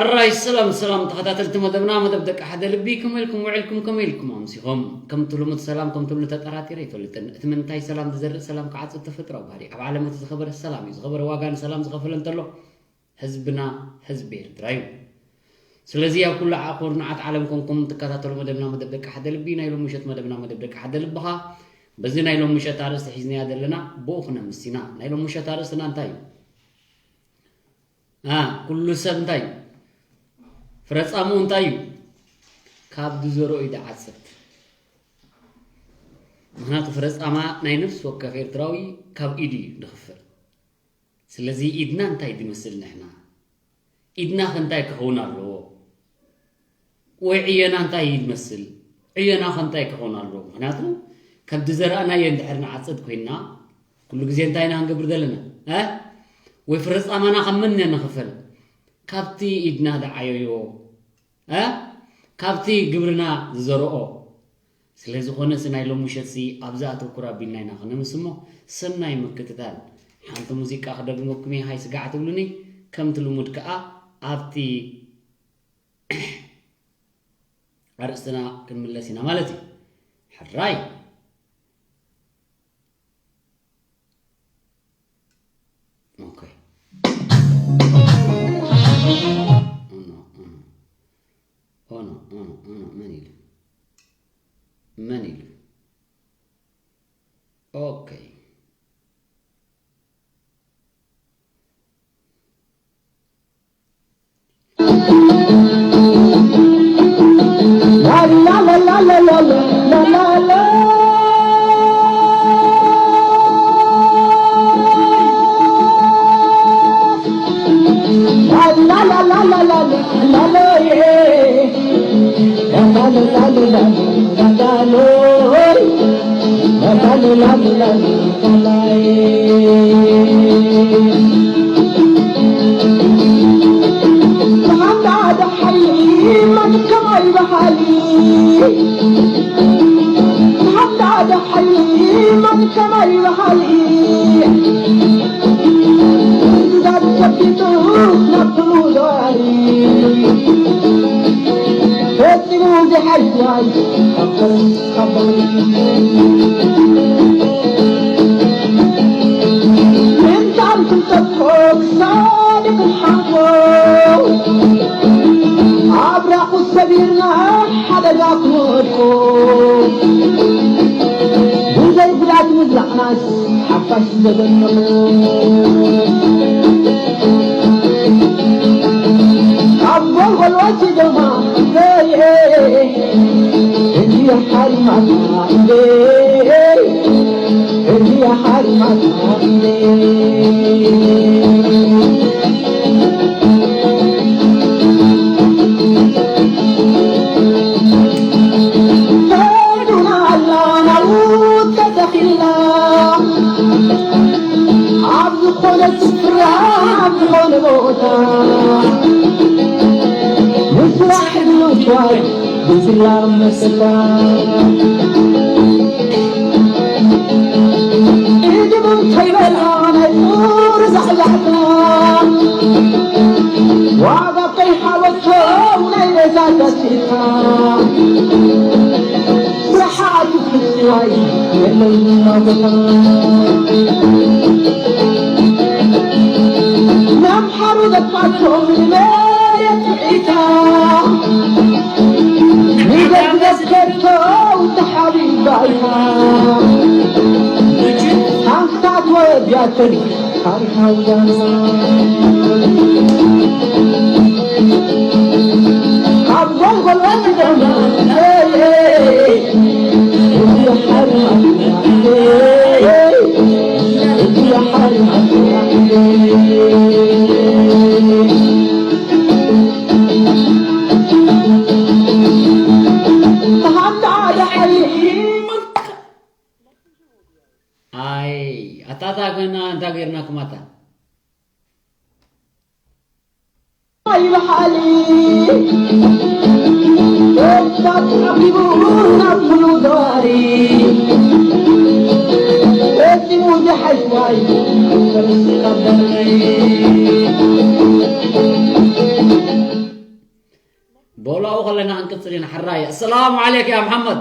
ሕራይ ሰላም ሰላም ተኸታተልቲ መደብና፣ መደብ ደቂ ሓደ ልቢ፣ ከመይ ኢልኩም ውዕልኩም፣ ከመይ ኢልኩም ኣምሲኹም? ከምቲ ልሙድ ሰላም ከምቲ ልሙድ ተጠራጢረ ኣይፈልጥን። እቲ ምንታይ ሰላም ዝዘርእ ሰላም ክዓጽድ ተፈጥሮኣዊ ባህሪ። ኣብ ዓለም እቲ ዝኸበረ ሰላም እዩ። ዝኸበረ ዋጋ ንሰላም ዝኸፈለ እንተሎ ህዝብና ህዝቢ ኤርትራ እዩ። ስለዚ ኣብ ኩሉ ኩርናዓት ዓለም ኮንኩም ትከታተሉ መደብና መደብ ደቂ ሓደ ልቢ፣ ናይ ሎሚ ምሸት መደብና መደብ ደቂ ሓደ ልቢ ኸኣ በዚ ናይ ሎሚ ምሸት ኣርእስቲ ሒዝናያ ዘለና ብኡ ክነምስ ኢና። ናይ ሎሚ ምሸት ኣርእስትና እንታይ እዩ? ኣ፣ ኩሉ ሰብ እንታይ እዩ? ፍረጻምኡ እንታይ እዩ? ካብ ዝዘርኦ እዩ ዝዓጽድ። ምኽንያቱ ፍረጻማ ናይ ነፍሲ ወከፍ ኤርትራዊ ካብ ኢዱ እዩ ዝኽፈል። ስለዚ ኢድና እንታይ ዝመስል ንሕና? ኢድናኸ እንታይ ክኸውን ኣለዎ? ወይ ዕዮና እንታይ እዩ ዝመስል? ዕዮናኸ እንታይ ክኸውን ኣለዎ? ምኽንያቱ ካብ ዝዘራእናዮ እንድሕር ንዓጽድ ኮይንና፣ ኩሉ ግዜ እንታይ ኢና ክንገብር ዘለና? እ? ወይ ፍረጻማና ካብ መን ኢና ንኽፈል? ካብቲ ኢድና ዝዓየዮ፣ እ? ካብቲ ግብርና ዝዘርኦ። ስለ ዝኾነሲ ናይ ሎሚ ምሸትሲ ኣብዛ ኣተኩር ኣቢልና ኢና ክነምስ እሞ፣ ሰናይ ምክትታል። ሓንቲ ሙዚቃ ክደግመኩም እየ፣ ሃይ ስጋዕ ትብሉኒ። ከምቲ ልሙድ ከኣ ኣብቲ ኣርእስትና ክንምለስ ኢና ማለት እዩ። ሕራይ። ኦኬ። ኦኖ፣ ኦኖ። ኦኖ፣ ኦኖ፣ ኦኖ። መን ኢሉ? መን ኢሉ? ኦኬ። ምንታን ክንጠፍኦ ክሳድ ክንሓልፎ፣ ኣብራኹ ሰቢርና ሓደጋ ክንወድቆ፣ ብዘይ ጉዳት ምዝላቕናስ ሓፋሽ ዘደንቕ። ካብ ጎልጎል ወሲዶማ ኢደይ፣ እንድያ ሓሪማትና ኢደይ፣ እንድያ ሓሪማትና ኢደይ። ፈዱና ኣላ ናብኡ ተተኺልና፣ ኣብ ዝኾነ ስፍራ፣ ኣብ ዝኾነ ቦታ፣ ምስራሕ ንምንኳይ ብዝላ መሰታ። ቅድም ከይበላ ናይ ቁር ዛዕዛዕታ፣ ዋጋ ከይሓወሶ ናይ ሬሳ ተስፋ። ስራሓቱ ፍትዋይ የለን ማጎታ። ናምሓሩ ዘጥፋቶም ንመሬት ዒታ፣ ንደግደስ ከርተው ተሓቢባይታ። ኣንክታት ወዲያተን ታሪኻዊ ዳንሳ። ካብ ጎልጎል ወሲዶም፣ እዚ ሓርማት፣ እዚ ሓርማት። ኣይ፣ ኣታ፣ ኣታ፣ ገና እንታይ ጌርናኩም ኣታ? ኣይበሃል፣ እሳት ዓቂቡ ናብ ኩሉ ዘዋሪ፣ ፈጺሙ ዝሓይሽ ዋይ፣ ፈሪሱ ካብ በሪ። በላኡ ከለና ክንቅጽል ኢና። ሕራይ፣ ኣሰላሙ ዓለይክ ያ መሓመድ።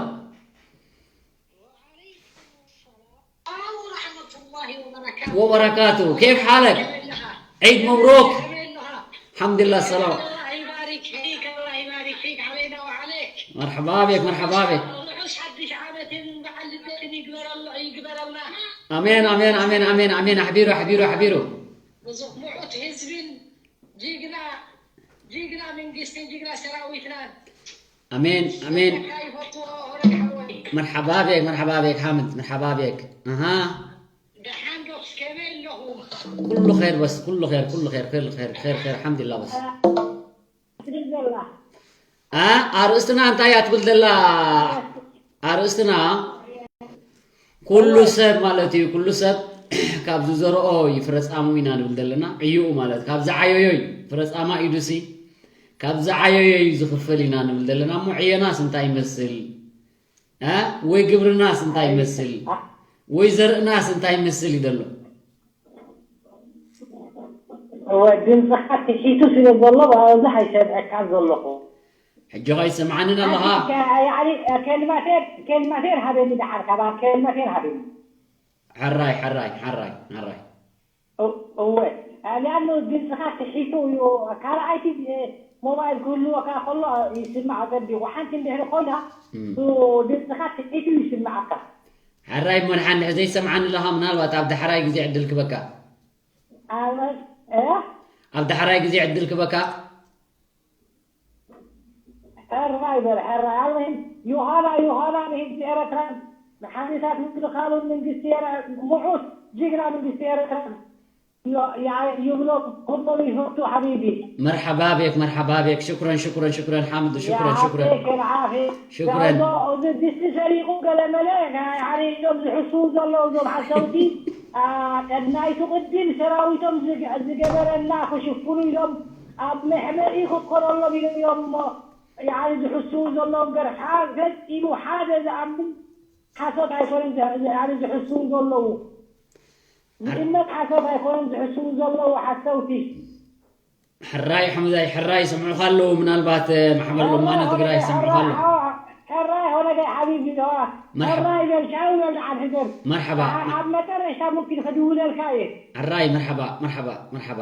ورحمة الله وبركاته. ወበረካቱ፣ ኬፍ ሓለክ? ዒድ መብሩክ። ኣልሓምዱሊላህ ሰላም። الله يبارك فيك، الله يبارك فيك علينا وعليك. መርሐባ ቤክ፣ መርሐባ ቤክ። ርሑስ ሓድሽ ዓመትን በዓል ልደትን ይግበረልና። ኣሜን፣ ኣሜን፣ ኣሜን፣ ኣሜን፣ ኣሜን። ኣሕቢሩ፣ ኣሕቢሩ፣ ኣሕቢሩ። ብዙሕ ምዑት ህዝብን ጅግና ጅግና መንግስትን ጅግና ሰራዊትናን ኣሜን፣ ኣሜን። ከይፈትዎ ሆነን ሓወይ። መርሐባ ቤክ፣ መርሐባ ቤክ ሓምድ፣ መርሐባ ቤክ። ኣሃ። ደሓን ዶ ከመይ ኣለኹም? ኩሉ ኸይር በስ፣ ኩሉ ኸይር፣ ኩሉ ኸይር፣ ኸይር፣ ኸይር፣ ኸይር፣ ኸይር፣ ሓምድላ በስ። ትብል ዘላ ኣ ኣርእስትና እንታይ እያ ትብል ዘላ? ኣርእስትና ኩሉ ሰብ ማለት እዩ። ኩሉ ሰብ ካብ ዝዘርኦ እዩ ፍረ ጻምኡ ኢና ንብል ዘለና። ዕይኡ ማለት ካብ ዝዓየዮ እዩ ፍረ ጻማ ኢዱሲ ካብ ዝዓየዮ እዩ ዝኽፈል ኢና ንብል ዘለና። እሞ ዕየናስ እንታይ ይመስል? እ? ወይ ግብርናስ እንታይ ይመስል? ወይ ዘርእናስ እንታይ ይመስል እዩ ዘሎ? እወ ድምፅኻ ትሒቱ ስለ ዘሎ ብኣብዝሕ ኣይሰምዐካን ዘለኹ። ሕጂ ኸ ይሰምዓንን ኣለኻ? ያኒ ከልማቴር ከልማቴር ሃበኒ ደሓር ካባ ከልማቴር ሃበኒ። ሕራይ ሕራይ ሕራይ ሕራይ። እወ ሊኣኑ ድምፅኻ ትሒቱ እዩ። ካልኣይቲ ሞባይል ክህልወካ ከሎ ይስማዕ ፀቢቑ። ሓንቲ እንድሕሪ ኮይና ድምፅኻ ትሒቱ ይስማዓካ። ሕራይ እሞ ንሓንድሕ ዘይሰምዓኒ ኣለኻ ምናልባት ኣብ ዳሕራይ ግዜ ዕድል ክበካ። ኣመት ኣብ ዳሕራይ ግዜ ዕድል ክበካ። ሕራይ በል ሕራይ። ኣልሙሂም ዮሃና ዮሃና ንህዝቢ ኤረትራን ንሓሜታት ምክልኻሉን መንግስቲ ኤረ ምዑት ጅግና መንግስቲ ኤረትራን ይብሎ ክበሉ ይፈቱ ሓቢቢ። መርሓባ ቤክ መርሓባ ቤክ ሽኩረን ሽኩረን ሽኩረን ሓምድ ሽኩረን ሽኩረን ከልዓኺ ሽኩረን። እዚ ድስቲ ሰሪቑ ገለመለ ናይ ሓሪዶም ዝሕስዉ ዘለዉ እዞም ሓሰውቲ ናይቱ ቅድም ሰራዊቶም ዝገበረና ክሽፍኑ ኢሎም ኣብ መሕመኢ ክትኮነሎም ኢሎም እዮም እሞ ዝሕስዉ ዘለዉ እምበር ፈጺሙ ሓደ ዝኣምን ሓሶት ኣይኮነን ዝሕስዉ ዘለዉ። ዝእመት ሓሶት ኣይኮነን ዝሕስዉ ዘለዉ ሓሰውቲ። ሕራይ ሓመዛይ ሕራይ ይሰምዑኻ ኣለዉ ምናልባት ማሕበር ሎማነ ትግራይ ይሰምዑኻ ኣለዉ። ሕራይ ሆነገ ሓቢቢ ደዋ መርሓባ። ሕራይ በል ሻው በል ደሓን ሕደር። መርሓባ ኣብ መጨረሻ ሙምኪን ክድውለልካ እየ። ሕራይ መርሓባ መርሓባ መርሓባ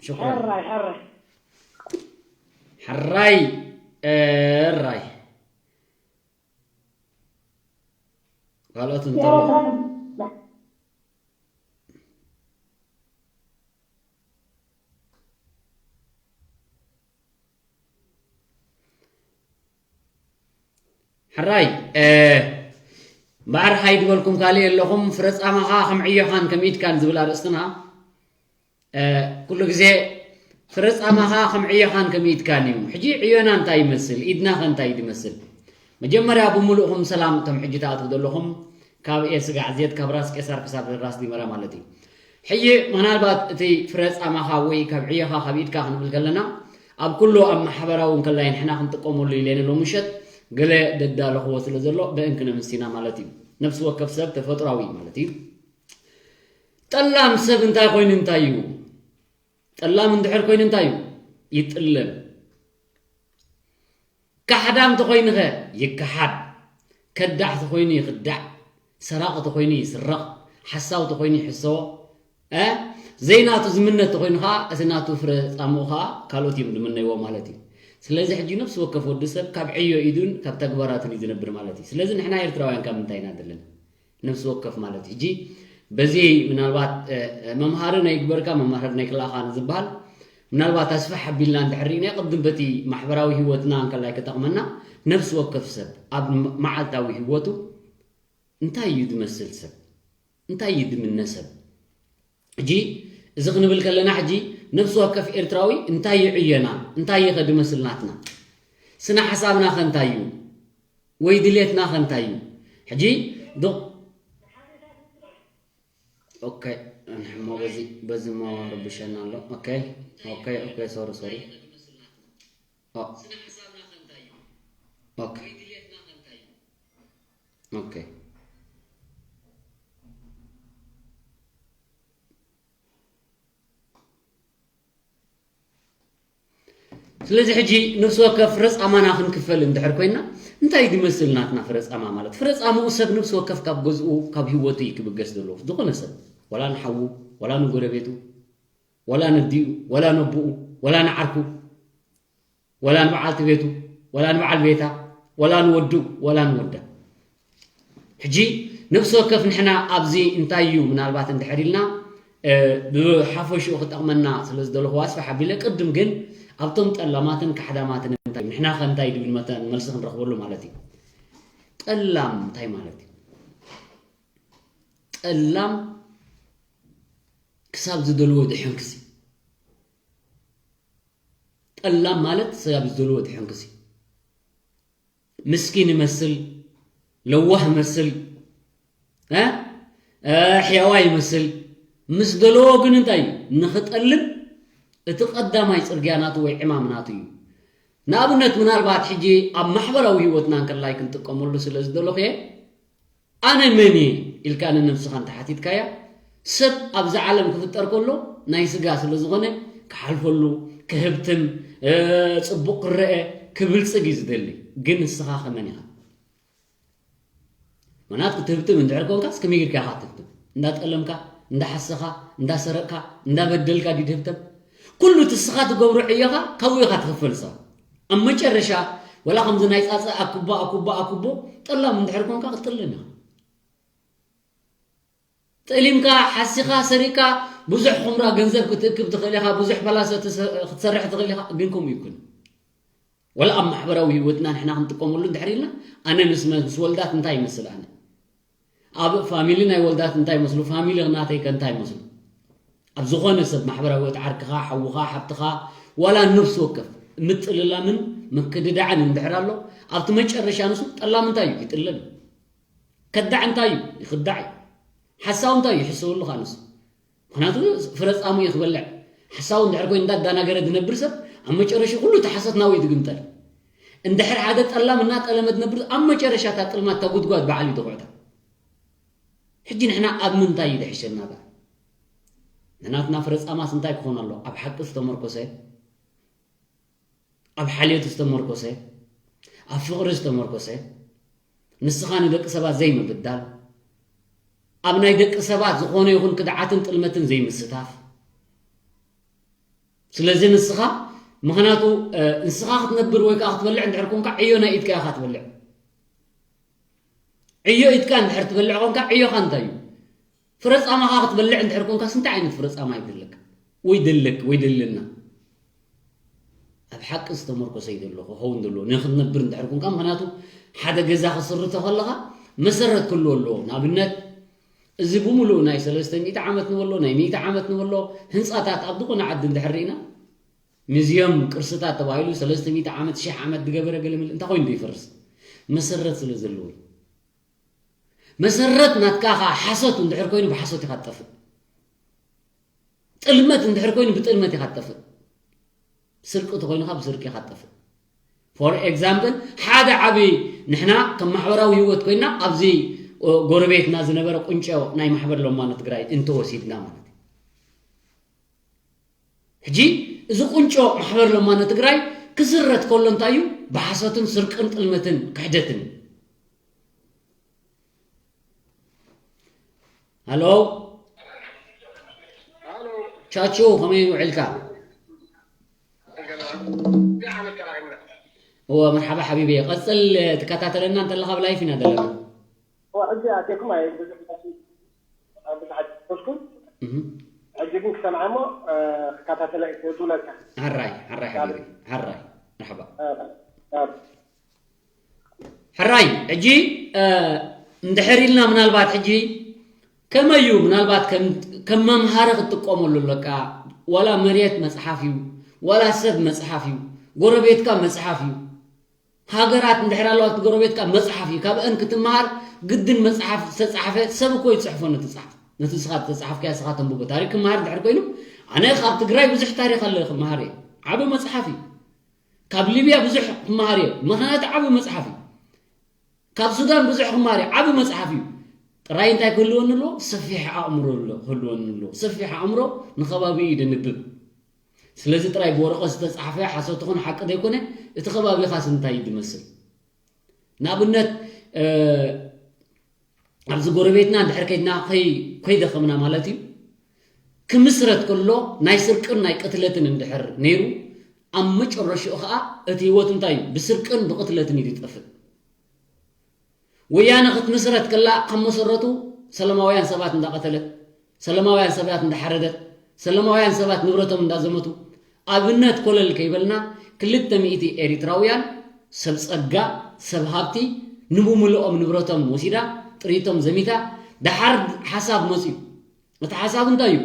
ሽኩራን ሕራይ ሕራይ ሕራይ ሕራይ ካልኦት እንተሎ ሕራይ እምበኣር ሃይ ዝበልኩም ካልእ የለኹም። ፍረ ጻማኻ ከም ዕዮኻን ከም ኢድካን ዝብል ኣርእስትና ኩሉ ግዜ ፍረ ጻማኻ ከም ዕዮኻን ከም ኢድካን እዩ። ሕጂ ዕዮና እንታይ ይመስል? ኢድናኸ እንታይ እዩ ዝመስል? መጀመርያ ብምሉእኹም ሰላም እቶም ሕጂ ትኣትዉ ዘለኹም ካብ ኤ ስጋዕ ዜድ ካብ ራስ ቄሳር ክሳብ ራስ ዲመራ ማለት እዩ። ሕጂ ምናልባት እቲ ፍረ ጻማኻ ወይ ካብ ዕዮኻ ካብ ኢድካ ክንብል ከለና ኣብ ኩሉ ኣብ ማሕበራዊ እንከላይ ንሕና ክንጥቀመሉ ኢለ ሎሚ ምሸት ገለ ደዳለኽዎ ስለ ዘሎ ብእን ክነምስ ኢና ማለት እዩ። ነፍሲ ወከፍ ሰብ ተፈጥሯዊ ማለት እዩ። ጠላም ሰብ እንታይ ኮይኑ እንታይ እዩ? ጠላም እንድሕር ኮይኑ እንታይ እዩ? ይጥለም። ካሕዳም ተኾይኑ ኸ ይከሓድ። ከዳዕ ተኾይኑ ይኽዳዕ። ሰራቒ ተኾይኑ ይስረቕ። ሓሳዊ ተኾይኑ ይሕሰዎ። እ ዘይናቱ ዝምነ ተኾይኑ ኸዓ እቲ ናቱ ፍረ ጻምኡ ኸዓ ካልኦት እዮም ዝምነይዎ ማለት እዩ። ስለዚ ሕጂ ነፍሲ ወከፍ ወዲ ሰብ ካብ ዕዮ ኢዱን ካብ ተግባራቱን እዩ ዝነብር ማለት እዩ። ስለዚ ንሕና ኤርትራውያን ካብ ምንታይ ኢና ዘለና? ነፍሲ ወከፍ ማለት እዩ። ሕጂ በዚ ምናልባት መምሃሪ ናይ ግበርካ መምሃሪ ናይ ክላኻ ዝበሃል ምናልባት ኣስፍሕ ኣቢልና እንድሕር ርኢናዮ ቅድም በቲ ማሕበራዊ ህይወትና እንከላይ ክጠቕመና ነፍሲ ወከፍ ሰብ ኣብ መዓልታዊ ህይወቱ እንታይ እዩ ዝመስል ሰብ እንታይ እዩ ዝምነ ሰብ ሕጂ እዚ ክንብል ከለና ሕጂ ነፍሲ ወከፍ ኤርትራዊ እንታይ እዩ ዕዮና እንታይ እዩ ከድመስል ናትና ስነ ሓሳብና ከ እንታይ እዩ ወይ ድሌትና ከ እንታይ እዩ ሕጂ ዶ ኦኬ ንሕሞ በዚ በዚ ሞ ረብሸና ኣሎ ኦኬ ኦኬ ኦኬ ሶሪ ሶሪ ኦ ኦኬ ኦኬ ስለዚ ሕጂ ነፍሲ ወከፍ ፍረ ጻማና ክንክፈል እንድሕር ኮይና፣ እንታይ ድመስል ናትና ፍረ ጻማ ማለት? ፍረ ጻምኡ ሰብ ነፍሲ ወከፍ ካብ ገዝኡ፣ ካብ ህይወቱ እዩ ክብገስ ዘለዎ። ዝኾነ ሰብ፣ ወላ ንሓዉ፣ ወላ ንጎረቤቱ፣ ወላ ነዲኡ፣ ወላ ነቦኡ፣ ወላ ንዓርኩ፣ ወላ ንበዓልቲ ቤቱ፣ ወላ ንበዓል ቤታ፣ ወላ ንወዱ፣ ወላ ንወዳ። ሕጂ ነፍሲ ወከፍ ንሕና ኣብዚ እንታይ እዩ ምናልባት እንድሕር ኢልና፣ እ፣ ብሓፈሽኡ ክጠቕመና ስለ ዝደለኹ ኣስፍሕ ኣቢለ፣ ቅድም ግን ኣብቶም ጠላማትን ካሕዳማትን እንታይ፣ ንሕና ከ እንታይ ድብል መተ-፣ መልሲ ክንረኽበሉ ማለት እዩ። ጠላም እንታይ ማለት እዩ? ጠላም ክሳብ ዝደልዎ ድሕንክሲ። ጠላም ማለት ክሳብ ዝደልዎ ድሕንክሲ። ምስኪን ይመስል፣ ለዋህ ይመስል፣ እ? እ፣ ሕያዋይ ይመስል። ምስ ደለዎ ግን እንታይ እዩ? ንኽጠልም እቲ ቀዳማይ ጽርግያ ናቱ ወይ ዕማም ናቱ እዩ። ንኣብነት፣ ምናልባት ሕጂ ኣብ ማሕበራዊ ህይወትና እንከላይ ክንጥቀመሉ ስለ ዝደለኹ እየ፣ ኣነ መን እየ ኢልካ ንነብስኻ እንተሓቲትካያ፣ ሰብ ኣብዛ ዓለም ክፍጠር ከሎ ናይ ስጋ ስለ ዝኾነ ክሓልፈሉ፣ ክህብትም፣ እ፣ ጽቡቕ ክረአ፣ ክብልጽግ እዩ ዝደሊ። ግን ንስኻ ከ መን ኢኻ? ምኽንያቱ ክትህብትም እንድሕር ኮንካስ ከመይ ጌርካ ኢኻ ትህብትም? እንዳጠለምካ፣ እንዳሓሰኻ፣ እንዳሰረቕካ፣ እንዳበደልካ ድዩ ትህብተም? ኩሉ እቲ ንስኻ ትገብሮ ዕዮኻ ካብኡ ኢኻ ትኽፈል ንስኻ። ኣብ መጨረሻ ወላ ከምዚ ናይ ጻጸ ኣኩቦ፣ ኣኩቦ፣ ኣኩቦ፣ ጠላም እንድሕር ኮንካ ክትጥለም ኢኻ። ጠሊምካ፣ ሓሲኻ፣ ሰሪቕካ፣ ብዙሕ ኹምራ ገንዘብ ክትእክብ ትኽእል ኢኻ፣ ብዙሕ ፓላሶ ትሰ-፣ ክትሰርሕ ትኽእል ኢኻ፣ ግን ከምኡ ይኩን። ወላ ኣብ ማሕበራዊ ህይወትና ንሕና ክንጥቀመሉ እንድሕር ኢልና፣ ኣነ ምስ መ-፣ ምስ ወልዳት እንታይ ይመስል ኣነ? ኣብ ፋሚሊ ናይ ወልዳት እንታይ ይመስሉ? ፋሚሊ ናተይ ከ እንታይ ይመስሉ? ኣብ ዝኾነ ሰብ ማሕበራዊ ህይወት ዓርክኻ፣ ሓውኻ፣ ሓብትኻ፣ ዋላ ነፍሲ ወከፍ ምጥልላምን ምክድዳዕን እንድሕር ኣሎ፣ ኣብቲ መጨረሻ ንሱ ጠላም እንታይ እዩ? ይጥለም። ከዳዕ እንታይ እዩ? ይኽዳዕ እዩ። ሓሳዊ እንታይ እዩ? ይሕሰበሉ ኸኣ ንሱ። ምኽንያቱ ፍረ ጻሙ እዩ ክበልዕ። ሓሳዊ እንድሕር ኮይኑ እንዳዳናገረ ዝነብር ሰብ ኣብ መጨረሻ ኩሉ እቲ ሓሶት ናብኡ እዩ ዝግምጠል። እንድሕር ሓደ ጠላም እናጠለመ ዝነብር ኣብ መጨረሻ እታ ጥልማት እታ ጉድጓድ በዓል እዩ ዝኹዕታ። ሕጂ ንሕና ኣብ ምንታይ እዩ ዝሕሸና እባ? ንናትና ፍረ ጻማስ እንታይ ክኾን ኣለዎ? ኣብ ሓቂ ዝተመርኮሰ፣ ኣብ ሓልዮት ዝተመርኮሰ፣ ኣብ ፍቕሪ ዝተመርኮሰ፣ ንስኻ ንደቂ ሰባት ዘይምብዳል፣ ኣብ ናይ ደቂ ሰባት ዝኾነ ይኹን ክድዓትን ጥልመትን ዘይምስታፍ። ስለዚ ንስኻ፣ ምኽንያቱ፣ እ፣ ንስኻ ክትነብር ወይ ከኣ ክትበልዕ እንድሕር ኮንካ ዕዮ ናይ ኢድካ ኢኻ ትበልዕ። ዕዮ ኢድካ እንድሕር ትበልዕ ኮንካ ዕዮኻ እንታይ እዩ? ፍረ ጻማኻ ክትበልዕ እንድሕር ኮንካስ እንታይ ዓይነት ፍረ ጻማ ይደለካ? ወይ ደለክ፣ ወይ ደለና? ኣብ ሓቂ ዝተመርኮሰ እዩ ዘሎ፣ ክኸውን ዘለዎ። ንክትነብር እንድሕር ኮንካ፣ ምኽንያቱ ሓደ ገዛ ክስርቶ ከለኻ መሰረት ክህልዎ ኣለዎ። ንኣብነት፣ እዚ ብምሉእ ናይ ሰለስተ ሚእቲ ዓመት ንበሎ፣ ናይ ሚእቲ ዓመት ንበሎ፣ ህንጻታት ኣብ ዝኾነ ዓዲ እንድሕር ርኢና፣ ሙዝየም ቅርስታት ተባሂሉ ሰለስተ ሚእቲ ዓመት፣ ሽሕ ዓመት ዝገበረ ገለ መለ እንታይ ኮይኑ ዶ ይፈርስ? መሰረት ስለ ዘለዎ እዩ። መሰረት ናትካ ኸኣ ሓሶት እንድሕር ኮይኑ ብሓሶት ኢኻ ትጠፍእ። ጥልመት እንድሕር ኮይኑ ብጥልመት ኢኻ ትጠፍእ። ስርቂ ተኾይኑ ኸኣ ብስርቂ ኢኻ ትጠፍእ። ፎር ኤግዛምፕል፣ ሓደ ዓቢ ንሕና ከም ማሕበራዊ ህይወት ኮይና ኣብዚ፣ ኦ፣ ጎረቤትና ዝነበረ ቁንጮ ናይ ማሕበር ለማኖ ትግራይ እንተወሲድና ማለት እዩ። ሕጂ እዚ ቁንጮ ማሕበር ለማኖ ትግራይ ክስረት ከሎ እንታይ እዩ? ብሓሶትን ስርቅን ጥልመትን ክሕደትን። ሃሎ። ሃሎ። ቻቹ፣ ከመይ ውዒልካ? እወ፣ መርሓባ ሓቢበይ። ቀጽል፣ ትከታተለና እንተለኻ ብላይፍ ኢና ዘለና። እወ፣ ሕጂ ኣትየኩም ኣየ ብዙሕ ብዙሕ ኣይትፈልኩም። እህ። ሕጂ ግን ክሰምዓ እሞ፣ እ፣ ክከታተላ እየ ትብለካ። ሓራይ፣ ሓራይ ሓቢበይ። ሓራይ። መርሓባ። እ፣ እ። ሕራይ፣ ሕጂ፣ እ፣ እንድሕር ኢልና ምናልባት ሕጂ ከመይ እዩ ምናልባት ከም፣ ከም መምሃሪ ክትጥቀመሉ ኣለካ? ዋላ መሬት መጽሓፍ እዩ፣ ዋላ ሰብ መጽሓፍ እዩ፣ ጎረቤትካ መጽሓፍ እዩ። ሃገራት እንድሕር ኣለዋ እቲ ጎረቤትካ መጽሓፍ እዩ። ካብአን ክትመሃር ግድን መጽሓፍ ዝተጻሕፈ ሰብ እኮ ይጽሕፎ ነቲ ጽሓፍ። ነቲ ንስኻ ዝተጻሕፍካዮ ንስኻ ተንብቦ። ታሪክ ክመሃር እንድሕር ኮይኑ ኣነ ካብ ትግራይ ብዙሕ ታሪክ ኣለ ክመሃር እየ። ዓቢ መጽሓፍ እዩ። ካብ ሊብያ ብዙሕ ክመሃር እየ። ምኽንያቱ ዓቢ መጽሓፍ እዩ። ካብ ሱዳን ብዙሕ ክመሃር እየ። ዓቢ መጽሓፍ እዩ። ጥራይ እንታይ ክህልወኒ ኣለዎ? ሰፊሕ ኣእምሮ ኣሎ-፣ ክህልወኒ ኣለዎ። ሰፊሕ ኣእምሮ ንኸባቢኡ እዩ ደንብብ። ስለዚ ጥራይ ብወረቐት ዝተጻሕፈ ሓሶት ይኹን ሓቂ ዘይኮነ፣ እቲ ከባቢኻስ እንታይ እዩ ዝመስል? ንኣብነት፣ እ፣ ኣብዚ ጎረቤትና እንድሕር ከይድና ከይ-፣ ከይደኸምና ማለት እዩ። ክምስረት ከሎ ናይ ስርቅን ናይ ቅትለትን እንድሕር ነይሩ፣ ኣብ መጨረሽኡ ኸዓ እቲ ህይወት እንታይ እዩ? ብስርቅን ብቕትለትን እዩ ዝጠፍእ። ወያነ ክትምስረት ከላ ካብ መሰረቱ ሰላማውያን ሰባት እንዳቐተለት፣ ሰላማውያን ሰባት እንዳሓረደት፣ ሰላማውያን ሰባት ንብረቶም እንዳዘመቱ፣ ኣብነት ኮለል ከይበልና ክልተ ሚእቲ ኤሪትራውያን ሰብ ጸጋ፣ ሰብ ሃብቲ፣ ንብምልኦም ንብረቶም ወሲዳ፣ ጥሪቶም ዘሚታ፣ ደሓር ሓሳብ መጽዩ። እቲ ሓሳብ እንታይ እዩ?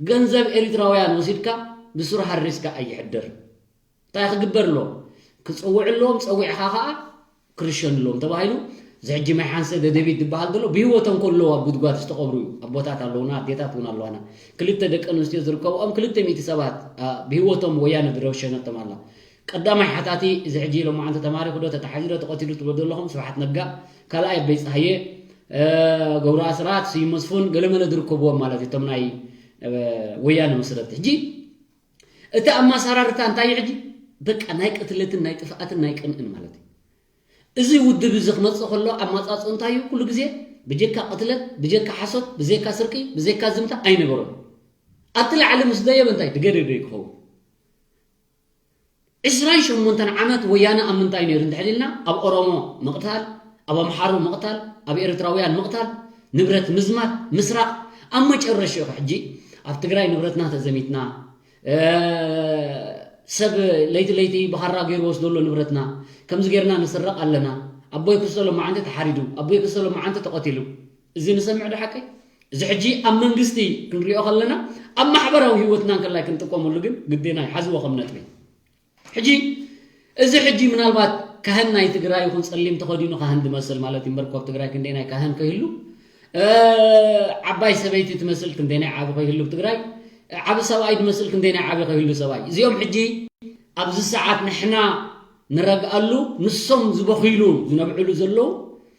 ገንዘብ ኤሪትራውያን ወሲድካ ብሱር ሃሪስካ ኣይሕደር። እንታይ ክግበር ኣለዎ? ክጽውዕ ኣለዎም፣ ጸዊዕኻ ኸኣ ክርሸኑ ኣለዎም ተባሂሉ። እዚ ሕጂ ማይ ሓንሰ ደደቢት ዝበሃል ዘሎ ብህይወቶም ከለዉ ኣብ ጉድጓድ ዝተቐብሩ ኣቦታት ኣለዉና፣ ኣዴታት እውን ኣለዋና። ክልተ ደቂ ኣንስትዮ ዝርከብኦም ክልተ ሚእቲ ሰባት፣ ኣ፣ ብህይወቶም ወያነ ዝረሸነቶም ኣላ። ቀዳማይ ሓታቲ እዚ ሕጂ ሎማዓንቲ ተማሪኹ ዶ ተታሒዙ ዶ ተቐቲሉ ትብሎ ዘለኹም ስብሓት ነጋ፣ ካልኣይ ኣበይ ጸሃየ፣ እ፣ ገብሩ ኣስራት፣ ስዩም መስፉን ገለመለ ዝርከብዎም ማለት እዩ። እቶም ናይ፣ እ፣ ወያነ መስረቲ። ሕጂ እቲ ኣመሰራርታ እንታይ እዩ ሕጂ? በቃ ናይ ቅትለትን ናይ ጥፍኣትን ናይ ቅንእን ማለት እዩ። እዚ ውድብ እዚ ክመጽእ ከሎ ኣመጻጽኡ እንታይ እዩ? ኩሉ ግዜ ብጀካ ቅትለት፣ ብጀካ ሓሶት፣ ብዘይካ ስርቂ፣ ብዘይካ ዝምታ ኣይነበሮን። ኣብቲ ላዕሊ ምስ ደየበ እንታይ? ድገደደ እዩ ክኸውን። ዕስራን ሸሞንተን ዓመት ወያነ ኣብ ምንታይ ነይሩ እንድሕር ኢልና፣ ኣብ ኦሮሞ ምቕታል፣ ኣብ ኣምሓሩ ምቕታል፣ ኣብ ኤርትራውያን ምቕታል፣ ንብረት ምዝማት፣ ምስራቕ፣ ኣብ መጨረሽኡ ሕጂ ኣብ ትግራይ ንብረትና ተዘሚትና፣ እ፣ ሰብ ለይቲ ለይቲ ብኻራ ገይሩ ወስዶ ኣሎ ንብረትና፣ ከምዚ ጌርና ንስረቕ ኣለና፣ ኣቦይ ክስተ ሎማዓንቲ ተሓሪዱ፣ ኣቦይ ክስተ ሎማዓንቲ ተቐቲሉ። እዚ ንሰምዕ ዶ ሓቀይ? እዚ ሕጂ ኣብ መንግስቲ ክንሪኦ ከለና፣ ኣብ ማሕበራዊ ህይወትና እንከላይ ክንጥቀመሉ ግን ግዴና እዩ። ሓዝዎ ከም ነጥቢ። ሕጂ፣ እዚ ሕጂ ምናልባት ካህን ናይ ትግራይ ይኹን ጸሊም ተኸዲኑ ካህን ዝመስል ማለት እዩ። እምበር ኮብ ትግራይ ክንደይ ናይ ካህን ከይህሉ፣ እ፣ ዓባይ ሰበይቲ ትመስል ክንደይ ናይ ዓቢ ከይህሉ ትግራይ፣ ዓቢ ሰብኣይ ዝመስል ክንደይ ናይ ዓቢ ከይህሉ ሰብኣይ። እዚኦም ሕጂ ኣብዚ ሰዓት ንሕና ንረግኣሉ፣ ንሶም ዝበኽይሉ ዝነብዕሉ ዘለዉ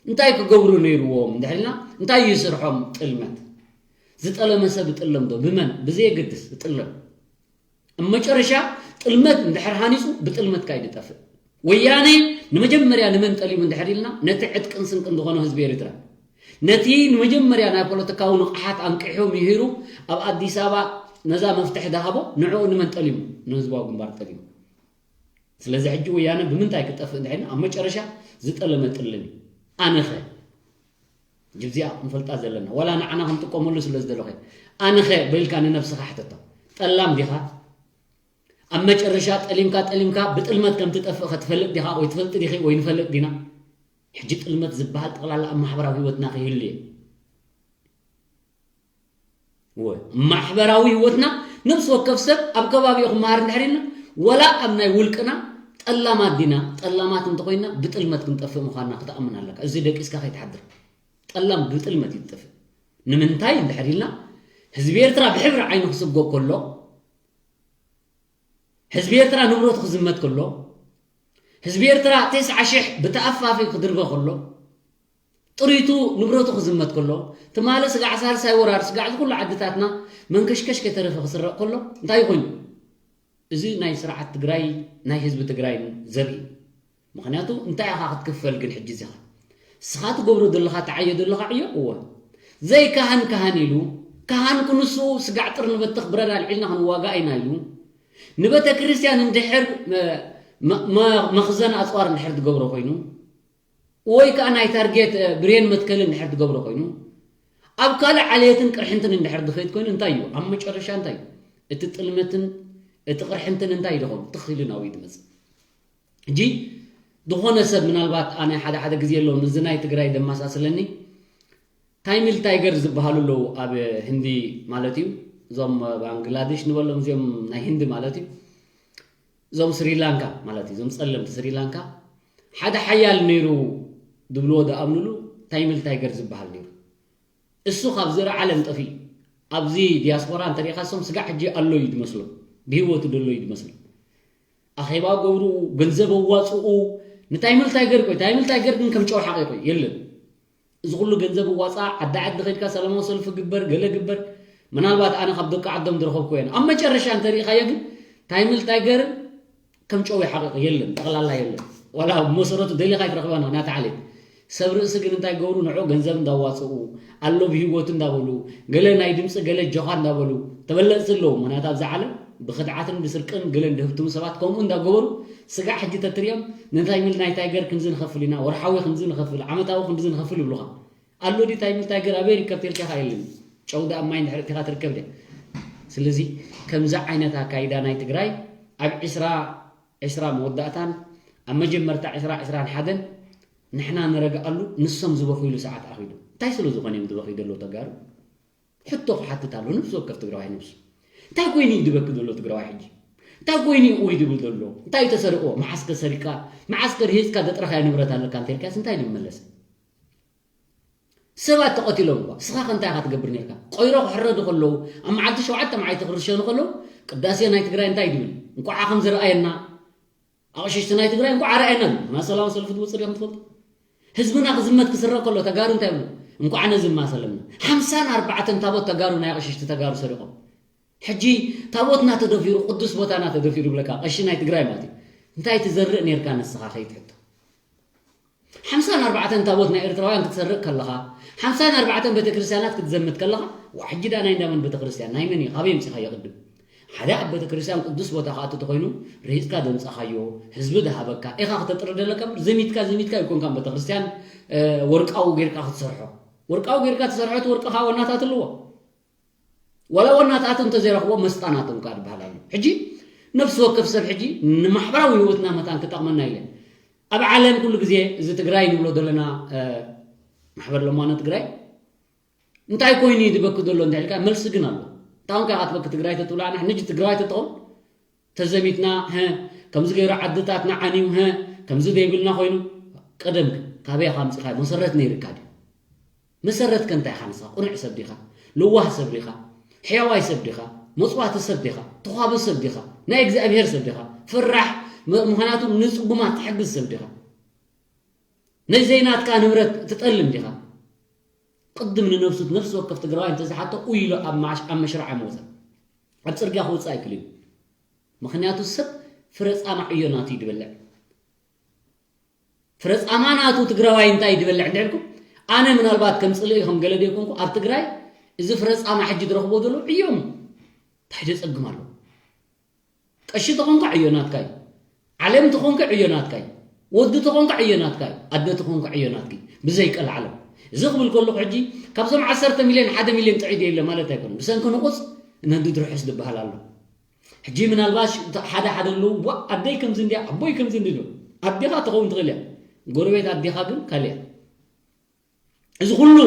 እንታይ ክገብሩ ነይርዎም እንድሕር ኢልና፣ እንታይ እዩ ስርሖም? ጥልመት። ዝጠለመ ሰብ ይጥለም ዶ? ብመን? ብዘየገድስ ይጥለም። ኣብ መጨረሻ ጥልመት እንድሕር ሃኒጹ ብጥልመት ካይ ዝጠፍእ። ወያነ ንመጀመርያ ንመን ጠሊሙ እንድሕር ኢልና፣ ነቲ ዕጥቅን ስንቅን ዝኾነ ህዝቢ ኤርትራ፣ ነቲ ንመጀመርያ ናይ ፖለቲካዊ ንቕሓት ኣንቂሑ ምሂሩ ኣብ ኣዲስ ኣበባ ነዛ መፍትሒ ዝሃቦ ንዕኡ ንመን ጠሊሙ? ንህዝባዊ ግንባር ጠሊሙ። ስለዚ ሕጂ ወያነ ብምንታይ ክጠፍእ እንድሕር ኢልና፣ ኣብ መጨረሻ ዝጠለመ ጥልም እዩ። ኣነኸ? ሕጂ እዚኣ ክንፈልጣ ዘለና፣ ዋላ ንዓና ክንጥቀመሉ ስለ ዝደለኹ እየ። ኣነኸ በልካ ንነብስኻ ሕተቶ። ጠላም ዲኻ? ኣብ መጨረሻ ጠሊምካ ጠሊምካ ብጥልመት ከም ትጠፍእ ከ ትፈልጥ ዲኻ? ወይ ትፈልጢ ዲኺ? ወይ ንፈልጥ ዲና? ሕጂ ጥልመት ዝበሃል ጠቕላላ ኣብ ማሕበራዊ ህይወትና ከይህሉ እየ። እወ፣ ማሕበራዊ ህይወትና ነፍሲ ወከፍ ሰብ ኣብ ከባቢኡ ክመሃር እንድሕር ኢልና፣ ወላ ኣብ ናይ ውልቅና ጠላማት ዲና፣ ጠላማት እንተኾይና ብጥልመት ክንጠፍእ ምዃንና ክትኣምን ኣለካ። እዚ ደቂስካ ከይትሓድር። ጠላም ብጥልመት እዩ ዝጠፍእ። ንምንታይ እንድሕር ኢልና፣ ህዝቢ ኤርትራ ብሕብሪ ዓይኑ ክስጎ ከሎ፣ ህዝቢ ኤርትራ ንብረቱ ክዝመት ከሎ፣ ህዝቢ ኤርትራ ተስዓ ሽሕ ብተኣፋፊ ክድርበ ከሎ፣ ጥሪቱ ንብረቱ ክዝመት ከሎ፣ ትማሊ ስጋዕ ሳልሳይ ወራር፣ ስጋዕ እዚ ኩሉ ዓድታትና መንከሽከሽ ከይተረፈ ክስረቕ ከሎ፣ እንታይ ኮይኑ? እዚ ናይ ስርዓት ትግራይ፣ ናይ ህዝቢ ትግራይ ዘርኢ። ምኽንያቱ እንታይ ኢኻ ክትክፈል ግን ሕጂ እዚኻ? ንስኻ ትገብሮ ዘለኻ፣ ትዓዮ ዘለኻ ዕዮ፣ እወ። ዘይካህን ካህን ኢሉ፣ ካህን ክንሱ ስጋዕ ጥር ንበትኽ ብረድ ኣልዒልና ክንዋጋእ ኢና ኢሉ፣ ንቤተ ክርስቲያን እንድሕር መ-፣ መ-፣ መ-፣ መኽዘን ኣጽዋር እንድሕር ትገብሮ ኮይኑ፣ ወይ ከኣ ናይ ታርጌት፣ እ፣ ብሬን መትከሊ እንድሕር ትገብሮ ኮይኑ፣ ኣብ ካልእ ዓሌትን ቅርሕንትን እንድሕር ዝኸይድ ኮይኑ እንታይ እዩ? ኣብ መጨረሻ እንታይ እዩ? እቲ ጥልመትን እቲ ቅርሕንትን እንታይ እዩ ዝኸውን? ትኽ ኢሉ ናብኡ እዩ ዝመጽእ። ሕጂ ዝኾነ ሰብ ምናልባት ኣነ ሓደ ሓደ ግዜ ኣለዉ፣ ምስዚ ናይ ትግራይ ዘመሳስለኒ፣ ታይሚል ታይገር ዝበሃሉ ኣለዉ ኣብ ህንዲ ማለት እዩ። እዞም ባንግላዴሽ ንበሎም እዚኦም ናይ ህንዲ ማለት እዩ። እዞም ስሪላንካ ማለት እዩ፣ እዞም ጸለምቲ ስሪላንካ ሓደ ሓያል ነይሩ ዝብልዎ ዝኣምኑሉ ታይሚል ታይገር ዝበሃል ነይሩ። እሱ ካብ ዝርኢ ዓለም ጠፊኡ። ኣብዚ ዲያስፖራ እንተሪኢኻ እሶም ስጋዕ ሕጂ ኣሎ እዩ ዝመስሎም፣ ብህይወቱ ዘሎ እዩ ዝመስሎም። ኣኼባ ገብሩ፣ ገንዘብ ኣዋፅኡ፣ ንታይሚል ታይገር ቆይ፣ ታይሚል ታይገር ግን ከም ጨው ሓቒቑ የለን። እዚ ኩሉ ገንዘብ እዋፃ፣ ዓዲ ዓዲ ኸድካ ሰላማዊ ሰልፊ ግበር፣ ገለ ግበር። ምናልባት ኣነ ካብ ደቂ ዓዶም ዝረኸብኩ እየን። ኣብ መጨረሻ እንተሪኢኻዮ ግን ታይምል ታይገርን ከም ጨው ይሓቕቕ የለን፣ ጠቕላላ የለን። ዋላ መሰረቱ ደሊኻ ኣይትረኽባን ናታ ዓሌት። ሰብ ርእሲ ግን እንታይ ገብሩ? ንዑ ገንዘብ እንዳዋፅኡ፣ ኣሎ ብህይወቱ እንዳበሉ፣ ገለ ናይ ድምፂ፣ ገለ ጆኻ እንዳበሉ፣ ተበለፅቲ ኣለዉ። ምኽንያቱ ኣብዛ ዓለም ብኽድዓትን ብስርቅን ገለን ድህብትሙ ሰባት ከምኡ እንዳገበሩ፣ ስጋዕ ሕጂ ተትሪኦም፣ ንታይምል ናይ ታይገር ክንዚ ንኸፍል ኢና፣ ወርሓዊ ክንዚ ንኸፍል፣ ዓመታዊ ክንዚ ንኸፍል ይብሉኻ። ኣሎ ድዩ ታይምል ታይገር? ኣበይ ርከብ ተልካኻ የለን። ጨው ደኣ ማይ እንድሕር እቲኻ ትርከብ ድያ? ስለዚ ከምዚ ዓይነት ኣካይዳ ናይ ትግራይ ኣብ ዕስራ ዕስራ መወዳእታን ኣብ መጀመርታ ዕስራ ዕስራን ሓደን ንሕና ንረግኣሉ፣ ንሶም ዝበኽይሉ ሰዓት ኣኺሉ። እንታይ ስለ ዝኾነ እዮም ዝበኽዩ ዘለዉ ተጋሩ? ሕቶ ክሓትት ኣሎ ነፍሲ ወከፍ ትግራዋይ ነብሱ። እንታይ ኮይኑ እዩ ዝበኪ ዘሎ ትግራዋይ ሕጂ? እንታይ ኮይኑ እዩ እውይ ዝብል ዘሎ? እንታይ ተሰርቆ? መዓስከ ሰሪቃ? መዓስከ ርሂፅካ ዘጥረኻዮ ንብረት ኣለካ እንተልካስ እንታይ ዝመለሰ? ሰባት ተቐቲሎም እኳ፣ ንስኻ ከ እንታይ ኢኻ ትገብር ነርካ? ቆይሮ ክሕረዱ ከለዉ፣ ኣብ መዓልቲ ሸውዓተ መዓልቲ ክርሸኑ ከለዉ፣ ቅዳሴ ናይ ትግራይ እንታይ ድብል? እንቋዓ ከም ዝረኣየና፣ ኣቕሽሽቲ ናይ ትግራይ እንቋዓ ረኣየና ድብል። ናብ ሰላማዊ ሰልፊ ትወፅእ ዲኹም ትፈልጡ? ህዝብና ክዝመት ክስረቕ ከሎ ተጋሩ እንታይ ይብሉ? እንቋዓ ነዚ ማሰለና። ሓምሳን ኣርባዕተን ታቦት ተጋሩ ናይ ኣቕሽሽቲ ተጋሩ ሰሪቖም። ሕጂ ታቦትና ተደፊሩ፣ ቅዱስ ቦታና ተደፊሩ ይብለካ፣ ቀሺ ናይ ትግራይ ማለት እዩ። እንታይ ትዘርእ ነርካ ንስኻ ከይትሕቶ? ሓምሳን ኣርባዕተን ታቦት ናይ ኤርትራውያን ክትሰርቕ ከለኻ፣ ሓምሳን ኣርባዕተን ቤተክርስትያናት ክትዘምት ከለኻ፣ ዋ፣ ሕጂ ደኣ ናይ እንዳመን ቤተክርስትያን? ናይ መን እዩ? ካበይ ኣምጺኻዮ ቅድም? ሓደ ኣብ ቤተክርስትያን ቅዱስ ቦታ ክኣቱ ተኾይኑ፣ ርሂጽካ ዘምጻኻዮ፣ ህዝቢ ዝሃበካ፣ ኢኻ ክተጥሪ ዘለካ እምበር፣ ዘሚትካ፣ ዘሚትካ ኣይኮንካን ቤተክርስትያን፣ እ፣ ወርቃዊ ጌርካ ክትሰርሖ። ወርቃዊ ጌርካ ትሰርሖ፣ እቲ ወርቂ ኸኣ ወናታት ኣለዎ። ዋላ ወናታቱ እንተዘይረኽቦ መስጣናቶም ከኣ ዝበሃል ኣሎ። ሕጂ ነፍሲ ወከፍ ሰብ ሕጂ ንማሕበራዊ ህይወትና መታን ክጠቕመና ኢለ። ኣብ ዓለም ኩሉ ግዜ እዚ ትግራይ ንብሎ ዘለና፣ እ፣ ማሕበር ለማኖ ትግራይ እንታይ ኮይኑ እዩ ዝበኪ ዘሎ እንተ ኢልካ መልሲ ግን ኣሎ። እንታይ ኮንካ ኢኻ ትበኪ ትግራይ ተትብላ? ንሕና ሕጂ ትግራይ ተትኾን ተዘሚትና፣ ሀ፣ ከምዚ ገይሩ ዓድታትና ዓንዩ፣ ሀ፣ ከምዚ ዘይብልና ኮይኑ፣ ቀደም ካበይ ኢኻ ኣምጺኻዮ? መሰረት ነይርካ ድዩ? መሰረትከ እንታይ ኢኻ ንስኻ? ቅኑዕ ሰብ ዲኻ? ለዋህ ሰብ ዲኻ? ሕያዋይ ሰብ ዲኻ? መጽዋዕቲ ሰብ ዲኻ? ተዃቢ ሰብ ዲኻ? ናይ እግዚኣብሄር ሰብ ዲኻ? ፈራሕ፣ ም-፣ ምኽንያቱ ንጽጉማት ትሕግዝ ሰብ ዲኻ? ነዚ ዘይናትካ ንብረት ትጠልም ዲኻ? ቅድም ንነብሱ፣ ነፍሲ ወከፍ ትግራዋይ እንተዝሓቶ፣ ኡይ ኢሉ ኣብ ማሽ-፣ ኣብ መሽረዓ ኣይምወጸን። ኣብ ጽርግያ ክወጽእ ኣይክእልን እዩ። ምኽንያቱ ሰብ ፍረ ጻማ ዕዮ ናቱ እዩ ዝበልዕ። ፍረ ጻማ ናቱ ትግራዋይ እንታይ እዩ ዝበልዕ እንድዒ ኢልኩም፣ ኣነ ምናልባት ከም ጽልኢ ከም ገለ ደይኮንኩ፣ ኣብ ትግራይ እዚ ፍረ ጻማ ሕጂ ዝረኽቦ ዘሎ ዕዮ እዩ። እንታይ ደጸግም ኣሎ? ቀሺ ተኾንካ ዕዮ ናትካ እዩ። ዓለም ተኾንካ ዕዮ ናትካ እዩ። ወዲ ተኾንካ ዕዮ ናትካ እዩ። ኣደ ተኾንካ ዕዮ ናትኪ። ብዘይ ቀልዓለም። እዚ ክብል ከለኹ ሕጂ ካብዞም ዓሰርተ ሚልዮን ሓደ ሚልዮን ጥዑይ ድየ ኢለ ማለት ኣይኮነን። ብሰንኪ ንቑጽ ነንዲ ድርሑስ ዝበሃል ኣሎ። ሕጂ ምናልባሽ ሓደ ሓደ ኣለዉ፣ "ዋ፣ ኣደይ ከምዚ እንድያ፣ ኣቦይ ከምዚ እንዲ" ዶ? ኣዴኻ ትኸውን ትኽእል እያ። ጎረቤት ኣዴኻ ግን ካልእ እያ። እዚ ኩሉ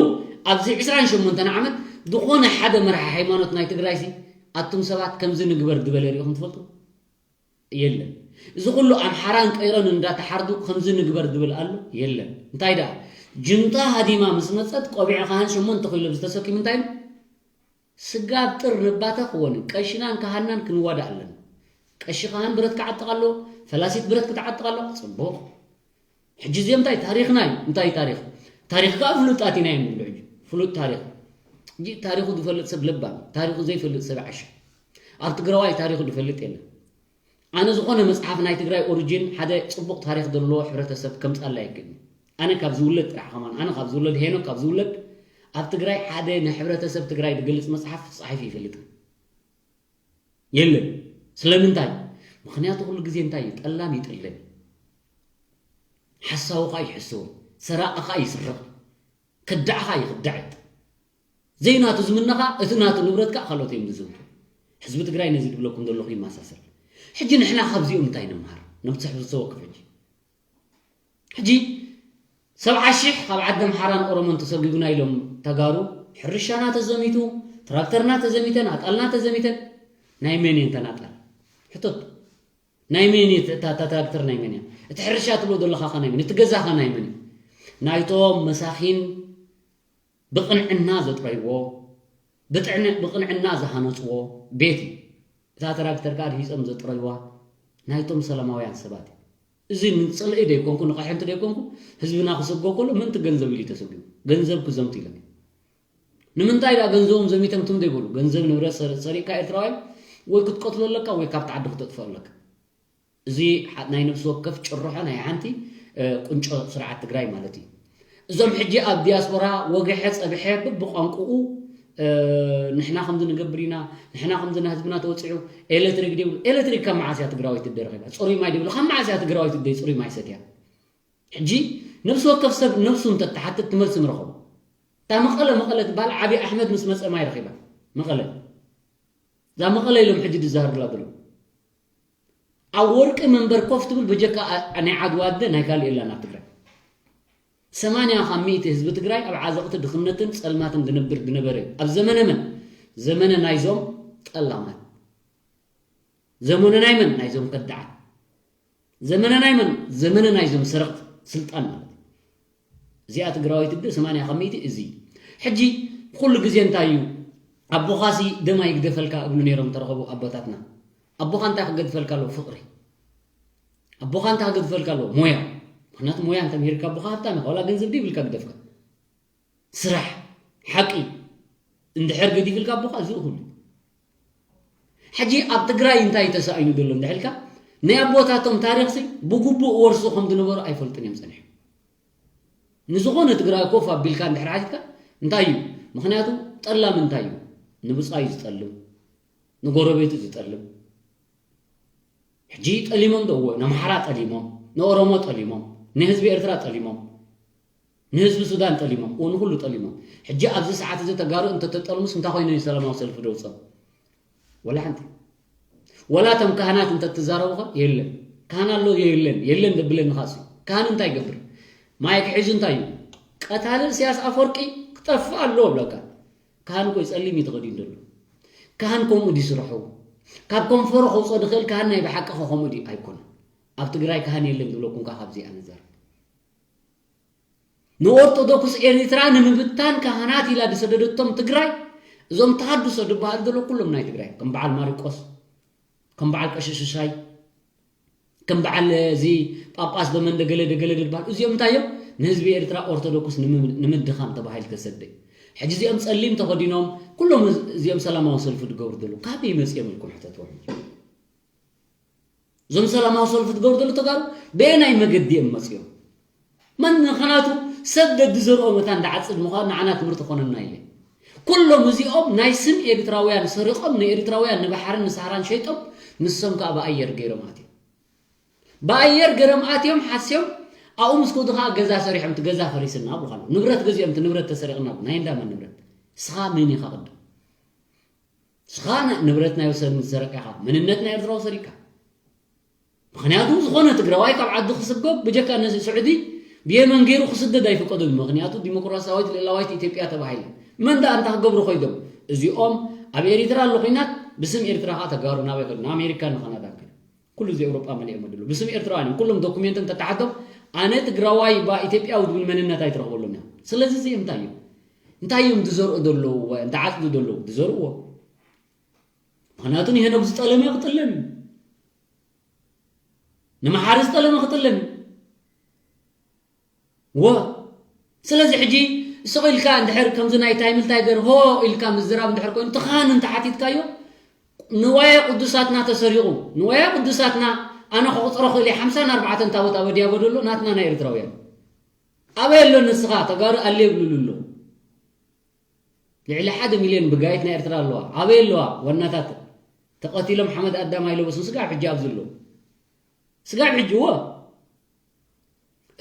ኣብዚ ዕስራን ሸሞንተን ዓመት ዝኾነ ሓደ መራሒ ሃይማኖት ናይ ትግራይሲ ኣቱም ሰባት ከምዚ ንግበር ዝበለ ሪኢኹም ትፈልጡ? የለን። እዚ ኩሉ ኣምሓራን ቀይሮን እንዳተሓርዱ ከምዚ ንግበር ዝብል ኣሎ? የለን። እንታይ ደኣ? ጁንታ ሃዲማ ምስ መጸት ቆቢዕ ካህን ሸሞንተ ኪሎ ዝተሰኪሙ እንታይ ኢሉ? ስጋብ ጥር ንባተኽ ወን ቀሽናን ካህናን ክንዋዳእ ኣለና። ቀሺ ካህን ብረት ክዓጥቕ ኣለዎ፣ ፈላሲት ብረት ክትዓጥቕ ኣለዋ። ጽቡቕ። ሕጂ እዚኦም እንታይ ታሪኽና እዩ? እንታይ ታሪኽ? ታሪኽ ከኣ ፍሉጣት ኢና እዮም ዝብሉ። ሕጂ ፍሉጥ ታሪኽ። ሕጂ ታሪኹ ዝፈልጥ ሰብ ለባም፣ ታሪኹ ዘይፈልጥ ሰብ ዓሻ። ኣብ ትግራዋይ ታሪኹ ዝፈልጥ የለን። ኣነ ዝኾነ መጽሓፍ ናይ ትግራይ ኦሪጂን ሓደ ጽቡቕ ታሪኽ ዘለዎ ሕብረተሰብ ከምጻለይ ኣይክእልን። ኣነ ካብ ዝውለድ ጥራሕ ከማን፣ ኣነ ካብ ዝውለድ፣ ሄኖክ ካብ ዝውለድ ኣብ ትግራይ ሓደ ንሕብረተሰብ ትግራይ ዝገልጽ መጽሓፍ ተጻሒፉ ይፈልጥ የለን። ስለምንታይ? ምኽንያቱ ኩሉ ግዜ እንታይ እዩ? ጠላም ይጥለም። ሓሳዊ ኸኣ ይሕስው። ሰራቒ ኸኣ ይስርቕ። ከዳዕ ኸኣ ይኽዳዕ። ዘይናቱ ዝምነኻ፣ እቲ ናቱ ንብረት ከኣ ካልኦት እዮም ዝዝምቱ። ህዝቢ ትግራይ ነዚ ዝብለኩም ዘለኹ ይመሳሰል። ሕጂ ንሕና ካብዚኦም እንታይ ንምሃር? ነብቲ ሕብረተሰብ ወከፍ ሕጂ። ሕጂ ሰብዓ ሺሕ ካብ ዓዲ ኣምሓራን ኦሮሞን ተሰጒጉና ኢሎም ተጋሩ፣ ሕርሻና ተዘሚቱ፣ ትራክተርና ተዘሚተን፣ ኣጣልና ተዘሚተን። ናይ መን እየን ተን ኣጣል? ሕቶት። ናይ መን እዩ እታ፣ እታ ትራክተር ናይ መን እያ? እቲ ሕርሻ ትብሎ ዘለኻ ኸ ናይ መን? እቲ ገዛ ኸ ናይ መን እዩ? ናይቶም መሳኺን ብቕንዕና ዘጥረይዎ፣ ብጥዕነ-፣ ብቕንዕና ዝሃነጽዎ ቤት እዩ። እታ ትራክተር ከኣ ርሂጾም ዘጥረይዋ ናይቶም ሰላማውያን ሰባት እዩ። እዚ ንጽልኢ ደይኮንኩ፣ ንቐሕንቲ ደይኮንኩ፣ ህዝብና ክሰጎ ከሎ ምእንቲ ገንዘብ ኢሉ እዩ ተሰጒጉ። ገንዘብ ክዘምቱ ኢሎም እዮም። ንምንታይ ደኣ ገንዘቦም ዘሚቶም ትም ዘይበሉ? ገንዘብ ንብረት ሰር-፣ ሰሪቕካ ኤርትራውያን ወይ ክትቀትሎ ኣለካ ወይ ካብቲ ዓዲ ክተጥፍኦ ኣለካ። እዚ ናይ ነፍሲ ወከፍ ጭርሖ ናይ ሓንቲ ቁንጮ ስርዓት ትግራይ ማለት እዩ። እዞም ሕጂ ኣብ ዲያስፖራ ወግሐ ጸብሐ ብብቋንቁኡ ንሕና ከምዚ ንገብር ኢና፣ ንሕና ከምዚ ንህዝብና ተወፂዑ ኤሌክትሪክ ድብሉ። ኤሌክትሪክ ካብ መዓስ እያ ትግራወይቲ ትደይ ረኺባ? ፅሩይ ማይ ድብሉ። ካብ መዓስ እያ ትግራወይቲ ትደይ ፅሩይ ማይ ሰትያ? ሕጂ ነፍሲ ወከፍ ሰብ ነፍሱ እንተተሓትት ትመልሲ ንረኸቦ። እታ መቐለ መቐለ ትበሃል ዓብዪ ኣሕመድ ምስ መፀ ማይ ረኺባ። መቐለ እዛ መቐለ ኢሎም ሕጂ ድዛህርላ ዘሎ ኣብ ወርቂ መንበር ኮፍ ትብል በጀካ ናይ ዓድዋ ኣደ ናይ ካልእ የላን ኣብ ትግራይ። ሰማንያ ካብ ሚእቲ ህዝቢ ትግራይ ኣብ ዓዘቕቲ ድኽነትን ጸልማትን ድነብር ድነበረ እዩ። ኣብ ዘመነ መን? ዘመነ ናይዞም ጠላማት። ዘመነ ናይ መን? ናይዞም ከዳዓት። ዘመነ ናይ መን? ዘመነ ናይዞም ሰረቕቲ ስልጣን ማለት እዩ። እዚኣ ትግራወይቲ ዶ ሰማንያ ካብ ሚእቲ እዚ። ሕጂ ኩሉ ግዜ እንታይ እዩ ኣቦኻሲ ደም ኣይግደፈልካ እብሉ ነይሮም ተረኸቡ ኣቦታትና። ኣቦኻ እንታይ ክገድፈልካ ኣለዎ? ፍቕሪ። ኣቦኻ እንታይ ክገድፈልካ ኣለዎ? ሞያ። ምክንያቱ ሞያ እንተምሂርካ ኣቦኻ ሃብታም ኢኻ። ዋላ ገንዘብ ድይብልካ ግደፍካ። ስራሕ፣ ሓቂ እንድሕር ገዲፍልካ ኣቦኻ እዚ እኹል እዩ። ሕጂ ኣብ ትግራይ እንታይ ተሳኢኑ ዘሎ እንድሕልካ ናይ ኣቦታቶም ታሪኽሲ ብግቡእ ወርሱ ከም ዝነበሩ ኣይፈልጡን እዮም ጸኒሖም። ንዝኾነ ትግራይ ኮፍ ኣቢልካ እንድሕር ሓቲትካ እንታይ እዩ? ምክንያቱ ጠላም እንታይ እዩ? ንብጻዩ ዝጠልም፣ ንጎረቤቱ ዝጠልም። ሕጂ ጠሊሞም ዶ? እወ፣ ንኣምሓራ ጠሊሞም፣ ንኦሮሞ ጠሊሞም፣ ንህዝቢ ኤርትራ ጠሊሞም፣ ንህዝቢ ሱዳን ጠሊሞም፣ እወ፣ ንኹሉ ጠሊሞም። ሕጂ ኣብዚ ሰዓት እዚ ተጋሩ እንተተጠልሙስ እንታይ ኮይኖም ሰላማዊ ሰልፊ ደውጾም? ወላ ሓንቲ። ወላ እቶም ካህናት እንተትዛረቡኸ? የለን። ካህን ኣሎ የለን፣ የለን ደብለኒ ካሲ። ካህን እንታይ ይገብር? ማይክ ሒዙ እንታይ እዩ? ቀታሊ ኢሳያስ ኣፈወርቂ ክጠፍእ ኣለዎ ብለካ። ካህን እኮ ጸሊም እዩ ተኸዲኑ ዘሎ። ካህን ከምኡ ድዩ ስርሑ? ካብ ከንፈሩ ከውፅኦ ድኽእል ካህን ናይ ብሓቂ ከ ከምኡ ድዩ? ኣይኮነን። ኣብ ትግራይ ካህን የለን ዝብለኩም ከ ካብዚ ኣነ ዘር ንኦርቶዶክስ ኤርትራ ንምብታን ካህናት ኢላ ዝሰደደቶም ትግራይ እዞም ተሃድሶ ዝበሃል ዘሎ ኩሎም ናይ ትግራይ ከም በዓል ማሪቆስ ከም በዓል ቀሽሽሻይ ከም በዓል እዚ ጳጳስ በመን ደገለ ደገለ ዝበሃል እዚኦም እንታይ እዮም ንህዝቢ ኤርትራ ኦርቶዶክስ ንምድኻም ተባሂሉ ተሰደ ሕጂ እዚኦም ጸሊም ተኸዲኖም ኩሎም እዚኦም ሰላማዊ ሰልፊ ዝገብሩ ዘለዉ ካበይ መጺኦም ኢልኩም ሕተትዎም እዞም ሰላማዊ ሰልፊ ዝገብሩ ዘለዉ ተጋሩ በየናይ መገዲ እዮም መጺኦም መን ምኽንያቱ ሰብ ደዲ ዘርኦ መታን ዝዓጽድ ምዃኑ ንዓና ትምህርቲ ኮነና ኢለ ኩሎም እዚኦም ናይ ስም ኤርትራውያን ሰሪቖም ንኤርትራውያን ንባሕርን ንሳህራን ሸይጦም ንሶም ከዓ ብኣየር ገይሮም ኣትዮም ብኣየር ገረም ኣትዮም ሓስዮም ኣብኡ ምስ ከዱ ከዓ ገዛ ሰሪሖም እቲ ገዛ ፈሪስና ብሉ ከሎ ንብረት ገዚኦም እቲ ንብረት ተሰሪቕና ብሉ ናይ እንዳመን ንብረት ስኻ መን ኢኻ ቅድም ስኻ ንብረት ናይ ወሰን ዝሰረቀ ኢኻ መንነት ናይ ኤርትራዊ ሰሪካ ምኽንያቱ ዝኾነ ትግራዋይ ካብ ዓዱ ክስጎግ ብጀካ ነዚ ስዑዲ ብየመን ገይሩ ክስደድ ኣይፍቀዱን ምኽንያቱ ዲሞክራሲያዊት ልእላዋይት ኢትዮጵያ ተባሂለ መን ደኣ እንታ ክገብሩ ኮይዶም እዚኦም ኣብ ኤሪትራ ኣሎ ኮይናት ብስም ኤርትራ ከዓ ተጋሩ ናበይ ከዱ ንኣሜሪካ ንካናዳ ከዱ ኩሉ እዚ ኤውሮጳ መሊኦም ኣድሉ ብስም ኤርትራውያን እዮም ኩሎም ዶኩሜንት እንተተሓቶም ኣነ ትግራዋይ ባ ኢትዮጵያዊ ዝብል መንነት ኣይትረኽበሎም እያ ስለዚ እዚ እንታይ እዮም እንታይ እዮም ዝዘርኡ ዘለዉ እንታይ ዓፅዱ ዘለዉ ዝዘርእዎ ምኽንያቱ ንሄኖክ ዝጠለመ ክጥለም እዩ ንመሓሪ ዝጠለመ ክጥለም እዩ ወ ስለዚ ሕጂ ስቕ ኢልካ እንድሕር ከምዚ ናይ ታይምል ታይገር ሆ ኢልካ ምዝራብ እንድሕር ኮይኑ እቲ ካህን እንተሓቲትካዮ ንዋየ ቅዱሳትና ተሰሪቑ ንዋየ ቅዱሳትና ኣነ ክቑፅሮ ክእል ሓምሳን ኣርባዕተን ታቦት ኣብ ኣዲያቦ ደሎ ናትና ናይ ኤርትራውያን ኣበይ ኣሎ ንስኻ ተጋሩ ኣለ ይብልሉ ኣሎ ልዕሊ ሓደ ሚልዮን ብጋይት ናይ ኤርትራ ኣለዋ ኣበይ ኣለዋ ዋናታት ተቐቲሎም ሓመድ ኣዳም ኣይለበሱን ስጋብ ሕጂ ኣብዚ ኣለዉ ስጋብ ሕጂ እዎ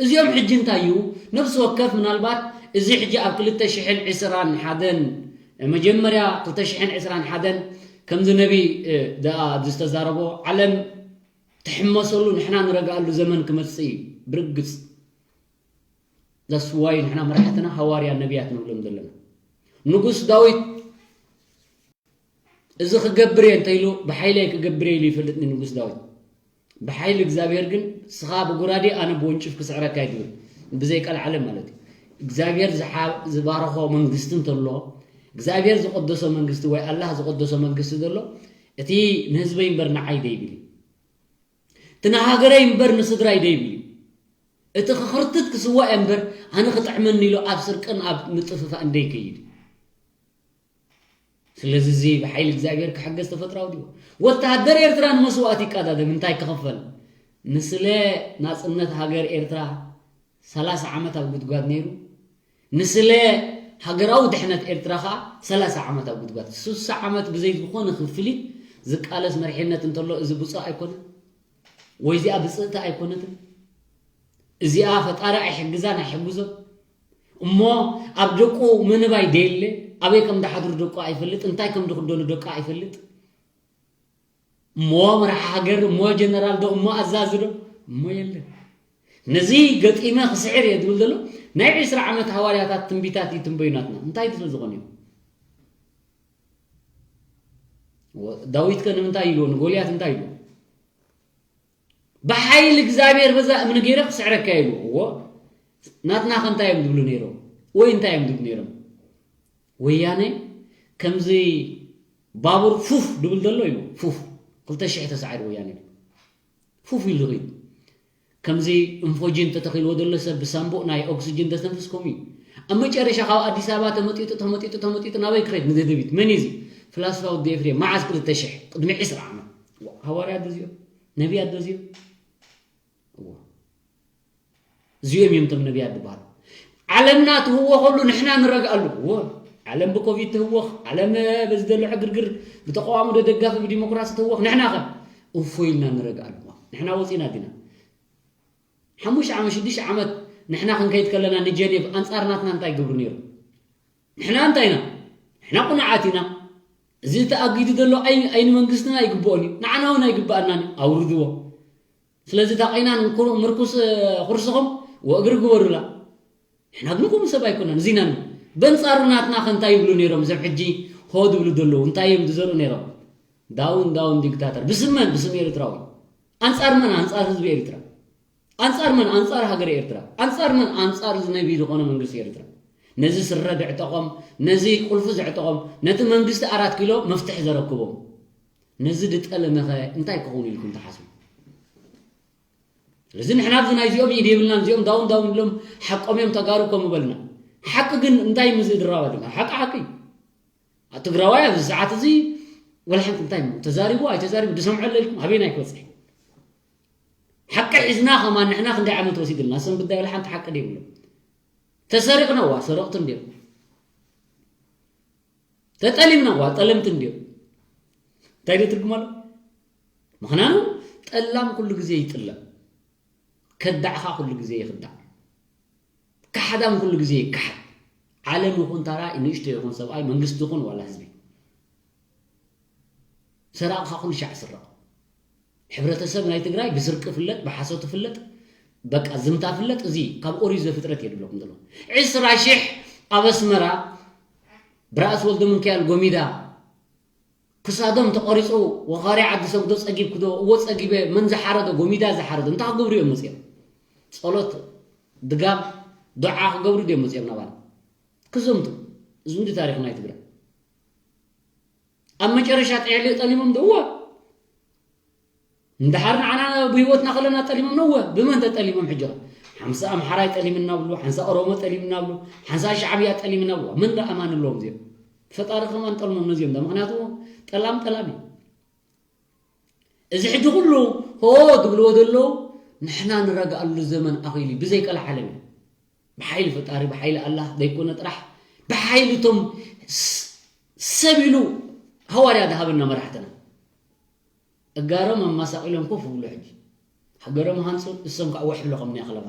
እዚኦም ሕጂ እንታይ እዩ ነብሲ ወከፍ ምናልባት እዚ ሕጂ ኣብ ክልተ ሽሕን ዕስራን ሓደን መጀመርያ ክልተ ሽሕን ዕስራን ሓደን ከምዚ ነቢ ደኣ ኣብዚ ዝተዛረቦ ዓለም ትሕመሰሉ ንሕና ንረግኣሉ ዘመን ክመጽእ እዩ ብርግጽ that's why ንሕና መራሕትና ሃዋርያ ነቢያት ንብሎም ዘለና ንጉስ ዳዊት እዚ ክገብር እየ እንተኢሉ ብሓይለይ ክገብር እየ ኢሉ ይፈልጥ ንንጉስ ዳዊት ብሓይሊ እግዚኣብሔር ግን ስኻ ብጉራዴ ኣነ ብወንጭፍ ክስዕረካ ይትብል ብዘይ ቀልዓለም ማለት እዩ እግዚኣብሔር ዝባረኾ መንግስቲ እንተሎ እግዚኣብሔር ዝቀደሶ መንግስቲ ወይ ኣላህ ዝቀደሶ መንግስቲ ዘሎ እቲ ንህዝበይ እምበር ንዓይ ደይብል እዩ እቲ ንሃገረይ እምበር ንስድራይ ደይብል እዩ እቲ ክኽርትት ክስዋእ እምበር ኣነ ክጥዕመኒ ኢሉ ኣብ ስርቅን ኣብ ምጥፍፋእን ደይከይድ እዩ ስለዚ እዚ ብሓይሊ እግዚኣብሔር ክሕገዝ ተፈጥራዊ ድዩ? ወተሃደር ኤርትራ ንመስዋእቲ ይቀዳደም፣ እንታይ ክኽፈል? ንስለ ናጽነት ሃገር ኤርትራ ሰላሳ ዓመት ኣብ ጉድጓድ ነይሩ። ንስለ ሃገራዊ ድሕነት ኤርትራ ኸኣ ሰላሳ ዓመት ኣብ ጉድጓድ። ስሳ ዓመት ብዘይ ዝኾነ ክፍሊት ዝቃለስ መሪሕነት እንተሎ፣ እዚ ብፁዕ ኣይኮነን? ወይ እዚኣ ብፅእቲ ኣይኮነትን? እዚኣ ፈጣሪ ኣይሕግዛን ኣይሕግዞን? እሞ ኣብ ደቁ ምንባይ ደየለ? ኣበይ ከም ድሓድሩ ደቁ ኣይፈልጥ፣ እንታይ ከም ድኽደኑ ደቁ ኣይፈልጥ። እሞ መራሒ ሃገር፣ እሞ ጀነራል ዶ፣ እሞ ኣዛዚ ዶ? እሞ የለን። ነዚ ገጢመ ክስዕር እየ ዝብል ዘሎ። ናይ ዕስራ ዓመት ሃዋርያታት ትንቢታት ይትንበዩ ናትና። እንታይ ስለ ዝኾነ እዩ? ወ-፣ ዳዊት ከ ንምንታይ ኢልዎ? ንጎልያት እንታይ ኢልዎ? "ብሓይሊ እግዚኣብሔር በዛ እምኒ ገይረ ክስዕረካ" ኢልዎ። እዎ፣ ናትና ከ እንታይ እዮም ዝብሉ ነይሮም? ወይ እንታይ እዮም ዝብሉ ነይሮም? ወያነ ከምዚ ባቡር ፉፍ ድብል ዘሎ ኢሉ፣ ፉፍ፣ ክልተ ሽሕ ተሳዒሩ ወያነ ኢሉ። ፉፍ ኢሉ ዝኸይድ። ከምዚ እንፎጂን ተተኺልዎ ዘሎ ሰብ ብሳምቡእ ናይ ኦክስጅን ተስተንፍስ ከምኡ እዩ። ኣብ መጨረሻ ካብ ኣዲስ ኣበባ ተመጢጡ፣ ተመጢጡ፣ ተመጢጡ ናበይ ክኸይድ? ንደደቢት። መን እዩ እዚ? ፍላስፋ ወዲ ኤፍሬም። መዓዝ? ክልተ ሽሕ፣ ቅድሚ ዕስራ ዓመት። ዋ፣ ሃዋርያ ዶ እዚኦም? ነቢያት ዶ እዚኦም? እዋ። እዚኦም እዮም እቶም ነቢያት ዝበሃሉ። ዓለምና ትህወኸሉ ንሕና ንረግኣሉ። እዎ፣ ዓለም ብኮቪድ ትህወኽ፣ ዓለም በዚ ዘሎ ዕግርግር ብተቃዋሚ ዶ ደጋፊ ብዲሞክራሲ ትህወኽ፣ ንሕና ኸ እፎይ ኢልና ንረግኣሉ። ንሕና ወፂና ዲና? ሓሙሽተ ዓመት፣ ሽዱሽተ ዓመት ንሕና ክንከይድ ከለና ንጀኔቭ ኣንጻር ናትና እንታይ ይገብሩ ነይሩ? ንሕና እንታይ ኢና? ንሕና ቁኑዓት ኢና። እዚ ተኣጊዱ ዘሎ ኣይ-፣ ኣይኒ መንግስትና ኣይግብኦን እዩ። ንዓና እውን ኣይግብኣናን እዩ። ኣውርድዎ። ስለዚ እታ ቀይናን ኩሩ-፣ ምርኩስ፣ እ፣ ኩርስኹም ወእግሪ ግበሩላ። ንሕና ግን ከምኡ ሰብ ኣይኮናን። እዚ ኢና ንብል። በንጻሩ ናትና ከ እንታይ ይብሉ ነይሮም? እዞም ሕጂ ሆ ዝብሉ ዘለዉ እንታይ እዮም ዝዘርኡ ነይሮም? ዳውን፣ ዳውን ዲክታተር። ብስም መን? ብስም ኤርትራዊ። ኣንጻር መን? ኣንጻር ህዝቢ ኤርትራ። ኣንጻር መን? ኣንጻር ሃገረ ኤርትራ። ኣንጻር መን? ኣንጻር እዚ ነቢ ዝኾነ መንግስቲ ኤርትራ። ነዚ ስረ ዘዕጠቖም፣ ነዚ ቁልፊ ዘዕጠቖም፣ ነቲ መንግስቲ ኣራት ኪሎ መፍትሒ ዘረክቦም። ነዚ ዝጠለመኸ እንታይ ክኸውን ኢልኩም ትሓስቡ? ስለዚ ንሕና ኣብዚ ናይዚኦም ኢድ የብልናን፣ እዚኦም ዳውን ዳውን ኢሎም ሓቆም እዮም ተጋሩ ከምኡ በልና። ሓቂ ግን እንታይ ምስ ድራባ ድማ? ሓቂ ሓቂ እዩ። ኣ፣ ትግራዋይ ኣብዚ ሰዓት እዚ ወላ ሓንቲ እንታይ እሞ ተዛሪቡ ኣይተዛሪቡ ዝሰምዖ ኣሎ ኢልኩም ኣበይና ክበጽሕ? ሓቂ ሒዝና ከማን ንሕና ክንደይ ዓመት ወሲድልና? እሶም ግዳይ ወላ ሓንቲ ሓቂ ደይብሎም። ተሰሪቕና፣ ዋ፣ ሰረቕቲ እንድዮም። ተጠሊምና፣ ዋ፣ ጠለምቲ እንድዮም። እንታይ ዶ ትርጉም ኣሎ? ምኽንያቱ ጠላም ኩሉ ግዜ ይጥለም። ከዳዕኻ ኩሉ ግዜ ይኽዳዕ። ካሕዳም ኩሉ ግዜ ይካሓድ። ዓለም ይኹን ታራ፣ ንእሽቶ ይኹን ሰብኣይ፣ መንግስቲ ይኹን ዋላ ህዝቢ። ሰራቕኻ ኩሉ ሻዕ ስረቕ። ሕብረተሰብ ናይ ትግራይ ብስርቂ ፍለጥ፣ ብሓሶት ፍለጥ፣ በቃ ዝምታ ፍለጥ። እዚ ካብ ኦሪት ዘፍጥረት እየ ዝብለኩም ዘሎ። ዕስራ ሽሕ ኣብ ኣስመራ ብራእሲ ወልደ ሚካኤል ጎሚዳ ክሳዶም ተቖሪጹ ወኻርያ ዓዲ ሰጉዶ ጸጊብክዶ? እዎ ጸጊበ። መን ዝሓረዶ? ጎሚዳ ዝሓረዶ። እንታይ ክገብሩ እዮም መጺኦም? ጸሎት፣ ድጋም፣ ዱዓ ክገብሩ ድዮም መጺኦም ናባና? ክዘምቱ። እዚ እንዲ ታሪኽ ናይ ትግራይ። ኣብ መጨረሻ ጥዕሊ ጠሊሞም ዶ? እወ። እንድሓር ንዓና ብህይወትና ከለና ጠሊሞም ነወ። ብመን ተጠሊሞም ሕጂ? ሓንሳ ኣምሓራይ ጠሊምና ብሉ፣ ሓንሳ ኦሮሞ ጠሊምና ብሉ፣ ሓንሳ ሻዕብያ ጠሊምና ብሉ። መን ደኣ ኣማን ኣለዎም እዚኦም? ፈጣሪ ከማን ጠልሞም ነዚኦም ዳ። ምኽንያቱ ጠላም ጠላም እዩ። እዚ ሕጂ ኩሉ ሆ ትብልዎ ዘለዉ ንሕና ንረግኣሉ ዘመን ኣኺሉ እዩ። ብዘይ ቀልዓለም እዩ። ብሓይሊ ፈጣሪ፣ ብሓይሊ ኣላህ ዘይኮነ ጥራሕ፣ ብሓይሊ እቶም ስ-፣ ሰብ ኢሉ ሃዋርያ ዝሃበና መራሕትና። እጋሮም ኣማሳቒሎም ኮፍ ይብሉ ሕጂ። ሃገሮም ሃንጹ፣ እሶም ከዓ ወሕ ብሎ ከም ናይ ኸለባ።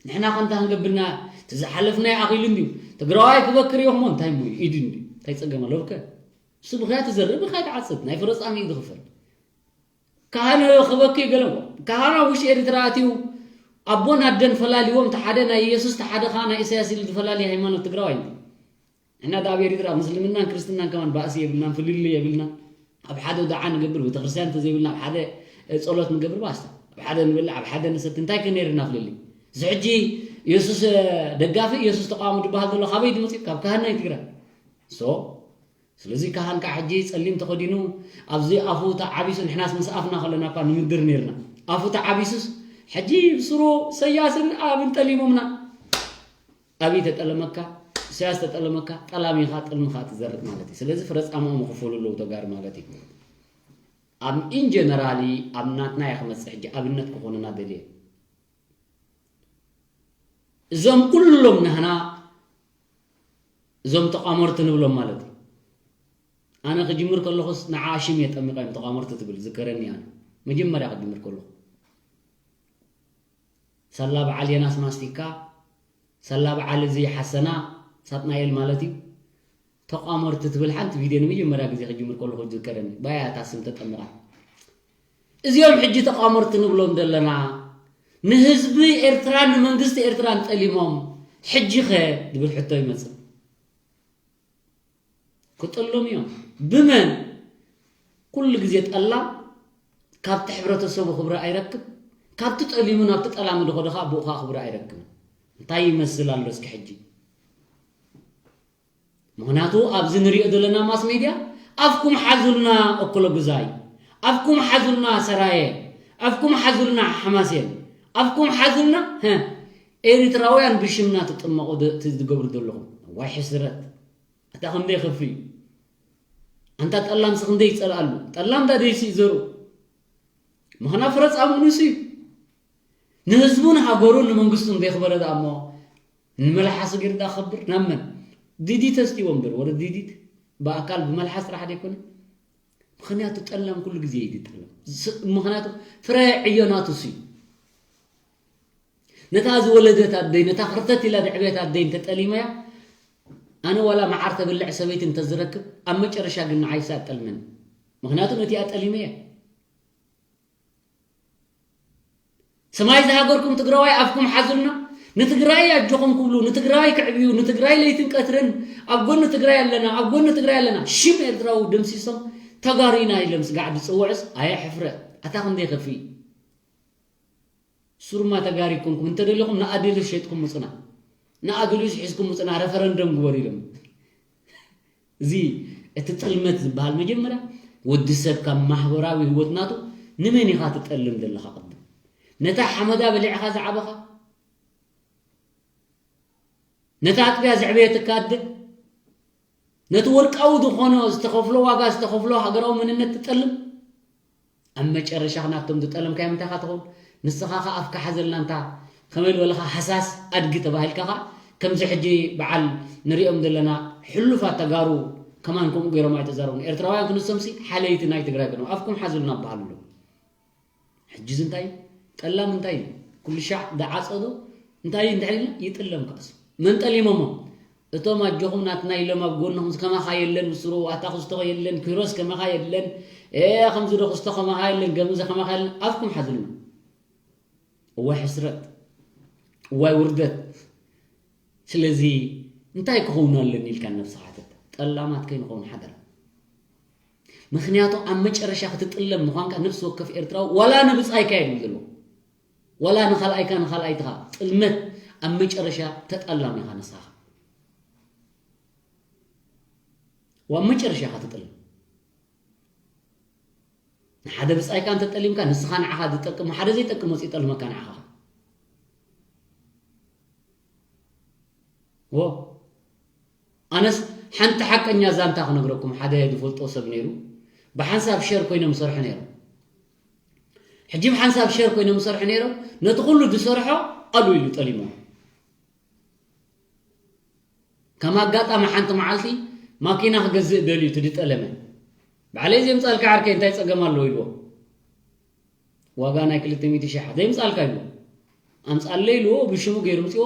ንሕና ከ እንታይ ክንገብርና? እቲ ዝሓለፍናዮ ኣኺሉ እንድዩ። ትግራዋይ ክበክር እዮ እሞ እንታይ እሞ ኢዱ እንድዩ። እንታይ ጸገም ኣለዎ ከ? እሱ ብኽያ ትዘርእ፣ ብኽያ ትዓጽድ። ናይ ፍረጻሚ እዩ ዝኽፈል። ካህን ክበኪ ገለ እሞ። ካህን ኣብ ውሽጢ ኤርትራ ኣትዩ ኣቦን ኣደን ፈላልዎም፣ እቲ ሓደ ናይ ኢየሱስ፣ እቲ ሓደ ኸዓ ናይ ኢሳያስ ኢሉ ዝፈላሊ ሃይማኖት ትግራዋይ እንድዩ። ንሕና ዳ ኣብ ኤርትራ ምስልምናን ክርስትናን ከማን ባእሲ የብልናን፣ ፍልልይ የብልናን። ኣብ ሓደ ዳዓ ንገብር፣ ቤተክርስትያን እንተዘይብልና፣ ኣብ ሓደ፣ እ፣ ጸሎት ንገብር፣ ባስታ። ኣብ ሓደ ንበልዕ፣ ኣብ ሓደ ንሰቲ፣ እንታይ ከ ነይርና ፍልልይ? እዚ ሕጂ የሱስ፣ እ፣ ደጋፊ፣ የሱስ ተቃዋሚ ዝበሃል ዘሎ ካበይ ድመጽእ? ካብ ካህን ናይ ትግራይ። ሶ፣ ስለዚ ካህን ከዓ ሕጂ ጸሊም ተኸዲኑ፣ ኣብዚ ኣፉ ተዓቢሱ፣ ንሕናስ ምስ ኣፍና ከለና እኳ ንምድር ነይርና። ኣፉ ተዓቢሱስ፣ ሕጂ ብስሩ ሰያስን ኣብን ጠሊሞምና። ኣብይ ተጠለመካ? ኢሳያስ ተጠለመካ፣ ጠላሚኻ፣ ጥልምኻ ትዘርእ ማለት እዩ። ስለዚ ፍረ ጻምኦም ይኽፈሉ ኣለዉ ተጋሩ ማለት እዩ። ኣብ ኢንጀነራሊ ኣብ ናትና እየ ክመጽእ ሕጂ ኣብነት ክኾኑና ደልየ። እዞም ኩሎም ናህና እዞም ተቋመርቲ ንብሎም ማለት እዩ። ኣነ ክጅምር ከለኹስ ንዓ ሽም እየ ጠሚቐ እዮም ተቋመርቲ ትብል ዝከረኒ። ኣነ መጀመርያ ክጅምር ከለኹ ሳላ በዓል የናስ ማስቲካ፣ ሳላ በዓል እዚ ሓሰና፣ ሳጥናኤል ማለት እዩ። ተቋመርቲ ትብል ሓንቲ ቪድዮ ንመጀመርያ ግዜ ክጅምር ከለኹ ዝከረኒ ባያ እታ ስም ተጠሚቓ። እዚኦም ሕጂ ተቋመርቲ ንብሎም ዘለና ንህዝቢ ኤርትራን ንመንግስቲ ኤርትራን ጠሊሞም፣ ሕጂ ኸ ዝብል ሕቶ ይመጽእ። ክጥሉም እዮም። ብመን? ኩሉ ግዜ ጠላም ካብቲ ሕብረተሰቡ ክብሪ ኣይረክብ፣ ካብቲ ጠሊሙ ናብቲ ጠላሚ ዝኸደ ኸዓ ብኡ ኸዓ ክብሪ ኣይረክብን። እንታይ ይመስል ኣሎ እስኪ ሕጂ? ምኽንያቱ ኣብዚ ንሪኦ ዘለና ማስ ሜድያ ኣፍኩም ሓዙልና እኩለ ጉዛይ፣ ኣፍኩም ሓዙልና ሰራየ፣ ኣፍኩም ሓዙልና ሓማሴን፣ ኣፍኩም ሓዙልና ሀ፣ ኤሪትራውያን ብሽምና ትጥመቑ ደ-፣ ት-፣ ትገብሩ ዘለኹም። ዋይ ሕስረት። ኣታ ክንደይ ከፊ። ኣንታ ጠላምሲ ክንደይ ይጸልኣሉ። ጠላም ዳ ደይሲ ይዘሩ። ምኽና ፍረ ጻምኡ ንሱ እዩ። ንህዝቡን ሃገሩን ንመንግስቱን ዘይኽበረ ደኣ እሞ ንመልሓሱ ገይሩ ደኣ ክኽብር ናብ መን? ዲዲት ኣስትይዎ እምበር፣ ወረ ዲዲት ብኣካል ብመልሓስ ጥራሕ ደይኮነ። ምኽንያቱ ጠላም ኩሉ ግዜ እዩ ጠላም። ስ-፣ ምኽንያቱ ፍረ ዕዮ ናቱ እሱ እዩ። ነታ ዝወለደት ኣደይ፣ ነታ ክርተት ኢላ ዘዕበየት ኣደይ እንተጠሊመያ፣ ኣነ ዋላ መዓር ተብልዕ ሰበይቲ እንተዝረክብ፣ ኣብ መጨረሻ ግን ንዓይስ ኣጠልመኒ። ምኽንያቱ ነቲኣ ጠሊመያ። ሰማይ ዝሃገርኩም ትግራዋይ ኣፍኩም ሓዙልና። ንትግራይ ኣጆኹም ክብሉ፣ ንትግራይ ክዕብዩ፣ ንትግራይ ለይትን ቀትርን ኣብ ጎኒ ትግራይ ኣለና፣ ኣብ ጎኒ ትግራይ ኣለና። ሽም ኤርትራዊ ደምሲሶም ተጋሩ ኢና ኢሎም ስጋዕ ዝጽውዕስ ኣየ ሕፍረት። ኣታ ክንደይ ከፊ። ሱርማ ተጋሪ ኮንኩም እንተደለኹም ንኣድልስ ሸጥኩም ምጹና። ንኣድልስ ሒዝኩም ምጹና፣ ረፈረንደም ግበሩ ኢሎም። እዚ እቲ ጥልመት ዝበሃል መጀመርያ ወዲ ሰብ ካብ ማህበራዊ ህይወት ናቱ ንመን ኢኻ ትጠልም ዘለኻ ቅድም? ነታ ሓመዳ በሊዕኻ ዝዓበኻ? ነታ ኣጥቢያ ዘዕበየትካ ኣደ? ነቲ ወርቃዊ ዝኾነ ዝተኸፍሎ ዋጋ፣ ዝተኸፍሎ ሃገራዊ መንነት ትጠልም? ኣብ መጨረሻ ናቶም ዝጠለምካዮም እንታይ ኢኻ ትኸውን? ንስኻ ኸኣ ኣፍካ ሓዘልና እንታ ከመይ ዝበልኻ ሃሳስ ኣድጊ ተባሂልካ ኸኣ ከምዚ ሕጂ በዓል ንሪኦም ዘለና ሕሉፋት ተጋሩ ከማን ከምኡ ገይሮም ኣይተዛረቡን። ኤርትራውያን ክንሶምሲ ሓለይቲ ናይ ትግራይ ገኖም ኣፍኩም ሓዙልና በሃሉ ኣለዉ። ሕጂ እዚ እንታይ እዩ? ጠላም እንታይ እዩ? ኩሉ ሻዕ ዝዓጸዶ እንታይ እዩ? እንድሕር ኢልና ይጥለም ከኣሱ። መን ጠሊሞሞ? እቶም ኣጆኹም ናትና ኢሎም ኣብ ጎንኹም ከማኻ የለን፣ ብስሩ ኣታ ክስቶ የለን፣ ኪሮስ ከማኻ የለን፣ ኤ፣ ከምዚ ዶ ክስቶ ከማኻ የለን፣ ገምዚ ከማኻ የለን፣ ኣፍኩም ሓዝልና። እዋይ ሕስረት፣ እዋይ ውርደት። ስለዚ እንታይ ክኸውን ኣለኒ ኢልካ ነብስኻ ሕተት። ጠላማት ከይንኸውን ሓደራ። ምኽንያቱ ኣብ መጨረሻ ክትጥለም ምዃንካ ነፍሲ ወከፍ ኤርትራዊ ዋላ ንብጻይካ እዩ ዝብል ዘሎ። ዋላ ንኻልኣይካ ንኻልኣይትኻ ጥልመት ኣብ መጨረሻ ተጠላሚ ኢኻ ንስኻ። ኣብ መጨረሻ ኢኻ ትጥለም። ንሓደ ብጻይካ እንተጠሊምካ ንስኻ ንዓኻ ዝጠቅም ሓደ ዘይጠቅም ወፂኡ ይጠልመካ ንዓኻ። ዎ ኣነስ ሓንቲ ሓቀኛ ዛንታ ክነግረኩም ሓደ ዝፈልጦ ሰብ ነይሩ። ብሓንሳብ ሸር ኮይኖም ይሰርሑ ነይሮም። ሕጂ ብሓንሳብ ሸር ኮይኖም ይሰርሑ ነይሮም። ነቲ ኩሉ ዝሰርሖ ኣሉ ኢሉ ጠሊሞ። ከም ኣጋጣሚ ሓንቲ መዓልቲ ማኪና ክገዝእ ደልዩ እቲ ዝጠለመ። ባዕለይ ዘምጻልካ ዓርከይ እንታይ ጸገም ኣለዎ ኢልዎ። ዋጋ ናይ ክልተ ሚእቲ ሺሕ ዘይምጻልካ ኢልዎ። ኣምጻለይ ኢልዎ ብሽሙ ገይሩ ምጽዎ።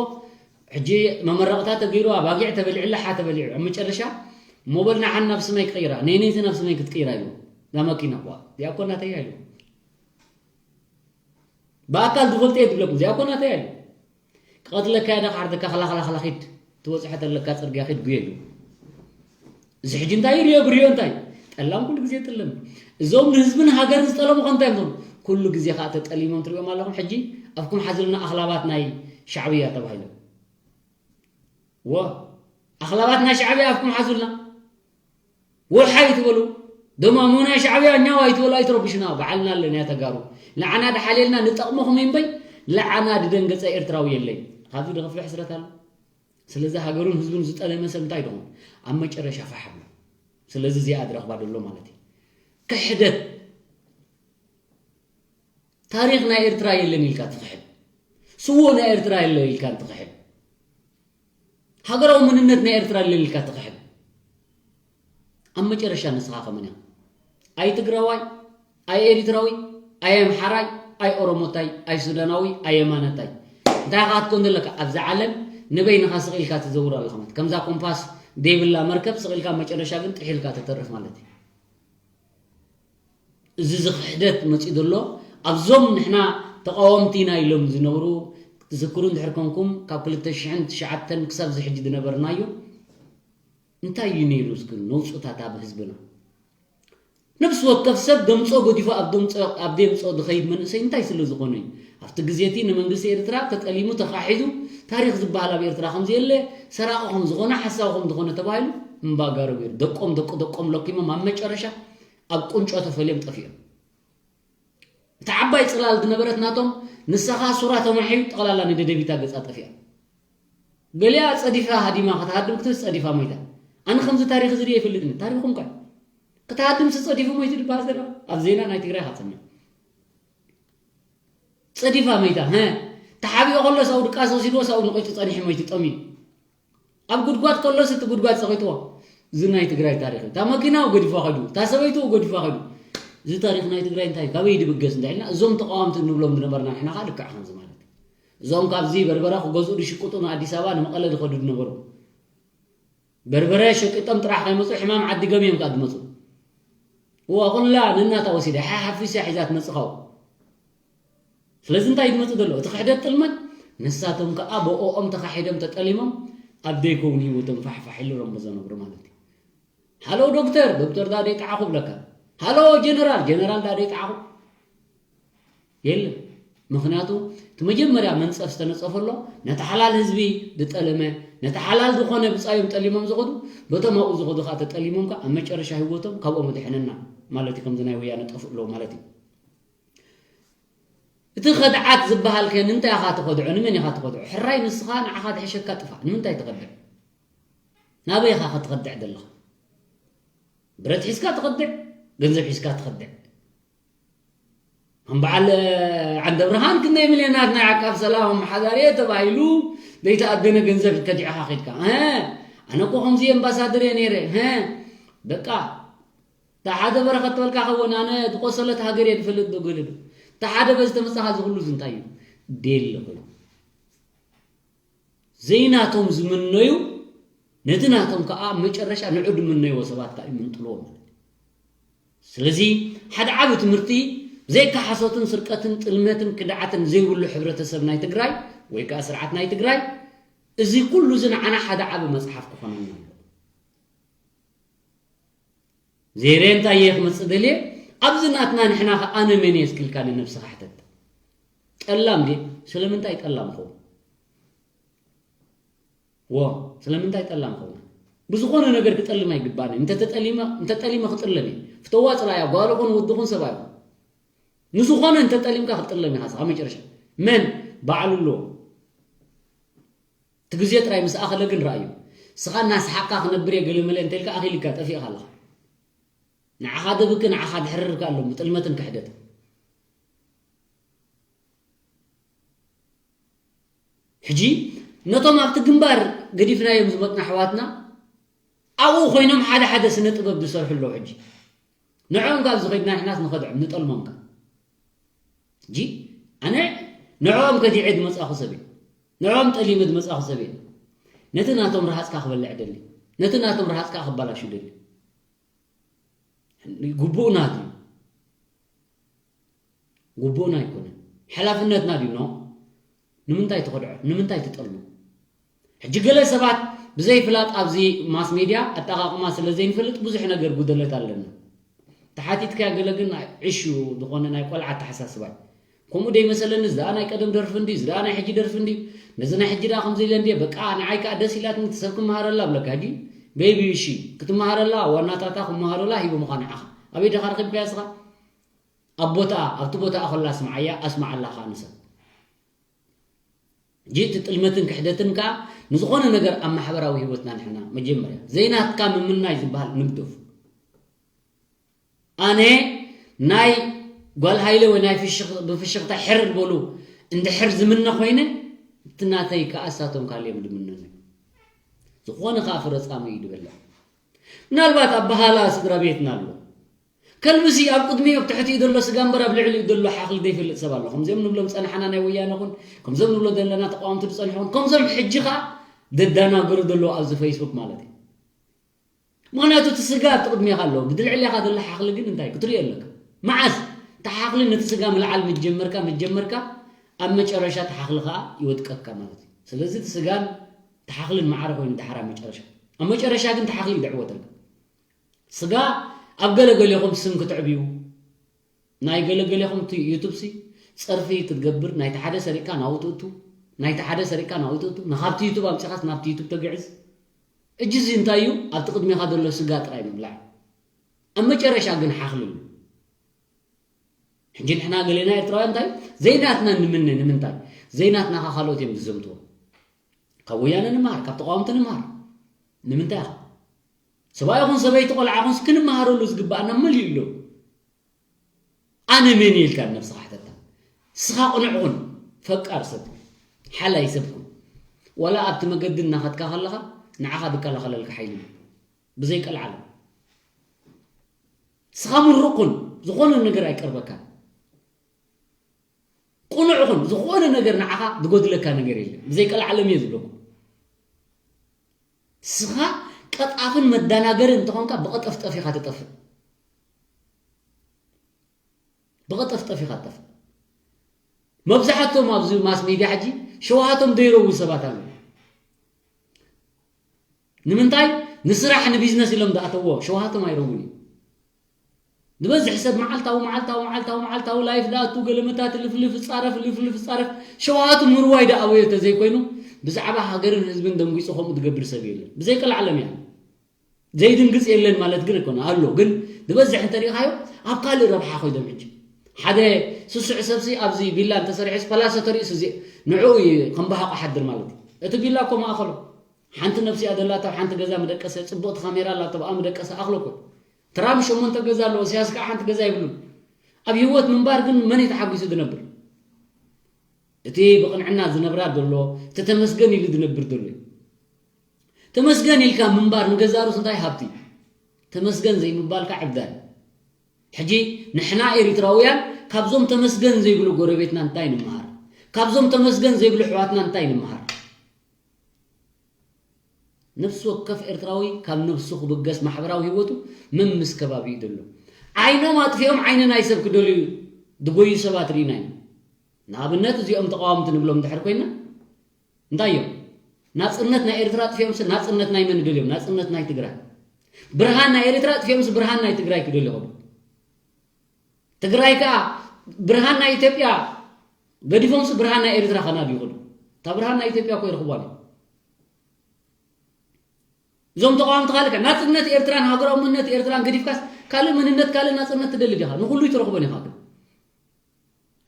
ሕጂ መመረቕታ ተገይሩ ኣባጊዕ ተበሊዑ ላሓ ተበሊዑ ኣብ መጨረሻ ሞበል ንዓን ናብ ስመይ ክቕይራ ነይነይቲ ናብ ስመይ ክትቅይራ ኢልዎ። እዛ ማኪና እኳ እዚኣ እኮ ናተይ ኢልዎ። ብኣካል ዝፈልጦ እየ ዝብለኩም እዚኣ እኮ ናተይ ኢልዎ። ክቐትለካ እየ ዳ ክዓርደካ ክላኽላኽላ ኺድ ትበፅሖ ተለካ ፅርግያ ኺድ ጉየ ኢልዎ። እዚ ሕጂ እንታይ ሪኦ ብሪኦ እንታይ ጠላም ኩሉ ግዜ ጥልም። እዞም ንህዝብን ሃገርን ዝጠለሙ ከ እንታይ እዮም? ኩሉ ግዜ ከዓ ተጠሊሞም ትሪኦም ኣለኹም። ሕጂ ኣፍኩም ሓዝልና ኣኽላባት ናይ ሻዕብያ ተባሂሎም። ወ ኣኽላባት ናይ ሻዕብያ ኣፍኩም ሓዙልና። ወርሓ ይትበሉ ደማ ሞ ናይ ሻዕብያ እኛው ኣይትበሉ ኣይትረብሽና። በዓልና ኣለና ተጋሩ። ለዓና ድሓልየልና ንጠቕመኹም እምበይ ለዓና ድደንገፀ ኤርትራዊ የለይ። ካብዚ ድኸፍእ ሕስረት ኣሎ። ስለዚ ሃገሩን ህዝቡን ዝጠለመ ሰብ እንታይ ደኾን ኣብ መጨረሻ ፋሕ ብሎ። ስለዚ እዚኣ ዝረኽባ ደሎ ማለት እዩ። ክሕደት። ታሪኽ ናይ ኤርትራ የለን ኢልካ ትኽሕድ። ስዎ ናይ ኤርትራ የለ ኢልካ ትኽሕድ። ሃገራዊ መንነት ናይ ኤርትራ የለን ኢልካ ትኽሕድ። ኣብ መጨረሻ ንስኻ ከመን ኢኻ? ኣይ ትግራዋይ፣ ኣይ ኤሪትራዊ፣ ኣይ ኣምሓራይ፣ ኣይ ኦሮሞታይ፣ ኣይ ሱዳናዊ፣ ኣይ የማነታይ። እንታይ ኢኻ ክትኮን ዘለካ? ኣብዚ ዓለም ንበይንኻ ስቕ ኢልካ ትዘውር ኣለኻ ማለት። ከምዛ ኮምፓስ ዘይብላ መርከብ ስቕ ኢልካ መጨረሻ ግን ጥሕ ኢልካ ትተርፍ ማለት እዩ። እዚ ዝኽሕደት መፂኡ ዘሎ ኣብዞም ንሕና ተቃወምቲ ኢና ኢሎም ዝነብሩ ትዝክሩ እንድሕር ኮንኩም ካብ ክልተ ሽሕን ትሽዓተን ክሳብ ዝሕጂ ዝነበርናዮ እንታይ እዩ ነይሩ እስኪ ነውፅታት ኣብ ህዝብና ነብሲ ወከፍ ሰብ ደምፆ ገዲፉ ኣብ ደምፆ ኣብ ደምፆ ዝኸይድ መንእሰይ እንታይ ስለ ዝኾነ እዩ ኣብቲ ግዜ እቲ ንመንግስቲ ኤርትራ ተጠሊሙ ተኻሒዱ ታሪኽ ዝበሃል ኣብ ኤርትራ ከም ዘየለ ሰራቒ ከም ዝኾነ ሓሳዊ ከም ዝኾነ ተባሂሉ እምባ ጋረብ እዩ ደቆም ደቂ ደቆም ለኪሞም ኣብ መጨረሻ ኣብ ቁንጮ ተፈልዮም ጠፊኦም። እታ ዓባይ ጽላል ዝነበረት ናቶም ንሳኻ ሱራ ተማሕዩ ጠቕላላ ንደደቢታ ገጻ ጠፊኣ። ገሊኣ ጸዲፋ ሃዲማ ክትሃድም ክትብል ጸዲፋ ሞይታ። ኣነ ከምዚ ታሪኽ እዚ ድየ ይፈልጥኒ። ታሪኹም ከ? ክትሃድም ሲ ጸዲፉ ሞይቱ ዝበሃል ዘሎ ኣብ ዜና ናይ ትግራይ ካትሰምዕ። ጸዲፋ መይታ። ሀ ተሓቢኦ ከሎ ሳው ድቃስ ወሲድዎ ሳው ንቆይቱ ጸኒሑ ሞይቱ ጠሚዩ። ኣብ ጉድጓድ ከሎስ እቲ ጉድጓድ ጸቒጥዎ። እዚ ናይ ትግራይ ታሪኽ እዩ። እታ መኪናኡ ገዲፋ ኸዱ፣ እታ ሰበይትኡ ገዲፋ ኸዱ። እዚ ታሪኽ ናይ ትግራይ እንታይ ካበይ ድብገስ እንታይ ኢልና እዞም ተቃወምቲ እንብሎም ዝነበርና ንሕና ከዓ ልክዕ ከምዚ ማለት እዩ። እዞም ካብዚ በርበረ ክገዝኡ ድሽቅጡ ንኣዲስ ኣበባ ንመቐለ ዝኸዱ ዝነበሩ በርበረ ሸቂጦም ጥራሕ ከይመፁ ሕማም ዓዲጎም እዮም ከዓ ዝመፁ። እዋ ኩላ ነናታ ወሲደ ሓሓፊሳ ሒዛ ትመፅኻው ስለዚ እንታይ ዝመፅእ ዘሎ እቲ ክሕደት ጥልመት ንሳቶም ከዓ ብኦኦም ተኻሒዶም ተጠሊሞም ኣብ ዘይከውን ህይወቶም ፋሕፋሕ ኢሉ ረምቦ ዘነብሩ ማለት እዩ ሃሎ ዶክተር ዶክተር ዳ ደይጠዓኹ ብለካ ሃሎ ጀነራል ጀነራል ዳ ደይጠዓኹ የለን ምኽንያቱ እቲ መጀመርያ መንፀፍ ዝተነፀፈሎ ነቲ ሓላል ህዝቢ ዝጠለመ ነቲ ሓላል ዝኾነ ብፃዮም ጠሊሞም ዝኸዱ በቶም ኣብኡ ዝኸዱ ከዓ ተጠሊሞም ከዓ ኣብ መጨረሻ ህይወቶም ካብኦም ድሕነና ማለት እዩ ከምዚ ናይ ወያነ ጠፍእ ኣለዉ ማለት እዩ እቲ ኸድዓት ዝበሃል ከ ንምንታይ ኢኻ ትኸድዖ? ንመን ኢኻ ትኸድዖ? ሕራይ ንስኻ ንዓኻ ድሕሸካ ጥፋእ። ንምንታይ ትኸድዕ? ናበይ ኢኻ ክትኸድዕ ዘለኻ? ብረት ሒዝካ ትኸድዕ፣ ገንዘብ ሒዝካ ትኸድዕ። ከም በዓል ዓንደብርሃን ክንደይ ሚልዮናት ናይ ዓቃብ ሰላም ኣመሓዳሪ እየ ተባሂሉ ዘይተኣደነ ገንዘብ ከዲዕኻ ኸድካ። ኣነ እኮ ከምዚ ኣምባሳደር እየ ነይረ። በቃ እታ ሓደ በረኸት ትበልካ ከውን ኣነ ዝቆሰለት ሃገር እየ ዝፈልጥ ዶ ገለ ዶ እታ ሓደ በዚ ተመፃኻ እዚ ኩሉ እዚ እንታይ እዩ ደሊ ኮይኑ ዘይናቶም ዝምነዩ ነቲ ናቶም ከዓ መጨረሻ ንዑ ዝምነይዎ ሰባት ከዓ ይምንጥልዎ ማለት እዩ ስለዚ ሓደ ዓብ ትምህርቲ ብዘይካ ሓሶትን ስርቀትን ጥልመትን ክድዓትን ዘይብሉ ሕብረተሰብ ናይ ትግራይ ወይ ከዓ ስርዓት ናይ ትግራይ እዚ ኩሉ እዚ ንዓና ሓደ ዓብ መፅሓፍ ክኾነና ኣለዎ ዜሬ እንታይ እየ ክመፅእ ደልየ ኣብዚ ናትና ንሕና ከ ኣነ መን እየ እስኪልካ ንነብስኻ ሕተት ጠላም ድየ ስለምንታይ ጠላም ኸውን ዎ ስለምንታይ ጠላም ኸውን ብዝኾነ ነገር ክጠልም ኣይግባን እንተተጠሊመ እንተጠሊመ ክጥለም እየ ፍተዋ ፅላያ ጓል ኹን ወዲ ኹን ሰብኣይ ኹን ንዝኾነ እንተጠሊምካ ክጥለም ኢኻ ስኻ መጨረሻ መን ባዕሉ ኣለዎ እቲ ግዜ ጥራይ ምስ ኣኸለ ግን ረኣዩ ስኻ እናሰሓቅካ ክነብር እየ ገለመለ እንተልካ ኣኺልካ ጠፊእኻ ኣለኻ ንዓኻ ደብኪ ንዓኻ ድሕርርካ ኣሎ ብጥልመትን ክሕደትን ሕጂ ነቶም ኣብቲ ግንባር ገዲፍናዮም ዝመጥና ኣሕዋትና ኣብኡ ኮይኖም ሓደ ሓደ ስነ ጥበብ ዝሰርሑ ኣለዉ ሕጂ ንዕኦም ካብ ዝኸድና ንሕናስ ንኸድዖም ንጠልሞም ከ ሕጂ ኣነ ንዕኦም ከዲዐ ዝመጻኹ ሰብ እየ ንዕኦም ጠሊመ ዝመጻኹ ሰብ እየ ነቲ ናቶም ረሃጽካ ክበልዕ ደሊ ነቲ ናቶም ረሃጽካ ክባላሹ ደሊ ግቡእና ድዩ ግቡእና ኣይኮነን ሓላፍነትና ድዩ ኖ ንምንታይ ትኸድዖ ንምንታይ ትጠልሞ ሕጂ ገለ ሰባት ብዘይ ፍላጥ ኣብዚ ማስ ሜድያ ኣጠቓቕማ ስለ ዘይንፈልጥ ብዙሕ ነገር ጉደለት ኣለና ተሓቲትካያ ገለ ግን ዕሹ ዝኾነ ናይ ቆልዓ ኣተሓሳስባ እዩ ከምኡ ደይመሰለኒ እዚ ደኣ ናይ ቀደም ደርፊ እንድዩ እዚ ደኣ ናይ ሕጂ ደርፊ እንድዩ ነዚ ናይ ሕጂ ደኣ ከምዚ ኢለ እንድየ በቃ ንዓይ ከዓ ደስ ኢላትኒ እቲ ሰብ ክመሃረላ ብለካ ሕጂ ቤቢ እሺ ክትመሃረላ ዋናታታ ክመሃሩላ ሂቦምኻ ንዓኻ ኣበይ ደኻ ረኺብካያ ስኻ ኣብ ቦታኣ ኣብቲ ቦታኣ ከላ ስምዓያ ኣስምዓላ ከዓ ንሰብ ሕጂ እቲ ጥልመትን ክሕደትን ከኣ ንዝኾነ ነገር ኣብ ማሕበራዊ ህይወትና ንሕና መጀመርያ ዘይናትካ ምምናይ ዝበሃል ንግደፉ። ኣነ ናይ ጓል ሃይለ ወይ ናይ ፍሽኽ-፣ ብፍሽኽታ ሕር በሉ እንድሕር ዝምነ ኮይነ፣ እቲ ናተይ ከኣ እሳቶም ካልዮም ድምነኑ። ዝኾነ ከኣ ፍረጻሙ እዩ ድበልዕ። ምናልባት ኣበሃላ ስድራ ቤትና ኣሎ። ከልብሲ ኣብ ቅድሚኡ ኣብ ትሕቲኡ ዘሎ ስጋ እምበር ኣብ ልዕሊኡ ዘሎ ሓኽሊ ዘይፈልጥ ሰብ ኣሎ። ከምዚኦም ንብሎም ጸናሕና ናይ ወያነ ኹን፣ ከምዞም ንብሎም ዘለና ተቃወምቲ ዝጸንሑ ኹን፣ ከምዞም ሕጂ ከኣ ደዳናገሩ ዘለዉ ኣብዚ ፌስቡክ ማለት እዩ። ምኽንያቱ እቲ ስጋ ኣብቲ ቅድሜኻ ኣሎ፣ ብድልዕሌኻ ዘሎ ሓኽሊ ግን እንታይ ክትሪኦ ኣለካ። መዓስ እቲ ሓኽሊ ነቲ ስጋ ምልዓል ምጀመርካ፣ ምጀመርካ ኣብ መጨረሻ እቲ ሓኽሊ ከኣ ይወድቀካ ማለት እዩ። ስለዚ እቲ ስጋን እቲ ሓኽልን ማዕረ ኮይኑ ድሓር ኣብ መጨረሻ፣ ኣብ መጨረሻ ግን እቲ ሓኽሊ ይድዕወተልካ። ስጋ ኣብ ገለገሌኹም ስም ክትዕብዩ፣ ናይ ገለገሌኹም እቲ ዩቱብ ሲ ጸርፊ ክትገብር፣ ናይቲ ሓደ ሰሪቕካ ናብኡ ትእቱ፣ ናይቲ ሓደ ሰሪቕካ ናብኡ ትእቱ፣ ንኻብቲ ዩቱብ ኣምጺኻስ ናብቲ ዩቱብ ተግዕዝ። እጂ እዚ እንታይ እዩ? ኣብቲ ቅድሜኻ ዘሎ ስጋ ጥራይ ምብላዕ። ኣብ መጨረሻ ግን ሓኽልሉ። ሕጂ ንሕና ገሌና ኤርትራውያን እንታይ? ዘይናትና ንምነ ንምንታይ? ዘይናትናኻ ካልኦት እዮም ዝዘምትዎ። ካብ ወያነ ንምሃር፣ ካብ ተቃወምቲ ንምሃር። ንምንታይ ኢኻ? ሰብኣይ ይኹን ሰበይቲ ቆልዓ ይኹንስ ክንመሃረሉ ዝግባኣና መሊኡ ኣሎ። ኣነ መን ኢልካ ንነብስኻ ሕተታ። ንስኻ ቅኑዕ ኩን፣ ፈቃር ሰብ ኩን፣ ሓላይ ሰብ ኩን። ዋላ ኣብቲ መገዲ እናኸድካ ከለኻ ንዓኻ ዝከላኸለልካ ሓይሊ ኣሎ። ብዘይ ቀልዓለም። ንስኻ ምሩቕ ኩን፣ ዝኾነ ነገር ኣይቀርበካን። ቅኑዕ ኩን፣ ዝኾነ ነገር ንዓኻ ዝጎድለካ ነገር የለን። ብዘይ ቀልዓለም እየ ዝብለኩም። ንስኻ ቀጣፍን መዳናገርን እንተኾንካ ብቐጠፍጠፍ ኢኻ ትጠፍእ። ብቐጠፍጠፍ ኢኻ ትጠፍእ። መብዛሕትኦም ኣብዚ ማስ ሚድያ ሕጂ ሸውሃቶም ዘይረው ሰባት ኣለዉ። ንምንታይ? ንስራሕ ንቢዝነስ ኢሎም ዝኣተዎ ሸውሃቶም ኣይረውን እዩ። ዝበዝሕ ሰብ መዓልታዊ፣ መዓልታዊ፣ መዓልታዊ፣ መዓልታዊ ላይፍ ዝኣቱ ገለመታት ልፍልፍ ጻረፍ፣ ልፍልፍ ጻረፍ። ሸውሃቱ ምርዋይ ደኣ ኣበዮ ተዘይኮይኑ ብዛዕባ ሃገርን ህዝብን ደንጒጹ ከምኡ ዝገብር ሰብ የለን። ብዘይ ቀልዓለም እያ። ዘይድንግጽ የለን ማለት ግን ኣይኮነ፣ ኣሎ። ግን ዝበዝሕ እንተሪኢኻዮ ኣብ ካልእ ረብሓ ኮይዶም ሕጂ። ሓደ ስሱዕ ሰብሲ ኣብዚ ቪላ እንተሰሪሑስ ፓላሶ ተርእዩስ እዚ ንዕኡ እዩ ከም በሃቆ ሓድር ማለት እዩ። እቲ ቪላ እኮ ማእኸሎ። ሓንቲ ነብሲ እያ ዘላቶ፣ ሓንቲ ገዛ መደቀሰ፣ ጽቡቕቲ ካሜራ ኣላቶ፣ ብኣ መደቀሰ ኣኽሎ እኮ። ትራምፕ ሸሞንተ ገዛ ኣለዎ፣ ኢሳያስ ከዓ ሓንቲ ገዛ የብሉን። ኣብ ህይወት ምንባር ግን መን እዩ ተሓጒሱ ዝነብር? እቲ ብቕንዕና ዝነብራ ዘሎ፣ እቲ ተመስገን ኢሉ ዝነብር ዘሎ እዩ። ተመስገን ኢልካ ምንባር ንገዛ ርእሱ እንታይ ሃብቲ እዩ? ተመስገን ዘይምባል ከዓ ዕብዳን። ሕጂ ንሕና ኤሪትራውያን ካብዞም ተመስገን ዘይብሉ ጎረቤትና እንታይ ንምሃር? ካብዞም ተመስገን ዘይብሉ ኣሕዋትና እንታይ ንምሃር? ነፍሲ ወከፍ ኤርትራዊ ካብ ነብሱ ክብገስ ማሕበራዊ ህይወቱ መምስ ከባቢ እዩ ዘሎ። ዓይኖም ኣጥፊኦም ዓይኒ ናይ ሰብ ክደልዩ ዝጎዩ ሰባት ርኢና ኢና። ንኣብነት እዚኦም ተቃወምቲ ንብሎም እንድሕር ኮይና እንታይ እዮም? ናጽነት ናይ ኤርትራ ኣጥፊኦምስ ናጽነት ናይ መን ይደልዮም? ናጽነት ናይ ትግራይ። ብርሃን ናይ ኤርትራ ኣጥፊኦምስ ብርሃን ናይ ትግራይ ክደልዩ ይኸዱ። ትግራይ ከኣ ብርሃን ናይ ኢትዮጵያ ገዲፎምስ ብርሃን ናይ ኤርትራ ከናድዩ ይኸዱ። እታ ብርሃን ናይ ኢትዮጵያ እኮ ይረኽቧ ኣለዉ። እዞም ተቃወምቲ ካልእ ከ ናጽነት ኤርትራን ሃገራዊ መንነት ኤርትራን ገዲፍካስ ካልእ መንነት ካልእ ናጽነት ትደሊ ዲኻ? ንኹሉ ይትረኽቦን ኢኻ ግን።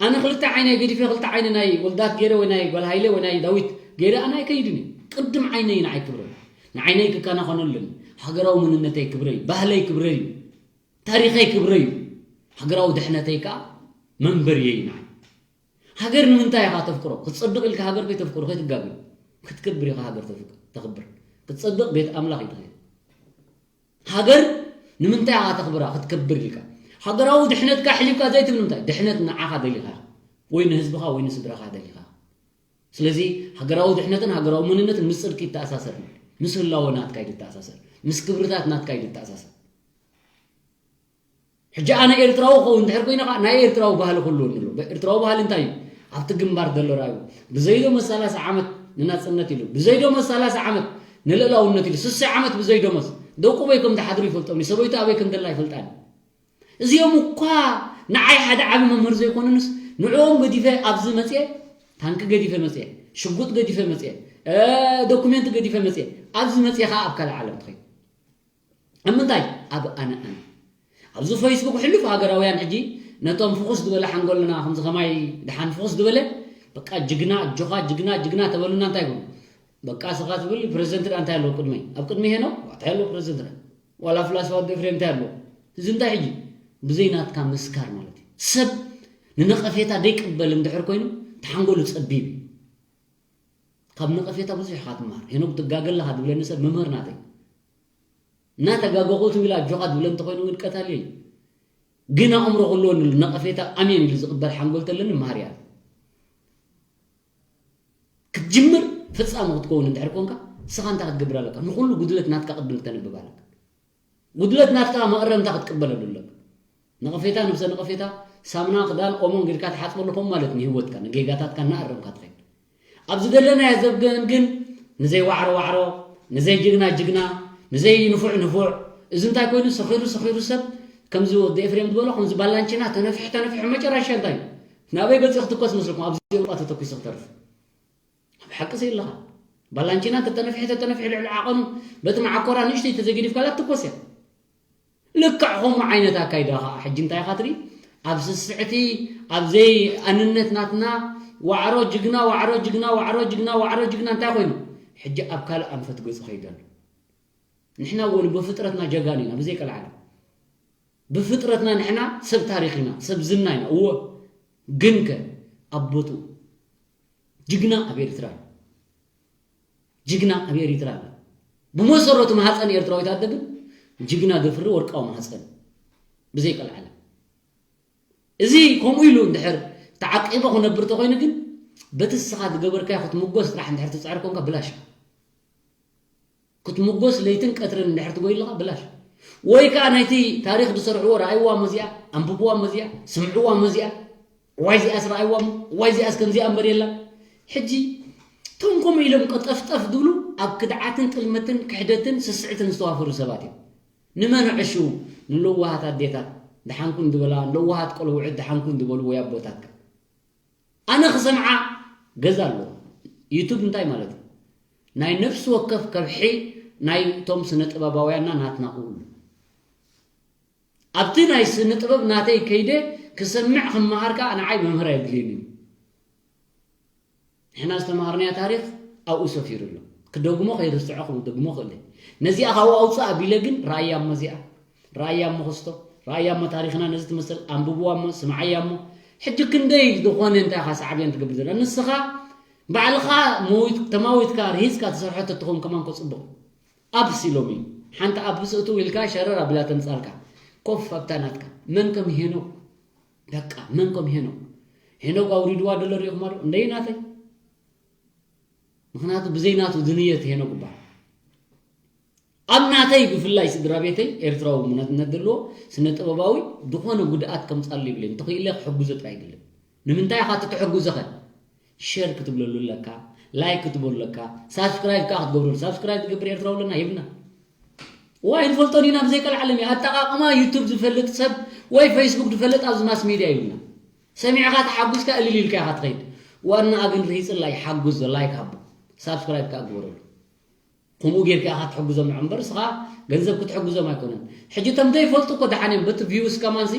ኣነ ክልተ ዓይነይ ገዲፈ ክልተ ዓይነ ናይ ወልዳት ገይረ ወይ ናይ ጓል ሃይለ ወይ ናይ ዳዊት ገይረ ኣነ ኣይከይድን እዩ። ቅድም ዓይነይ ንዓይ ክብረይ። ንዓይነይ ክከናኸነሉን ሃገራዊ መንነተይ ክብረይ፣ ባህለይ ክብረይ እዩ። ታሪኸይ ክብረይ እዩ። ሃገራዊ ድሕነተይ ከኣ መንበርየይ እዩ ንዓይ። ሃገር ንምንታይ ኢኻ ተፍቅሮ? ክትጸድቕ ኢልካ ሃገር ከይተፍቅሮ ከይትጋገ። ክትከብር ኢኻ ሃገር ተፍቅ-፣ ተኽብር። ክትጸድቕ ቤት ኣምላኽ እዩ ትኸይድ። ሃገር ንምንታይ ኢኻ ተኽብራ? ክትከብር ኢልካ። ሃገራዊ ድሕነትካ ሕሊፍካ ዘይትብል ንምንታይ? ድሕነት ንዓኻ ደሊኻ ኢኻ። ወይ ንህዝብኻ ወይ ንስድራኻ ደሊኻ ኢኻ። ስለዚ ሃገራዊ ድሕነትን ሃገራዊ መንነትን ምስ ጽድቂ ይተኣሳሰር። ምስ ህላወ ናትካ እዩ ዝተኣሳሰር። ምስ ክብርታት ናትካ እዩ ዝተኣሳሰር። ሕጂ ኣነ ኤርትራዊ ክኸውን እንድሕር ኮይነ ኸዓ ናይ ኤርትራዊ ባህሊ ክህልወኒ ኣለዎ። ኤርትራዊ ባህሊ እንታይ እዩ? ኣብቲ ግንባር ዘሎ ርኣዩ። ብዘይ ደሞዝ ሰላሳ ዓመት ንናጽነት ኢሉ፣ ብዘይ ደሞዝ ሰላሳ ዓመት ንልእላውነት ኢሉ፣ ስሳ ዓመት ብዘይ ደሞዝ። ደቁ ኣበይ ከም ዝሓድሩ ይፈልጦም እዩ፣ ሰበይቱ ኣበይ ከም ዘላ ይፈልጣ እዩ። እዚኦም እኳ ንዓይ ሓደ ዓቢ መምህር ዘይኮኑንስ፣ ንዕኦም ገዲፈ ኣብዚ መጽየ፣ ታንኪ ገዲፈ መጽየ፣ ሽጉጥ ገዲፈ መጽየ፣ እ፣ ዶኩሜንት ገዲፈ መጽየ፣ ኣብዚ መጽየ ኸዓ ኣብ ካልእ ዓለም ትኸይድ። ኣብ ምንታይ? ኣብ ኣነ ኣነ። ኣብዚ ፌስቡክ ሕሉፍ ሃገራውያን ሕጂ ነቶም ፍኹስ ዝበለ ሓንጎልና ከምዚ ከማይ ደሓን ፍኹስ ዝበለ በቃ ጅግና፣ ኣጆኻ ጅግና፣ ጅግና ተበሉና እንታይ ይብሉ? በቃ ስኻ ትብል ፕሬዚደንት ደኣ እንታይ ኣለዎ ቅድመይ? ኣብ ቅድመይ ሄኖ እንታይ ኣለዎ ፕሬዚደንት ደኣ? ዋላ ፍላስፋ ወዲ ኤፍሬም እንታይ ኣለዎ? እዚ እንታይ ሕጂ? ብዘይ ናትካ ምስካር ማለት እዩ። ሰብ ንነቐፌታ ደይቅበል እንድሕር ኮይኑ፣ ተሓንጎሉ ጸቢብ እዩ። ካብ ነቐፌታ ብዙሕ ኢኻ ትመሃር። ሄኖክ ትጋገ ኣለኻ ዝብለኒ ሰብ መምህር ናተይ። እናተጋገኹ ትም ኢላ ኣጆኻ ትብለ እንተኾይኑ ግን ቀታሊ እዩ። ግን ኣእምሮ ክህልወኒ ነቐፌታ ኣሜን ኢሉ ዝቕበል ሓንጎል ተለኒ መሃር እያ። ክትጅምር ፈጻሚ ክትከውን እንድሕር ኮንካ ንስኻ እንታይ ክትገብር ኣለካ? ንኹሉ ጉድለት ናትካ ቅድም ክተንብብ ኣለካ። ጉድለት ናትካ መእረምታ ክትቅበለሉ ኣለካ። ነቐፌታ፣ ነብሰ ነቐፌታ ሳምና፣ ክዳን፣ ኦሞን ጌርካ ትሓጽበሉ ከም ማለት ንህይወትካ ንጌጋታትካ እናኣረምካ ትኸይድ። ኣብ ዝደለናዮ ዘብገን ግን ንዘይ ዋዕሮ ዋዕሮ፣ ንዘይ ጅግና ጅግና፣ ንዘይ ንፉዕ ንፉዕ፣ እዚ እንታይ ኮይኑ ሰኺሩ ሰኺሩ ሰብ ከምዚ ወዲ ኤፍሬም ዝበሎ ከምዚ ባላንቺና ተነፊሑ ተነፊሑ መጨረሻ እንታይ እዩ? ናበይ ገጺ ክትኮስ መስልኩም? ኣብዚ ሩባ ተተኩሱ ክተርፍ። ኣብ ሓቂ ዘይ ኣለኻ። ባላንቺና ተተነፊሑ ተተነፊሑ ልዕሊ ዓቐኑ በቲ መዓኮራ ንእሽተይ ተዘጊዲፍካላ ትኮስ እያ። ልክዕ ከምኡ ዓይነት ኣካይዳ ኸዓ ሕጂ እንታይ ኢኻ ትርኢ? ኣብ ስስዕቲ፣ ኣብ ዘይኣንነት ናትና ዋዕሮ ጅግና፣ ዋዕሮ ጅግና፣ ዋዕሮ ጅግና፣ ዋዕሮ ጅግና እንታይ ኮይኑ? ሕጂ ኣብ ካልእ ኣንፈት ገጹ ከይዱ ኣሎ። ንሕና እውን ብፍጥረትና ጀጋኑ ኢና፣ ብዘይ ቀልዓለም። ብፍጥረትና ንሕና ሰብ ታሪኽ ኢና፣ ሰብ ዝና ኢና። እወ፣ ግንከ ኣብ ቦትኡ ጅግና ኣብ ኤርትራ ኣሎ። ጅግና ኣብ ኤሪትራ ኣሎ። ብመሰረቱ ማህፀን ኤርትራዊት ኣደ ግን ጅግና ደፍሪ ወርቃዊ ማህፀን ብዘይ ቀልዓለም። እዚ ከምኡ ኢሉ እንድሕር ተዓቂቡ ክነብር ተኾይኑ ግን በቲ ንስኻ ዝገበርካዮ ክትምጎስ ጥራሕ እንድሕር ትፅዕር ኮንካ ብላሽ። ክትምጎስ ለይትን ቀትርን እንድሕር ትጎይልኻ ብላሽ። ወይ ከዓ ናይቲ ታሪኽ ዝሰርሕዎ ረኣይዋ መዚኣ፣ ኣንብብዋ መዚኣ፣ ስምዕዋ መዚኣ፣ ዋይ ዚኣስ ረኣይዋ እሞ፣ ዋይ ዚኣስ ከምዚኣ እምበር የላ። ሕጂ እቶም ከምኡ ኢሎም ቀጠፍጠፍ ዝብሉ ኣብ ክድዓትን ጥልመትን ክሕደትን ስስዕትን ዝተዋፈሩ ሰባት እዮም። ንመን ዕሹ? ንለዋሃት ኣዴታት ድሓንኩን ዝበላ፣ ንለዋሃት ቆልውዕት ድሓንኩን ዝበሉ ወይ ኣቦታትካ። ኣነ ክሰምዓ ገዛ ኣለዎ። ዩቱብ እንታይ ማለት እዩ? ናይ ነፍሲ ወከፍ ከብሒ ናይ እቶም ስነ ጥበባውያንና ናትና ክህሉ። ኣብቲ ናይ ስነ ጥበብ ናተይ ከይደ ክሰምዕ ክመሃር ከኣ ንዓይ መምህር ኣየድልየኒ እዩ። ንሕና ዝተምሃርናዮ ታሪኽ ኣብኡ ሰፊሩ ኣሎ። ክደግሞ ከይርስዖ ክደግሞ ክእል እየ። ነዚኣ ካብኡ ኣውፅእ ኣቢለ ግን ረኣያ እሞ እዚኣ፣ ረኣያ እሞ ክስቶ፣ ረኣያ እሞ ታሪኽና ነዚ ትመስል፣ ኣንብብዋ እሞ፣ ስምዓያ እሞ። ሕጂ ክንደይ ዝኾነ እንታይ ኢኻ ሳዕቤን ትገብር ዘላ? ንስኻ ባዕልኻ መዊት-፣ ተማዊትካ ርሂፅካ ትሰርሖ ተትኸውን ከማን ኮ ፅቡቕ። ኣፕስ ኢሎም እዩ። ሓንቲ ኣፕስ እትው ኢልካ ሸረር ኣቢላ ተምጻልካ። ኮፍ ኣብታ ናትካ። መን ከም ሄኖክ? በቃ መን ከም ሄኖክ? ሄኖክ ኣውሪድዋ ደሎ ሪኢኹማ ዶ? እንደይ ናተይ። ምኽንያቱ ብዘይ ናቱ ዝንየት ሄኖክ ይበሃል። ኣብ ናተይ ብፍላይ ስድራ ቤተይ ኤርትራዊ መንነት ዘለዎ ስነ ጥበባዊ ዝኾነ ጉድኣት ከምጻሉ ይብለይ። እንተኽኢለ ክሕግዞ ጥራይ ይግልም። ንምንታይ ኢኻ እቲ ትሕግዞ ኸ? ሸር ክትብለሉ ኣለካ፣ ላይክ ክትብሉ ኣለካ፣ ሳብስክራይብ ከኣ ክትገብሩ። ሳብስክራይብ ዝገብር ኤርትራዊ ኣለና? የብልና። ዋይ ንፈልጦ ዲና ብዘይ ቀልዓለም እዩ። ኣጠቓቕማ ዩቱብ ዝፈልጥ ሰብ ወይ ፌስቡክ ዝፈልጥ ኣብዚ ማስ ሚድያ የብልና። ሰሚዕኻ ተሓጒስካ እልል ኢልካ ኢኻ ትኸይድ። ዋናኣ ግን ርሂጽላ እዩ፣ ሓግዞ፣ ላይክ ሃቦ፣ ሳብስክራይብ ከኣ ግበረሉ። ከምኡ ጌርካ ኢኻ ትሕግዞም ንዖም እምበር፣ እስኻ ገንዘብ ክትሕግዞም ኣይኮነን። ሕጂ እቶም ዘይፈልጡ እኮ ደሓን እዮም፣ በቲ ቪውስ ከማንሲ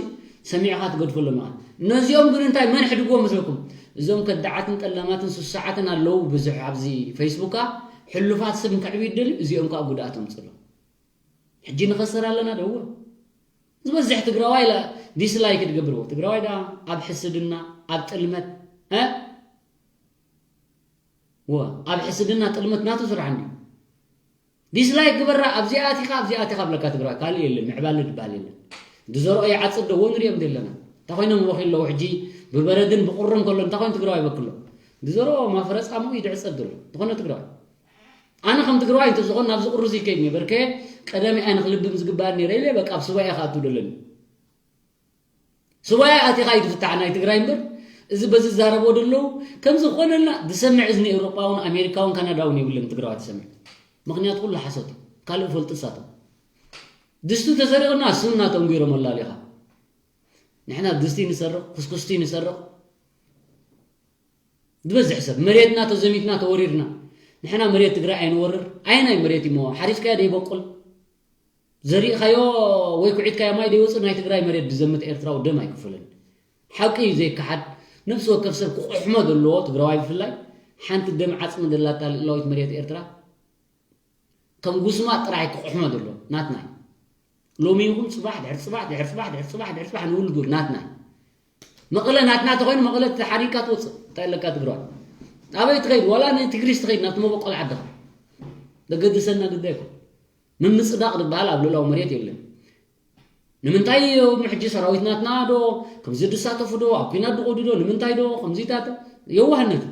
ሰሚዕኻ ትገድፈሎም ኢኻ። ነዚኦም ግን እንታይ መን ሕድግዎም መስለኩም? እዞም ከዳዓትን ጠላማትን ሱሳዓትን ኣለዉ ብዙሕ ኣብዚ ፌስቡካ፣ ሕሉፋት ስም ከዕብዩ ይደልዩ፣ እዚኦም ከኣ ጉድኣት ኣምጽሎም። ሕጂ ንኸስር ኣለና ዶ? እወ። ዝበዝሕ ትግራዋይ ኢላ ዲስላይክ ትገብርዎ። ትግራዋይ ደኣ ኣብ ሕስድና፣ ኣብ ጥልመት፣ እ? እወ፣ ኣብ ሕስድና ጥልመት ናቱ ስራሕ እንድዩ። ዲስላይክ ግበራ፣ ኣብዚኣ ኣቲኻ፣ ኣብዚኣ ኣቲኻ ብለካ ትግራዋይ። ካልእ የለን፣ ምዕባለ ዝበሃል የለን። ዝዘርኦ ይዓጽድ ዶ? እወ፣ ንሪኦም ዘለና። እንታይ ኮይኖም ወኺ ኣለዉ ሕጂ? ብበረድን ብቁርን ከሎ እንታይ ኮይኑ ትግራዋይ ይበክሎ? ዝዘርኦ ማፍረ ጻምኡ ይድዕጸድ ዘሎ። ዝኾነ ትግራዋይ። ኣነ ከም ትግራዋይ እንተዝኾን ናብዚ ቁሩዚ ይከይድ ነይረ። በርከ ቀደም ኣነ ክልብም ዝግባእ ነይረ ኢለ በቃ ኣብ ሱባኤ ክኣቱ ደለኒ። ሱባኤ ኣቲኻ እዩ ዝፍታሕ ናይ ትግራይ እምበር፣ እዚ በዚ ዝዛረብዎ ደለዉ፣ ከም ዝኾነልና ዝሰምዕ እዝኒ ኤውሮጳውን ኣሜሪካውን ካናዳውን የብለን ትግራዋይ ትሰምዕ። ምኽንያቱ ኩሉ ሓሶት እዩ። ካልእ ፈልጡ ንሳቶም። ድስቱ ተሰሪቑና እሱ እናተንጒሮም ኣላሊኻ። ንሕና ድስቲ ንሰርቕ፣ ኩስኩስቲ ንሰርቕ። ዝበዝሕ ሰብ መሬትና ተዘሚትና ተወሪርና። ንሕና መሬት ትግራይ ኣይንወርር። ኣየናይ መሬት እሞ ሓሪስካዮ ደይበቁል? ዘሪእኻዮ ወይ ኩዒትካዮ ማይ ደይወፅእ ናይ ትግራይ መሬት ዝዘምት ኤርትራዊ ደም ኣይክፈልን። ሓቂ እዩ ዘይከሓድ። ነፍሲ ወከፍ ሰብ ክቑሕሞ ዘለዎ፣ ትግራዋይ ብፍላይ፣ ሓንቲ ደም ዓፅሚ ዘላታ ልእላዊት መሬት ኤርትራ ከም ጉስማ ጥራይ ክቑሕሞ ዘለዎ ናትና እዩ። ሎሚ ይኹን ፅባሕ፣ ድሕሪ ፅባሕ፣ ድሕሪ ፅባሕ፣ ድሕሪ ፅባሕ፣ ድሕሪ ፅባሕ ንውልዱ ናትና እዩ። መቐለ ናትና ተኾይኑ፣ መቐለ ተሓሪካ ትወፅእ። እንታይ ኣለካ ትግራዋይ? ኣበይ ትኸይድ? ዋላ ንትግሪስ ትኸይድ፣ ናብቲ መበቆል ዓድኻ። ዘገድሰና ጉዳይ እኮ ምምፅዳቕ ዝበሃል ኣብ ልእላዊ መሬት የለን። ንምንታይ እዮም ሕጂ ሰራዊት ናትና ዶ ከምዚ ድሳተፉ ዶ ኣብ ኲናት ድቆዱ ዶ ንምንታይ ዶ ከምዚታት? የዋህነት።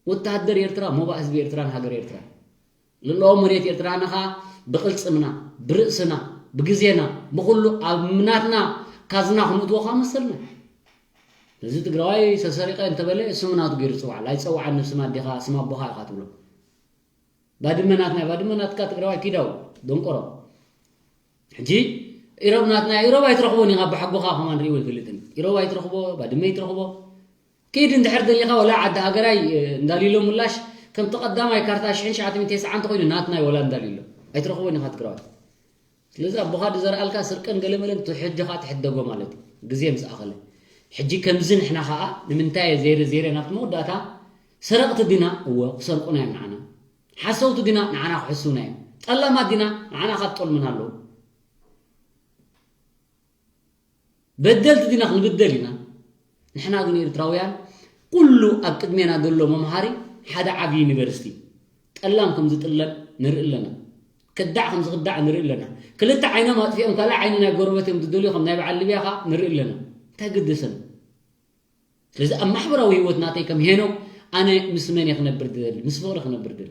ወተሃደር ኤርትራ ሞባእ ህዝቢ ኤርትራን ሃገር ኤርትራን። ልእላዊ መሬት ኤርትራና ኸኣ ብቕልጽምና፣ ብርእስና፣ ብግዜና፣ ብኹሉ ኣብ ናትና ካዝና ክንእትዎ ኸኣ መሰልና። እዚ ትግራዋይ ሰሰሪቐ እንተበለ ስም ናቱ ገይሩ ይጽውዓል። ኣይጸውዓን፣ ስም ኣዴኻ፣ ስም ኣቦኻ ኢኻ ትብሎ። ባድመ ናትና፣ ባድመ ናትካ ትግራዋይ ኪዳው ደንቆሮ። ሕጂ ኢሮብ ናትና፣ ኢሮብ ኣይትረኽቦን ኢኻ፣ ብሓጎኻ ከማን ርእይዎ ይፈልጥን። ኢሮብ ኣይትረኽቦ፣ ባድመ ኣይትረኽቦ። ኪድ እንድሕር ደሊኻ ወላ ዓዲ ሃገራይ፣ እ፣ እንዳሊሎ ምላሽ ከምቲ ቀዳማይ ካርታ ሽሕን ትሽዓተ ሚእትን ተስዓን እንተኾይኑ ናትናይ ወላ እንዳሊሎ። ኣይትረኽቦን ኢኻ ትግራዋይ። ስለዚ ኣቦኻ ዝዘርኣልካ ስርቅን ገለመለን እቲ ሕጂ ኸኣ ትሕደጎ ማለት እዩ። ግዜ ምስ ኣኸለ። ሕጂ ከምዚ ንሕና ኸኣ ንምንታይ እየ ዘይረ ዘይረ ናብቲ መወዳእታ ሰረቕቲ ዲና? እወ፣ ክሰርቁና እዮም ንዓና። ሓሰውቲ ዲና? ንዓና ክሕሱና እዮም። ጠላማት ዲና? ንዓና ካብ ጠልሙና ኣለዉ። በደልቲ ዲና? ክንብደል ኢና። ንሕና ግን ኤርትራውያን ኩሉ ኣብ ቅድሜና ዘሎ መምሃሪ ሓደ ዓቢ ዩኒቨርሲቲ። ጠላም ከም ዝጥለም ንርኢ ኣለና። ክዳዕ ከም ዝኽዳዕ ንርኢ ኣለና። ክልተ ዓይኖም ኣጥፊኦም ካልእ ዓይኒ ናይ ጎረበት እዮም ዝደልዩ፣ ከም ናይ በዓል ሊብያ ኸኣ ንርኢ ኣለና። እንታይ ገደሰና? ስለዚ ኣብ ማሕበራዊ ህይወት ናተይ ከም ሄኖክ ኣነ ምስ መን እየ ክነብር ዝደሊ? ምስ ፍቕሪ ክነብር ደሊ።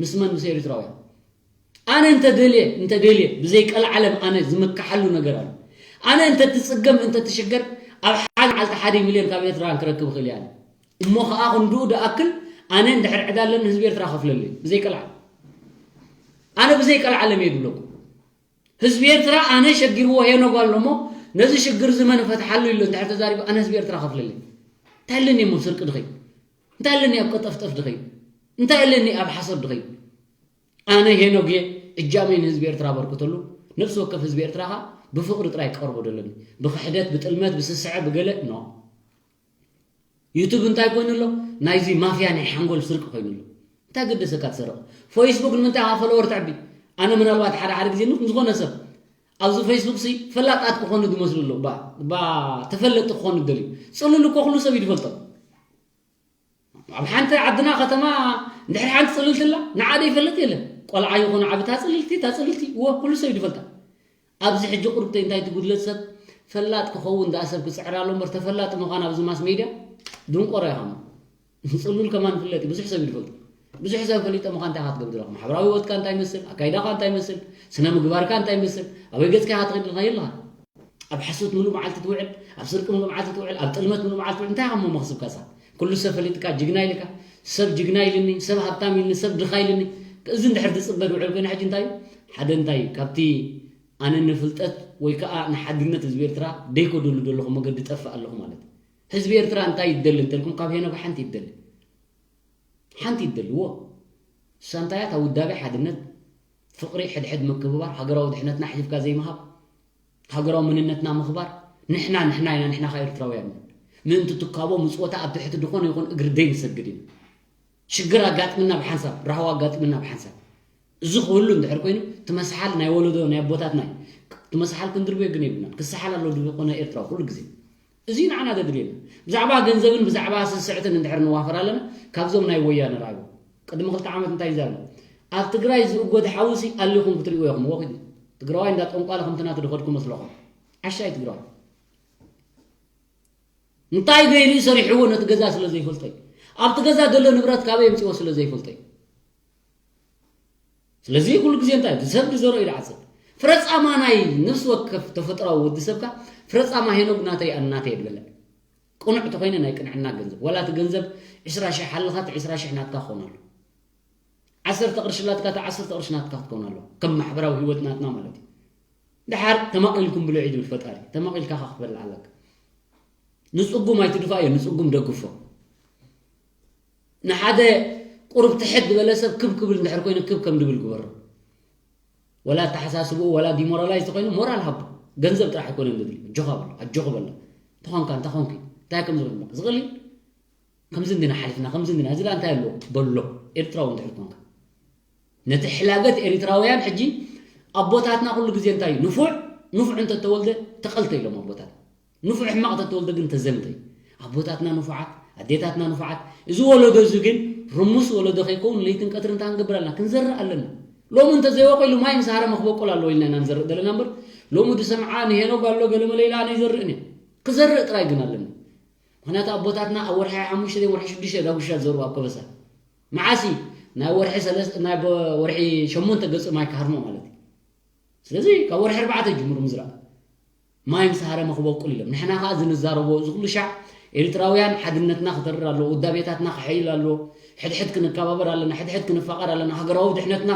ምስ መን? ምስ ኤርትራውያን። ኣነ እንተ ደልየ፣ እንተ ደልየ፣ ብዘይ ቀልዓለም ኣነ ዝምክሓሉ ነገር ኣሎ። ኣነ እንተ ትጽገም፣ እንተ ትሽገር፣ ኣብ ሓደ መዓልቲ ሓደ ሚልዮን ካብ ኤርትራውያን ክረክብ እኽእል እየ ኣነ። እሞ ኸኣ ክንድኡ ድኣክል ኣነ እንድሕር ዕዳ ኣለኒ ህዝቢ ኤርትራ ከፍለለይ። ብዘይ ቀልዓለም። ኣነ ብዘይ ቀልዓለም እየ ዝብለኩም። ህዝቢ ኤርትራ ኣነ ሸጊርዎ ሄኖግ ኣሎ እሞ ነዚ ሽግር እዚ መን ፈትሓሉ ኢሉ እንድሕር ተዛሪቡ ኣነ ህዝቢ ኤርትራ ከፍለለይ። እንታይ ኣለኒ እሞ ኣብ ስርቂ ድኸይ? እንታይ ኣለኒ ኣብ ቀጠፍጠፍ ድኸይ? እንታይ ኣለኒ ኣብ ሓሶት ድኸይ? ኣነ ሄኖግ እየ፣ እጃመይ ንህዝቢ ኤርትራ ኣበርክተሉ። ነፍሲ ወከፍ ህዝቢ ኤርትራ ኸኣ ብፍቕሪ ጥራይ ክቐርቦ ደለኒ። ብኽሕደት፣ ብጥልመት፣ ብስስዐ፣ ብገለ፣ ኖ። ዩቱብ እንታይ ኮይኑ ኣሎ? ናይዚ ማፍያ ናይ ሓንጎል ስርቂ ኮይኑ ኣሎ። እንታይ ገደሰካ ትሰርቕ? ፌስቡክ ንምንታይ ኢኻ ፎሎወር ተዕቢ? ኣነ ምናልባት ሓደ ሓደ ግዜ ንኹም ዝኾነ ሰብ ኣብዚ ፌስቡክ ሲ ፈላጣት ክኾኑ ዝመስሉ ኣለዉ። ባ፣ ባ ተፈለጥቲ ክኾኑ ዝደልዩ። ጽሉል እኮ ኩሉ ሰብ እዩ ዝፈልጦም። ኣብ ሓንቲ ዓድና ከተማ እንድሕር ሓንቲ ጽልልቲ ኣላ፣ ንዓ ዶ ይፈልጥ የለን። ቆልዓ ይኹን ዓቢ፣ እታ ጽልልቲ፣ እታ ጽልልቲ፣ እወ፣ ኩሉ ሰብ እዩ ዝፈልጣ። ኣብዚ ሕጂ ቁሩብ እንታይ ትጉድለት ሰብ ፈላጥ ክኸውን ደኣ ሰብ ክጽዕር ኣሎ እምበር፣ ተፈላጢ ምዃን ኣብዚ ማስ ሜድያ ድንቆሮ ኢኻ እሞ። ጽሉል ከማን ፍለጥ እዩ፣ ብዙሕ ሰብ እዩ ዝፈልጦ። ብዙሕ ሰብ ፈሊጠ ምዃን እንታይ ኢኻ ትገብር ዘለኻ? ማሕበራዊ ህይወትካ እንታይ ይመስል? ኣካይዳኻ እንታይ ይመስል? ስነ ምግባርካ እንታይ ይመስል? ኣበይ ገጽካ ኢኻ ትኸይድ ዘለኻ? የለኻ። ኣብ ሓሶት ምሉእ መዓልቲ ትውዕል፣ ኣብ ስርቂ ምሉእ መዓልቲ ትውዕል፣ ኣብ ጥልመት ምሉእ መዓልቲ ትውዕል፣ እንታይ ኢኻ እሞ መኽስብካ ንስኻ? ኩሉ ሰብ ፈሊጥካ ጅግና ኢልካ፣ ሰብ ጅግና ኢልኒ፣ ሰብ ሃብታም ኢልኒ፣ ሰብ ድኻ ኢልኒ፣ እዚ እንድሕር ዝጽበ ዝውዕል ኮይኑ ሕጂ እንታይ እዩ? ሓደ እንታይ እዩ? ካብቲ ኣነ ንፍልጠት ወይ ከኣ ንሓድነት ህዝቢ ኤርትራ ደይከደሉ ዘለኹ መገዲ ጠፍእ ኣለኹ ማለት እዩ። ህዝቢ ኤርትራ እንታይ ይደሊ እንተልኩም ካብ ሄኖግ ሓንቲ ይደሊ። ሓንቲ ይደልዎ። እሳ እንታይ እያ? እታ ውዳቤ ሓድነት፣ ፍቕሪ፣ ሕድሕድ ምክብባር፣ ሃገራዊ ድሕነትና ኣሕሊፍካ ዘይምሃብ፣ ሃገራዊ መንነትና ምኽባር። ንሕና ንሕና ኢና፣ ንሕና ኸኣ ኤርትራውያን ኢና። ምእንቲ ትካቦ ምጽወታ ኣብ ትሕቲ ዝኾነ ይኹን እግሪ ደይ ንሰግድ ኢና። ሽግር ኣጋጥምና ብሓንሳብ፣ ራህዋ ኣጋጥምና ብሓንሳብ። እዚ ክህሉ እንድሕር ኮይኑ፣ እቲ መስሓል ናይ ወለዶ ናይ ኣቦታትና እዩ። እቲ መስሓል ክንድርብዮ ግን የብልናን። ክሰሓል ኣለዎ ዝኾነ ኤርትራዊ ኩሉ ግዜ። እዚ ንዓና ዘድልየና። ብዛዕባ ገንዘብን ብዛዕባ ስስዕትን እንድሕር ንዋፈር ኣለና፣ ካብዞም ናይ ወያነ ርኣዩ። ቅድሚ ክልተ ዓመት እንታይ ይዛረብ? ኣብ ትግራይ ዝእጎድ ሓውሲ ኣሊኹም ክትርእይዎ ኢኹም። ወኺዱ ትግራዋይ እንዳ ጠንቋለ ከምቲ ናቱ ድኸድኩ መስለኹም። ዓሻይ ትግራዋይ። እንታይ ገይሩ ሰሪሕዎ ነቲ ገዛ ስለ ዘይፈልጦ እዩ። ኣብቲ ገዛ ዘሎ ንብረት ካበይ የምፅዎ ስለ ዘይፈልጦ እዩ። ስለዚ ኩሉ ግዜ እንታይ እዩ? ሰብ ዝዘርኦ እዩ ዝዓፅድ። ፍረፃማ ናይ ነፍሲ ወከፍ ተፈጥራዊ ወዲ ሰብካ ፍረፃማ ሄኖግ ናተይ ኣን ናተይ የብለለ። ቅኑዕ ተኾይነ ናይ ቅንዕና ገንዘብ። ዋላ እቲ ገንዘብ ዕስራ ሽሕ ሃለኻ እቲ ዕስራ ሽሕ ናትካ ክኾን ኣሎ። ዓሰርተ ቅርሺ ኣላትካ እቲ ዓሰርተ ቅርሺ ናትካ ክትከውን ኣለዋ። ከም ማሕበራዊ ህይወት ናትና ማለት እዩ። ድሓር ተማቒልኩም ብልዑ እዩ ዝብል ፈጣሪ። ተማቒልካ ኸዓ ክትበልዕ ኣለካ። ንጽጉም ኣይትድፋእዮ፣ ንጽጉም ደግፎ። ንሓደ ቁሩብ ትሕት ዝበለ ሰብ ክብ ክብል እንድሕር ኮይኑ ክብ ከም ድብል ግበሮ። ወላ ኣተሓሳስብኡ ወላ ዲሞራላይዝ ተኾይኑ ሞራል ሃቦ። ገንዘብ ጥራሕ ኣይኮነን ዘድልዮ። ኣጆኻ በሎ፣ ኣጆኺ በላ። ተኾንካ እንተ ኾንኪ እንታይ ከም ዝኾን ዝቕሊ ከምዚ እንዲና ሓሊፍና ከምዚ እንዲና እዚ እንታይ ኣሎ በሎ። ኤርትራዊ እንድሕር ኮንካ ነቲ ሕላገት ኤሪትራውያን ሕጂ ኣቦታትና ኩሉ ግዜ እንታይ እዩ ንፉዕ ንፉዕ እንተተወልደ ተቐልተ ኢሎም ኣቦታት ንፉዕ ሕማቕ ተተወልደ ግን ተዘምተ እዩ። ኣቦታትና ንፉዓት ኣዴታትና ንፉዓት እዚ ወለዶ እዚ ግን ርሙስ ወለዶ ከይከውን ለይትን ቀትርን እንታይ ክንገብር ኣለና ክንዘርእ ኣለና። ሎሚ እንተዘይወቂሉ ማይ ምስ ሃረመ ክበቁል ኣለዎ ኢልና ኢና ንዘርእ ዘለና እምበር ሎሚ ዝሰምዓ ንሄኖግ ኣሎ ገለ መለ ኢላ ኣነ ይዘርእ እኔ ክዘርእ ጥራይ ግን ኣለኒ። ምክንያቱ ኣቦታትና ኣብ ወርሒ ሓሙሽተ ወርሒ ሽዱሽተ ዳጉሻ ዘሩ ኣብ ከበሳ መዓሲ ናይ ወርሒ ሰለስተ ናይ ወርሒ ሸሞንተ ገጽ ማይ ክሃርሞ ማለት እዩ። ስለዚ ካብ ወርሒ ኣርባዕተ ጅምሩ ምዝራእ ማይ ምስ ሃረመ ክበቁል ኢሎም ንሕና ከዓ ዝንዛረቦ እዚ ኩሉ ሻዕ ኤርትራውያን ሓድነትና ክተርር ኣለዎ ውዳቤታትና ክሐይል ኣለዎ። ሕድሕድ ክንከባበር ኣለና ሕድሕድ ክንፋቐር ኣለና ሃገራዊ ድሕነትና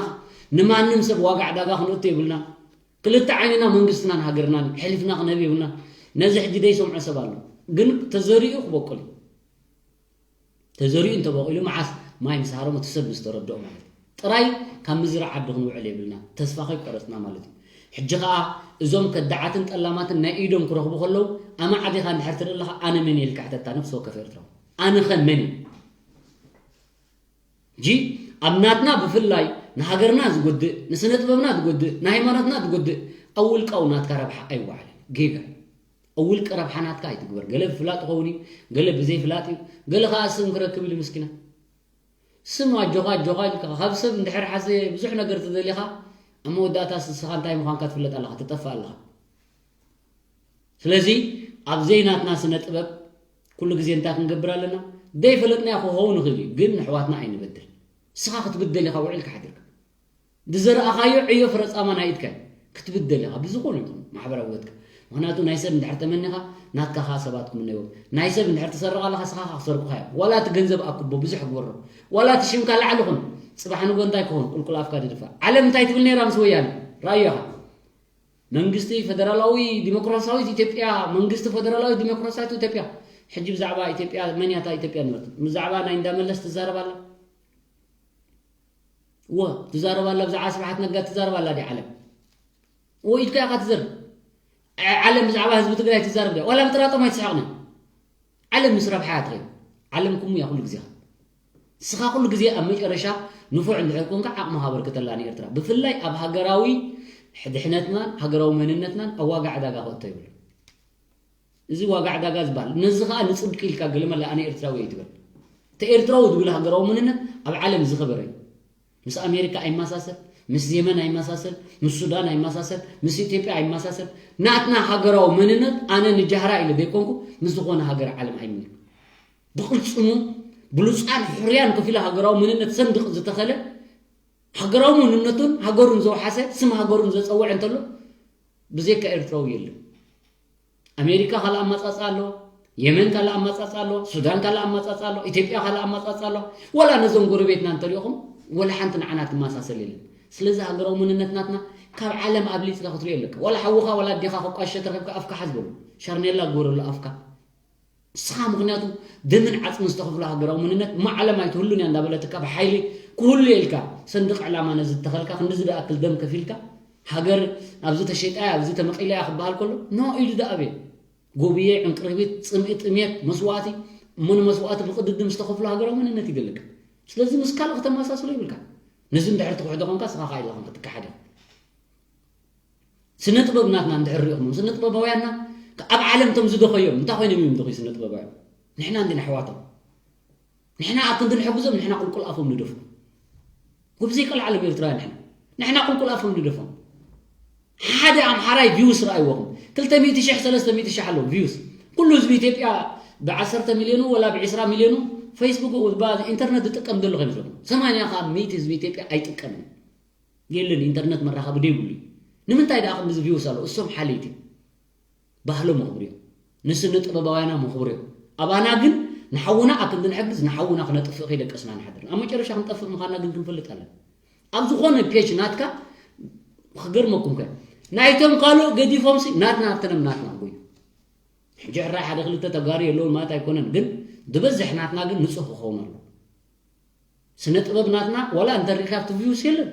ንማንም ሰብ ዋጋ ዕዳጋ ክንእቶ የብልና። ክልተ ዓይንና መንግስትናን ሃገርናን ሕሊፍና ክንህብ የብልና። ነዚ ሕጂ ዘይሰምዖ ሰብ ኣሎ ግን ተዘሪኡ ክበቁል እዩ። ተዘሪኡ እንተበቂሉ መዓስ ማይ ምስ ሃረሞ እቲ ሰብ ምስ ተረድኦ ማለት እዩ። ጥራይ ካብ ምዝራእ ዓዲ ክንውዕል የብልና ተስፋ ከይቆረፅና ማለት እዩ። ሕጂ ከዓ እዞም ከዳዓትን ጠላማትን ናይ ኢዶም ክረኽቡ ከለዉ ኣማዓዲኻ እንድሕር ትርኢ ኣለኻ ኣነ መን እየ ኢልካ ሕተታ ነፍሲ ወከፍ ኤርትራዊ ኣነኸ መን እየ ጂ ኣብ ናትና ብፍላይ ንሃገርና ዝጎድእ ንስነ ጥበብና ዝጎድእ ንሃይማኖትና ዝጎድእ ኣብ ውልቃዊ ናትካ ረብሓ ኣይዋዕልን ጌጋ ኣብ ውልቂ ረብሓ ናትካ ኣይትግበር ገለ ብፍላጥ ይኸውን እዩ ገለ ብዘይፍላጥ እዩ ገለ ከዓ ስም ክረክብ ኢሉ ምስኪና ስም ኣጆኻ ኣጆኻ ኢልካ ካብ ሰብ እንድሕር ሓዘ ብዙሕ ነገር ትደሊኻ ኣብ መወዳእታ ስስኻ እንታይ ምዃንካ ትፍለጥ ኣለኻ ትጠፍእ ኣለኻ ስለዚ ኣብ ዘይናትና ስነ ጥበብ ኩሉ ግዜ እንታይ ክንገብር ኣለና ዘይፈለጥናዮ ክኸውን ይኽእል እዩ ግን ንሕዋትና ኣይንበድል ንስኻ ክትብደል ኢኻ ውዒልካ ሓዲርካ ዝዘረኣኻዮ ዕዮ ፍረፃማ ናይ ኢድካ ክትብደል ኢኻ ብዝኾነ ይኹን ማሕበራዊ ህይወትካ ምክንያቱ ናይ ሰብ እንድሕር ተመኒኻ ናትካ ኸዓ ሰባት ክምነይዎም ናይ ሰብ እንድሕር ትሰርቕ ኣለኻ ስኻ ኸዓ ክሰርቁኻ እዮም ዋላ እቲ ገንዘብ ኣክቦ ብዙሕ ግበሮ ዋላ እቲ ሽምካ ላዕሊ ኹን ፅባሕ ንጎ እንታይ ክኾን ቁልቁል ኣፍካ ድድፋእ ዓለም እንታይ ትብል ነይራ ምስ ወያነ ራዮኻ መንግስቲ ፈደራላዊ ዲሞክራሲያዊት ኢትዮጵያ መንግስቲ ፈደራላዊ ዲሞክራሲያዊት ኢትዮጵያ ሕጂ ብዛዕባ ኢትዮጵያ መን እያ እታ ኢትዮጵያ ንበል ብዛዕባ ናይ እንዳመለስ ትዛረብ ኣላ እወ ትዛረብ ኣላ ብዛዕባ ስብሓት ነጋ ትዛረብ ኣላ ድያ ዓለም እወ ኢድካ ኢኻ ትዘርብ ዓለም ብዛዕባ ህዝቢ ትግራይ ትዛረብ ድያ ዋላ ብጥራጦም ኣይትስሕቕን ዓለም ምስ ረብሓ እያ ትኸይድ ዓለም ኩሙ እያ ኩሉ ግዜኻ ንስኻ ኩሉ ግዜ ኣብ መጨረሻ ንፉዕ እንድሕር ኮንካ ዓቕምኻ ኣበርክተላ ንኤርትራ ብፍላይ ኣብ ሃገራዊ ድሕነትናን ሃገራዊ መንነትናን ኣብ ዋጋ ዕዳጋ ክእቶ ይብሉ እዚ ዋጋ ዕዳጋ ዝበሃል ነዚ ከዓ ንፅድቂ ኢልካ ገለ መለ ኣነ ኤርትራዊ እየ ትብል እቲ ኤርትራዊ ዝብል ሃገራዊ መንነት ኣብ ዓለም ዝኸበረ እዩ ምስ ኣሜሪካ ኣይመሳሰል ምስ የመን ኣይመሳሰል ምስ ሱዳን ኣይመሳሰል ምስ ኢትዮጵያ ኣይመሳሰል ናትና ሃገራዊ መንነት ኣነ ንጃህራ ኢለ ዘይኮንኩ ምስ ዝኾነ ሃገር ዓለም ኣይምንኩ ብቕልፅሙ ብሉፃን ሕርያን ከፊሉ ሃገራዊ መንነት ሰንድቕ ዝተኸለ ሃገራዊ መንነቱን ሃገሩን ዘውሓሰ ስም ሃገሩን ዘፀውዐ እንተሎ ብዘይካ ኤርትራዊ የለን ኣሜሪካ ካልእ ኣመፃፅኣ ኣለዋ የመን ካልእ ኣመፃፅኣ ኣለዋ ሱዳን ካልእ ኣመፃፅኣ ኣለዋ ኢትዮጵያ ካልእ ኣመፃፅኣ ኣለዋ ወላ ነዞም ጎረቤትና እንተሪእኹም ወላ ሓንቲ ንዓና ትመሳሰል የለን ስለዚ ሃገራዊ መንነት ናትና ካብ ዓለም ኣብሊፅካ ክትሪኦ ኣለካ ወላ ሓውኻ ወላ ኣዴኻ ከቋሸ ተረኺብካ ኣፍካ ሓዝ በሉ ሻርኔላ ግበረሉ ኣፍካ ንስኻ ምኽንያቱ ደምን ዓፅምን ዝተኸፍሎ ሃገራዊ መንነት እሞ ዓለም ኣይትህሉን እያ እንዳበለትካ ብሓይሊ ክህሉ ኢልካ ሰንድቕ ዕላማ ነዚ ዝተኸልካ ክንድዚ ዝኣክል ደም ከፊልካ ሃገር ኣብዚ ተሸይጣ እያ ኣብዚ ተመቒላ እያ ክበሃል ከሎ ኖ ኢሉ ዝኣበየ ጎብየ ዕንቅርቢት ፅምኢ ጥምየት መስዋእቲ እሞ ንመስዋእቲ ብቕድድም ዝተኸፍሎ ሃገራዊ መንነት ይደልካ ስለዚ ምስ ካልእ ከተመሳስሎ ይብልካ ነዚ እንድሕር ትክሕዶ ኮንካ ስኻ ከዓ ኢልካ ክትከሓደ ስነ ጥበብ ናትና እንድሕር ሪእኹም ስነ ጥበባውያንና ኣብ ዓለም ቶም ዝደኸዮም እንታይ ኮይኖም እዮም ዝደኸዩ ስነ ጥበባውያን ንሕና እንዲና ኣሕዋቶም ንሕና ኣብ ክንዲ ንሕግዞም ንሕና ቁልቁል ኣፎም ንደፎም ጎብዘይ ቀልዓለም ኤርትራውያን ንሕና ንሕና ቁልቁል ኣፎም ንደፎም ሓደ ኣምሓራይ ቪውስ ረኣይዎ ኹም ክልተ ሚእቲ ሽሕ ሰለስተ ሚእቲ ሽሕ ኣለዉ ቪውስ ኩሉ ህዝቢ ኢትዮጵያ ብዓሰርተ ሚልዮኑ ወላ ብዒስራ ሚልዮኑ ፌስቡክ ኢንተርነት ዝጥቀም ዘሎ ከይመስለኩም ሰማንያ ካብ ሚእቲ ህዝቢ ኢትዮጵያ ኣይጥቀምን የለን ኢንተርነት መራኸቢ ደይብሉ እዩ ንምንታይ ደኣ ከምዚ ቪውስ ኣሎ እሶም ሓለይቲ ባህሎም ኣኽብርዮ ንስነ ጥበባውያና መኽብርዮ ኣባና ግን ንሓውና ኣክንዲ ንሕግዝ ንሓውና ክነጥፍእ ከይደቀስና ንሓድር ኣብ መጨረሻ ክንጠፍእ ምዃንና ግን ክንፈልጥ ኣለና ኣብ ዝኾነ ፔጅ ናትካ ክገርመኩም ከ ናይቶም ካልኦ ገዲፎምሲ ናትና ኣተነም ናትና ጎዩ ሕጂ ሕራይ ሓደ ክልተ ተጋሩ የለውን ማለት ኣይኮነን ግን ዝበዝሕ ናትና ግን ንጹህ ክኸውን ኣሎ ስነ ጥበብ ናትና ዋላ እንተሪእካ ኣብቲ ቪውስ የለን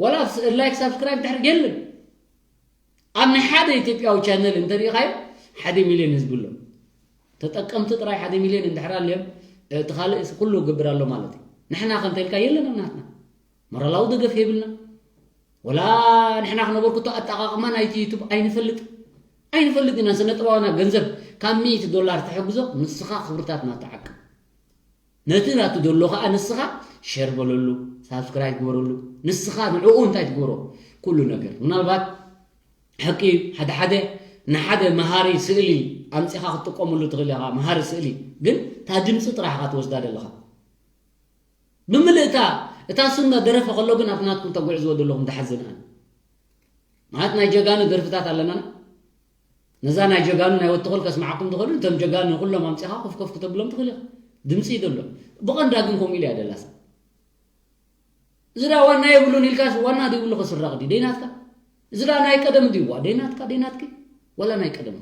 ዋላ ላይክ ሳብስክራይብ ድሕር የለን ኣብ ናይ ሓደ ኢትዮጵያዊ ቻነል እንተሪእካዮ ሓደ ሚልዮን ህዝቢ ኣሎ ተጠቀምቲ ጥራይ ሓደ ሚልዮን እንድሕር ኣልዮም እቲ ካልእ ኩሉ ክገብር ኣሎ ማለት እዩ። ንሕና ከ እንተልካ የለን ኣብ ናትና ሞራላዊ ደገፍ የብልና። ወላ ንሕና ክነበርኩቶ ኣጠቓቕማ ናይቲ ዩቱብ ኣይንፈልጥ ኣይንፈልጥ ኢና። ስነ ጥበባና ገንዘብ ካብ ሚእቲ ዶላር ተሕግዞ ንስኻ ክብርታትና ተዓቅብ። ነቲ ናቱ ዘሎ ከዓ ንስኻ ሸር በለሉ፣ ሳብስክራይብ ግበረሉ። ንስኻ ንዕኡ እንታይ ትገብሮ? ኩሉ ነገር ምናልባት ሓቂ ሓደ ሓደ ንሓደ መሃሪ ስእሊ ኣምፂኻ ክትጥቀመሉ ትኽእል ኢኻ። መሃሪ ስእሊ ግን እታ ድምፂ ጥራሕ ኢኻ ትወስዳ ዘለኻ ብምልእታ። እታ እሱ እንዳደረፈ ከሎ ግን ኣብቲ ናትኩም ተጉዕዝዎ ዘለኹም ዝሓዝን ኣነ ማለት ናይ ጀጋኑ ደርፍታት ኣለናና። ነዛ ናይ ጀጋኑ ናይ ወትኾል ከስማዓኩም ትኽእሉ እቶም ጀጋኑ ኩሎም ኣምፂኻ ኮፍ ኮፍ ክተብሎም ትኽእል ኢኻ። ድምፂ እዩ ዘሎ። ብቐንዳ ግን ከምኡ ኢለ እያ ደላሳ እዚ ዳ ዋና የብሉን ኢልካስ ዋና ዘይብሉ ከስራቕ ድዩ ደይናትካ? እዚ ዳ ናይ ቀደም ድዩ ዋ ደይናትካ ደይናትኪ? ወላ ናይ ቀደም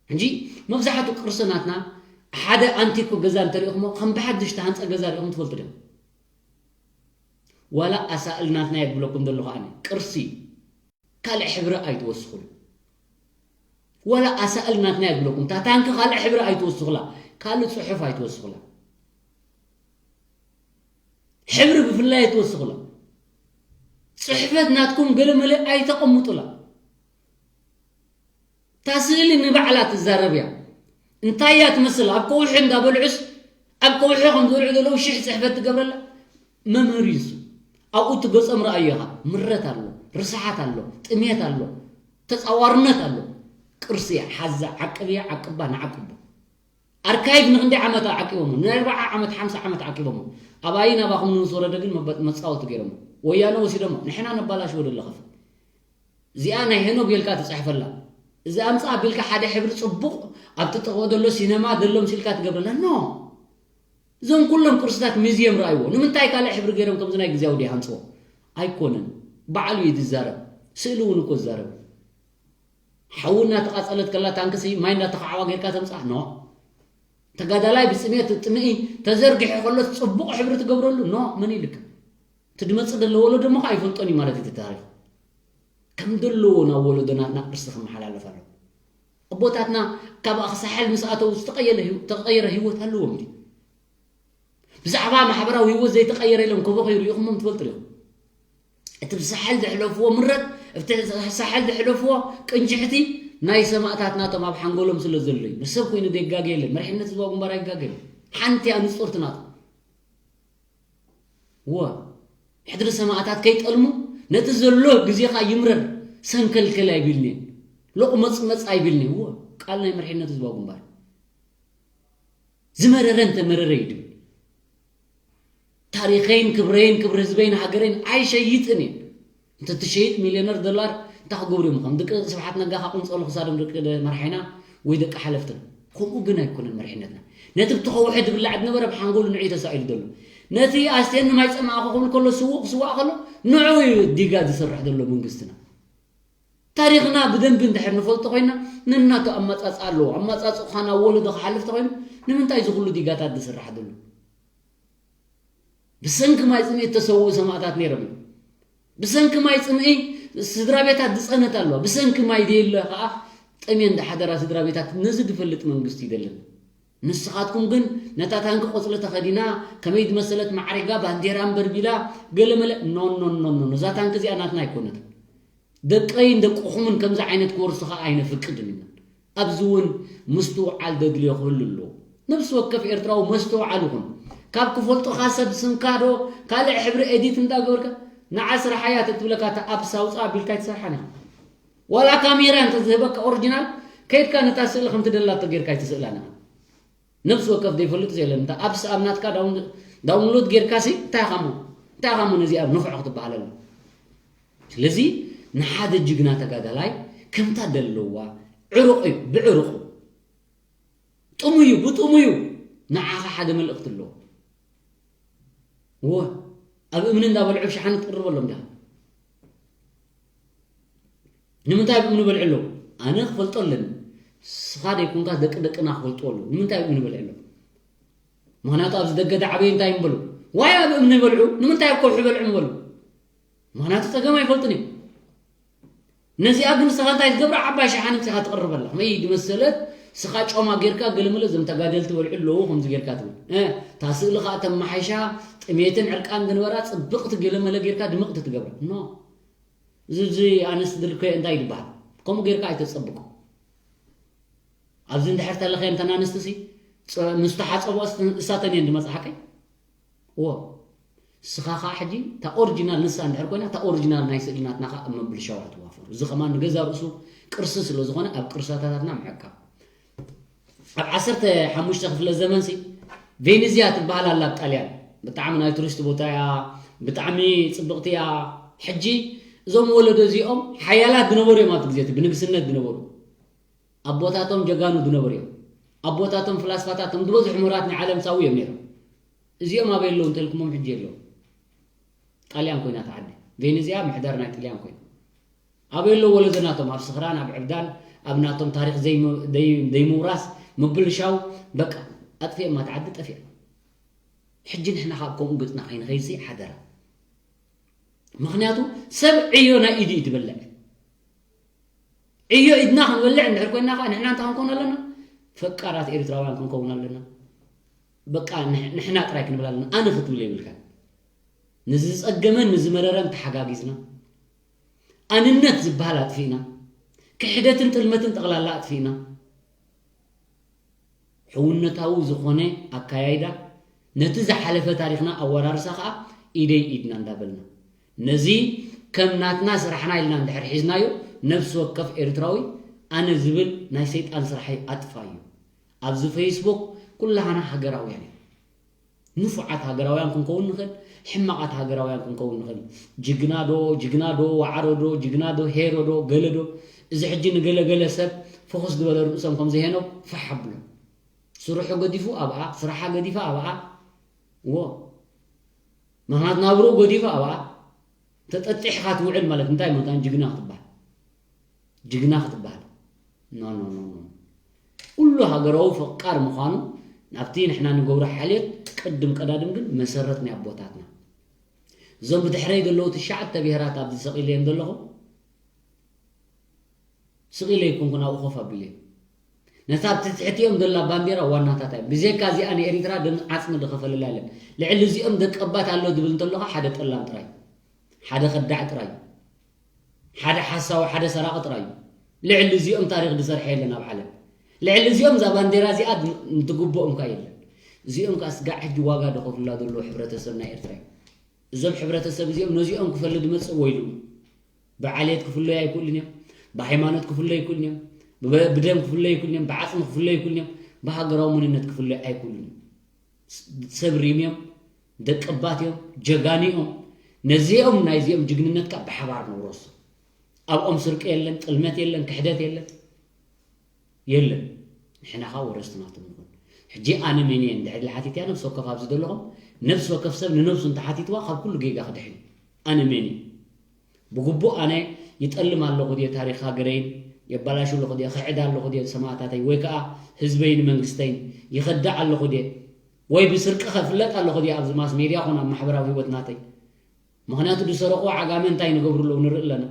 ሕጂ መብዛሕትኡ ቅርሲ ናትና ሓደ ኣንቲኮ ገዛ እንተሪእኹሞ ከም ብሓድሽ ተሃንፀ ገዛ ሪእኹም ትፈልጡ ዲኹም? ዋላ ኣሳእል ናትና የብለኩም ዘለኹ ኣነ ቅርሲ ካልእ ሕብሪ ኣይትወስኹሉ። ወላ ኣሳእል ናትና የብለኩም እታ ታንኪ ካልእ ሕብሪ ኣይትወስኹላ፣ ካልእ ፅሑፍ ኣይትወስኹላ። ሕብሪ ብፍላይ ኣይትወስኹላ። ፅሕፈት ናትኩም ገለመለ ኣይተቐምጡላ። እታ ስእሊ ንባዕላ ትዛረብ እያ። እንታይ እያ ትመስል? ኣብ ከውሒ እንዳበልዑስ ኣብ ከውሒ ከም ዝበልዑ ዘለዉ ሽሕ ፅሕፈት ትገብረላ መምህር እዩ እሱ። ኣብኡ እቲ ገፆም ረኣዮ ኢኻ። ምረት ኣሎ፣ ርስሓት ኣሎ፣ ጥሜት ኣሎ፣ ተፃዋርነት ኣሎ። ቅርሲ እያ፣ ሓዛ፣ ዓቅብ እያ፣ ዓቅባ፣ ንዓቅቦ። ኣርካይቭ ንክንደይ ዓመት ዓቂቦሞ? ንኣርባዓ ዓመት፣ ሓምሳ ዓመት ዓቂቦሞ። ኣባይን ኣባኹም ንንስ ወረደ ግን መበ- መፃወቲ ገይሮሞ። ወያነ ወሲዶሞ። ንሕና ነባላሽዎ ደሎ ከፍት እዚኣ ናይ ሄኖግ ኢልካ ትፅሕፈላ። እዚ ኣምፃ ኣቢልካ ሓደ ሕብሪ ፅቡቕ ኣብቲ ጥቕኦ ዘሎ ሲነማ ዘሎ ምሲልካ ትገብረላ። ኖ። እዞም ኩሎም ቅርስታት ሚዝየም ረኣይዎ። ንምንታይ ካልእ ሕብሪ ገይሮም ከምዚ ናይ ግዜያዊ ድዩ ሃንፅዎ? ኣይኮነን። ባዕሉ እዩ ዝዛረብ። ስእሊ እውን እኮ ዝዛረብ። ሓዊ እናተቓፀለት ከላ ታንክሲ ማይ እናተኻዕዋ ጌርካ ተምፅኣ? ኖ። ተጋዳላይ ብፅሜት ጥምኢ ተዘርጊሑ ከሎ ፅቡቕ ሕብሪ ትገብረሉ? ኖ። መን ኢልካ? እቲ ድመፅእ ደሎ ወለዶ እሞ ከዓ ኣይፈልጦን እዩ ማለት እዩ እቲ ታሪኽ። ከም ዘለዎ ናብ ወለዶ ናትና ቅርሲ ክመሓላለፍ ኣሎ። ኣቦታትና ካብ ኣኽሳሕል ምስ ኣተው ዝተቐየለ ህይወ- ተቐየረ ህይወት ኣለዎም ድዩ? ብዛዕባ ማሕበራዊ ህይወት ዘይተቐየረ ኢሎም ከበኸዩ ሪኢኹሞም ትፈልጡ ዲኹም? እቲ ብሳሕል ዘሕለፍዎ ምረት፣ እቲ ሳሕል ዘሕለፍዎ ቅንጅሕቲ ናይ ሰማእታት ናቶም ኣብ ሓንጎሎም ስለ ዘሎ እዩ። ንሰብ ኮይኑ ዘይጋገ የለን። መሪሕነት ህዝባዊ ግንባር ኣይጋገን። ሓንቲ እያ ንጹርቲ ናቱ። እወ፣ ሕድሪ ሰማእታት ከይጠልሙ ነቲ ዘሎ ግዜኻ ይምረር፣ ሰንከልከል ኣይቢልን'የ፣ ሎቕመጽመጽ ኣይቢልን'የ። እወ፣ ቃል ናይ መሪሕነት ህዝባዊ ግንባር። ዝመረረ እንተመረረ እዩ ድብል። ታሪኸይን ክብረይን ክብሪ ህዝበይን ሃገረይን ኣይሸይጥን እየ። እንተትሸይጥ ሚልዮነር ዶላር እንታይ ክገብሩ እዮም? ከም ደቂ ስብሓት ነጋ ካብ ቅንፀሉ ክሳዶም ደቂ መርሓይና ወይ ደቂ ሓለፍትና። ከምኡ ግን ኣይኮነን መሪሕነትና። ነቲ ብቲ ከውሒ ዝብላዕ ዝነበረ ብሓንጎሉ ንዕኡ ተሳኢሉ ዘሎ። ነቲ ኣስትየኒ ማይ ፀማእኹ ክብል ከሎ ስዉእ ክስዋእ ከሎ ንዕኡ እዩ ዲጋ ዝሰርሕ ዘሎ መንግስትና። ታሪኽና ብደንቢ እንድሕር ንፈልጦ ኮይና ነናቱ ኣመፃፅኣ ኣለዎ። ኣመፃፅኡኻ ናብ ወለዶ ክሓልፍ ተኮይኑ ንምንታይ እዚ ኩሉ ዲጋታት ዝስራሕ ዘሎ? ብሰንኪ ማይ ፅምኢ እተሰውኡ ሰማእታት ነይሮም እዮም። ብሰንኪ ማይ ፅምኢ ስድራ ቤታት ዝፀነት ኣለዋ። ብሰንኪ ማይ ዘየለ ከዓ ጠሜ እንዳሓደራ ስድራ ቤታት ነዚ ዝፈልጥ መንግስቲ ይደልን። ንስኻትኩም ግን ነታ ታንኪ ቆፅሊ ተኸዲና ከመይ ዝመሰለት ማዕሪጋ ባንዴራ እምበር ቢላ ገለመለ ኖ ኖ ኖ ኖ እዛ ታንኪ እዚኣ ናትና ኣይኮነትን። ደቀይን ደቅኹምን ከምዚ ዓይነት ክወርሱ ከዓ ኣይነፍቅድን ኢና። ኣብዚ እውን ምስትውዓል ዘድልዮ ክህሉ ኣለዎ። ነብሲ ወከፍ ኤርትራዊ መስተውዓል ይኹን። ካብ ክፈልጡኻ ሰብ ስምካ ዶ ካልእ ሕብሪ ኤዲት እንዳገበርካ ንዓ ስራሓያ ተትብለካ እታ ኣፕስ ኣውፅኣ ኣቢልካ ኣይትሰርሓን ኢኻ። ዋላ ካሜራ እንተዝህበካ ኦሪጂናል ከይድካ ነታ ስእሊ ከምቲ ደላቶ ጌርካ ኣይትስእላን ኢኻ። ነብሲ ወከፍ ዘይፈልጥ የለን። እንተ ኣፕስ ኣብ ናትካ ዳውን- ዳውንሎድ ጌርካሲ እንታይ ኢኻሞ እንታይ ኢኻሞ ነዚኣ ንፉዕ ክትበሃለሉ። ስለዚ ንሓደ ጅግና ተጋዳላይ ከምታ ደለዋ ዕሩቕ እዩ ብዕሩቑ ጥሙዩ ብጥሙዩ ንዓኻ ሓደ መልእኽቲ ኣለዎ። እወ ኣብ እምኒ እንዳበልዑ ሸሓኒ ትቕርበሎም ዲኻ? ንምንታይ ኣብ እምኒ በልዑ ኣለዉ? ኣነ ክፈልጦ ኣለኒ። ንስኻ ዘይኮንካ ደቂ ደቅና ክፈልጥዎ ኣለዉ። ንምንታይ ኣብ እምኒ በልዑ ኣለዉ? ምኽንያቱ ኣብዚ ደገ ዝዓበዩ እንታይ ምበሉ? ዋይ ኣብ እምኒ በልዑ ንምንታይ ኣብ ከውሒ በልዑ ምበሉ? ምኽንያቱ ጸገም ኣይፈልጡን እዮም። ነዚኣ ግን ንስኻ እንታይ ትገብራ? ዓባይ ሸሓኒ ኣምጺኻ ትቕርበላ። ከመይ ዝመሰለት ስኻ ጮማ ጌርካ ገለመለ እዞም ተጋደልቲ በልዑ ኣለዉ ከምዚ ጌርካ ትብል። እ፣ እታ ስእሊ ኸኣ ተመሓይሻ ጥሜትን ዕርቃን ዝነበራ ጽብቕቲ ገለመለ ጌርካ ድምቕቲ ትገብራ። ኖ። እዚ፣ እዚ ኣንስቲ ድልከ እንታይ ይበሃል? ከምኡ ጌርካ ኣይተጸብቆ። ኣብዚ እንድሕር ተለኸየን እተን ኣንስቲ ሲ፣ ጸ-፣ ምስ ተሓጸቦ እስ-፣ እሳተን እየን ዝመጽሓ ሓቀይ? እዎ። ንስኻ ኸኣ ሕጂ እታ ኦሪጂናል ንሳ እንድሕር ኮይና፣ እታ ኦሪጂናል ናይ ስእሊ ናትና ኸኣ ኣብ መብል ሻዋ ትዋፈሩ። እዚ ኸማን ንገዛ ርእሱ ቅርሲ ስለ ዝኾነ ኣብ ቅርሳታታትና ምዕቃብ። ኣብ ዓሰርተ ሓሙሽተ ክፍለ ዘመን ሲ ቬኒዝያ ትበሃል ኣላ ኣብ ጣልያን። ብጣዕሚ ናይ ቱሪስት ቦታ እያ፣ ብጣዕሚ ጽብቕቲ እያ። ሕጂ እዞም ወለዶ እዚኦም ሓያላት ዝነበሩ እዮም ኣብቲ ግዜ እቲ ብንግስነት ዝነበሩ። ኣቦታቶም ጀጋኑ ዝነበሩ እዮም። ኣቦታቶም ፍላስፋታቶም ዝበዝሑ ምሁራት ናይ ዓለም ሳዊ እዮም ነይሮም። እዚኦም ኣበይ ኣለዉ እንተልኩሞም ሕጂ የለዉ። ጣልያን ኮይና እታ ዓዲ። ቬኔዝያ ምሕደር ናይ ጥልያን ኮይኑ። ኣበይ ኣለዉ ወለዶ ናቶም? ኣብ ስኽራን፣ ኣብ ዕብዳን፣ ኣብ ናቶም ታሪኽ ዘይም-፣ ዘይ-፣ ዘይምውራስ፣ ምብልሻው፣ በቃ ኣጥፊኦማ እታ ዓዲ ጠፊኣ። ሕጂ ንሕና ካብ ከምኡ ገጽና ከይንኸይድሲ ሓደራ። ምኽንያቱ ሰብ ዕዮ ናይ ኢዱ እዩ ትበልዕ። ዕዮ ኢድና ክንበልዕ እንድሕር ኮይንና ኸዓ ንሕና እንታይ ክንከውን ኣለና? ፈቃራት ኤርትራውያን ክንከውን ኣለና። በቃ ንሕ-፣ ንሕና ጥራይ ክንብል ኣለና። ኣነ ክትብል የብልካን። ንዝጸገመን ንዝመረረን ተሓጋጊዝና፣ ኣንነት ዝበሃል ኣጥፊእና፣ ክሕደትን ጥልመትን ጠቕላላ ኣጥፊእና፣ ሕውነታዊ ዝኾነ ኣካያይዳ፣ ነቲ ዝሓለፈ ታሪኽና ኣወራርሳ ኸኣ ኢደይ ኢድና እንዳበልና፣ ነዚ ከም ናትና ስራሕና ኢልና እንድሕር ሒዝናዮ፣ ነፍሲ ወከፍ ኤርትራዊ ኣነ ዝብል ናይ ሰይጣን ስራሐይ ኣጥፋ እዩ። ኣብዚ ፌስቡክ ኩላህና ሃገራውያን ኢና። ንፉዓት ሃገራውያን ክንከውን ንኽእል፣ ሕማቓት ሃገራውያን ክንከውን ንኽእል። ጅግና ዶ፣ ጅግና ዶ፣ ዋዕሮ ዶ፣ ጅግና ዶ፣ ሄሮ ዶ፣ ገለ ዶ፣ እዚ ሕጂ ንገለ ገለ ሰብ ፍኹስ ዝበለ ርእሶም ከምዚ ሄኖክ ፋሕ ኣብሎ። ስርሑ ገዲፉ ኣብኣ፣ ስራሓ ገዲፋ ኣብኣ፣ እዎ። ምኽንያት ናብርኡ ገዲፉ ኣብኣ፣ ተጠጢሕካ ትውዕል ማለት እንታይ ማለት ጅግና ክትበሃል? ጅግና ክትበሃል? ኖ፣ ኖ፣ ኖ፣ ኖ። ኩሉ ሃገራዊ ፈቃር ምዃኑ ናብቲ ንሕና ንገብሮ ሓልዮት ቅድም ቀዳድም ግን መሰረት ናይ ኣቦታትና። እዞም ብድሕረይ ዘለዉ ትሽዓተ ብሄራት ኣብዚ ሰቒለዮም ዘለኹ፣ ስቕ ኢለ ኣይኮንኩን ኣብኡ ኮፍ ኣቢለዮም። ነታ ኣብቲ ትሕቲኦም ዘላ ባንዴራ ዋናታታ እዮም። ብዘይካ እዚኣ ንኤሪትራ ደም ዓጽሚ ዝኸፈለላ የለን። ልዕሊ እዚኦም ደቀባት ኣሎ ዝብል እንተለኻ ሓደ ጠላም ጥራይ፣ ሓደ ከዳዕ ጥራይ፣ ሓደ ሓሳዊ፣ ሓደ ሰራቒ ጥራይ እዩ። ልዕሊ እዚኦም ታሪኽ ዝሰርሐ የለን ኣብ ዓለም። ልዕሊ እዚኦም እዛ ባንዴራ እዚኣ ድ-፣ እንትግብኦም ከ የለን። እዚኦም ከ ስጋዕ ሕጂ ዋጋ ዝኸፍሉላ ዘለዉ ሕብረተሰብ ናይ ኤርትራ እዩ። እዞም ሕብረተሰብ እዚኦም ነዚኦም ክፈሊ ዝመጽእ ወይሉ። ብዓሌት ክፍለዩ ኣይክእሉን እዮም። ብሃይማኖት ክፍለዩ ኣይክእሉን እዮም። ብበ-፣ ብደም ክፍለዩ ኣይክእሉን እዮም። ብዓጽሚ ክፍለዩ ኣይክእሉን እዮም። ብሃገራዊ መንነት ክፍለዩ ኣይክእሉን እዮም። ስ-፣ ሰብ ሪም እዮም። ደቀባት እዮም። ጀጋኑ እዮም። ነዚኦም ናይዚኦም ጅግንነት ከኣ ብሓባር ንውረሶ። ኣብኦም ስርቂ የለን፣ ጥልመት የለን፣ ክሕደት የለን። የለን። ንሕና ኸኣ ወረስቲ ናቶም ንኹን። ሕጂ ኣነ መን እየ እንድሕር ኢለ ሓቲተያ ነፍሲ ወከፍ ኣብዚ ዘለኹም፣ ነፍሲ ወከፍ ሰብ ንነብሱ እንተሓቲትዋ ካብ ኩሉ ጌጋ ክድሕን እዩ። ኣነ መን እየ? ብግቡእ ኣነ ይጠልም ኣለኹ ድየ ታሪኽ ሃገረይን የባላሹ ኣለኹ ድየ ክሕድ ኣለኹ ድየ ሰማእታተይ ወይ ከኣ ህዝበይን መንግስተይን ይኸድዕ ኣለኹ ድየ ወይ ብስርቂ ከፍለጥ ኣለኹ ድየ ኣብዚ ማስ ሜድያ ኾነ ኣብ ማሕበራዊ ህይወት ናተይ? ምኽንያቱ ዝሰረቑ ዓጋመ እንታይ ንገብሩ ኣለዉ ንርኢ ኣለና።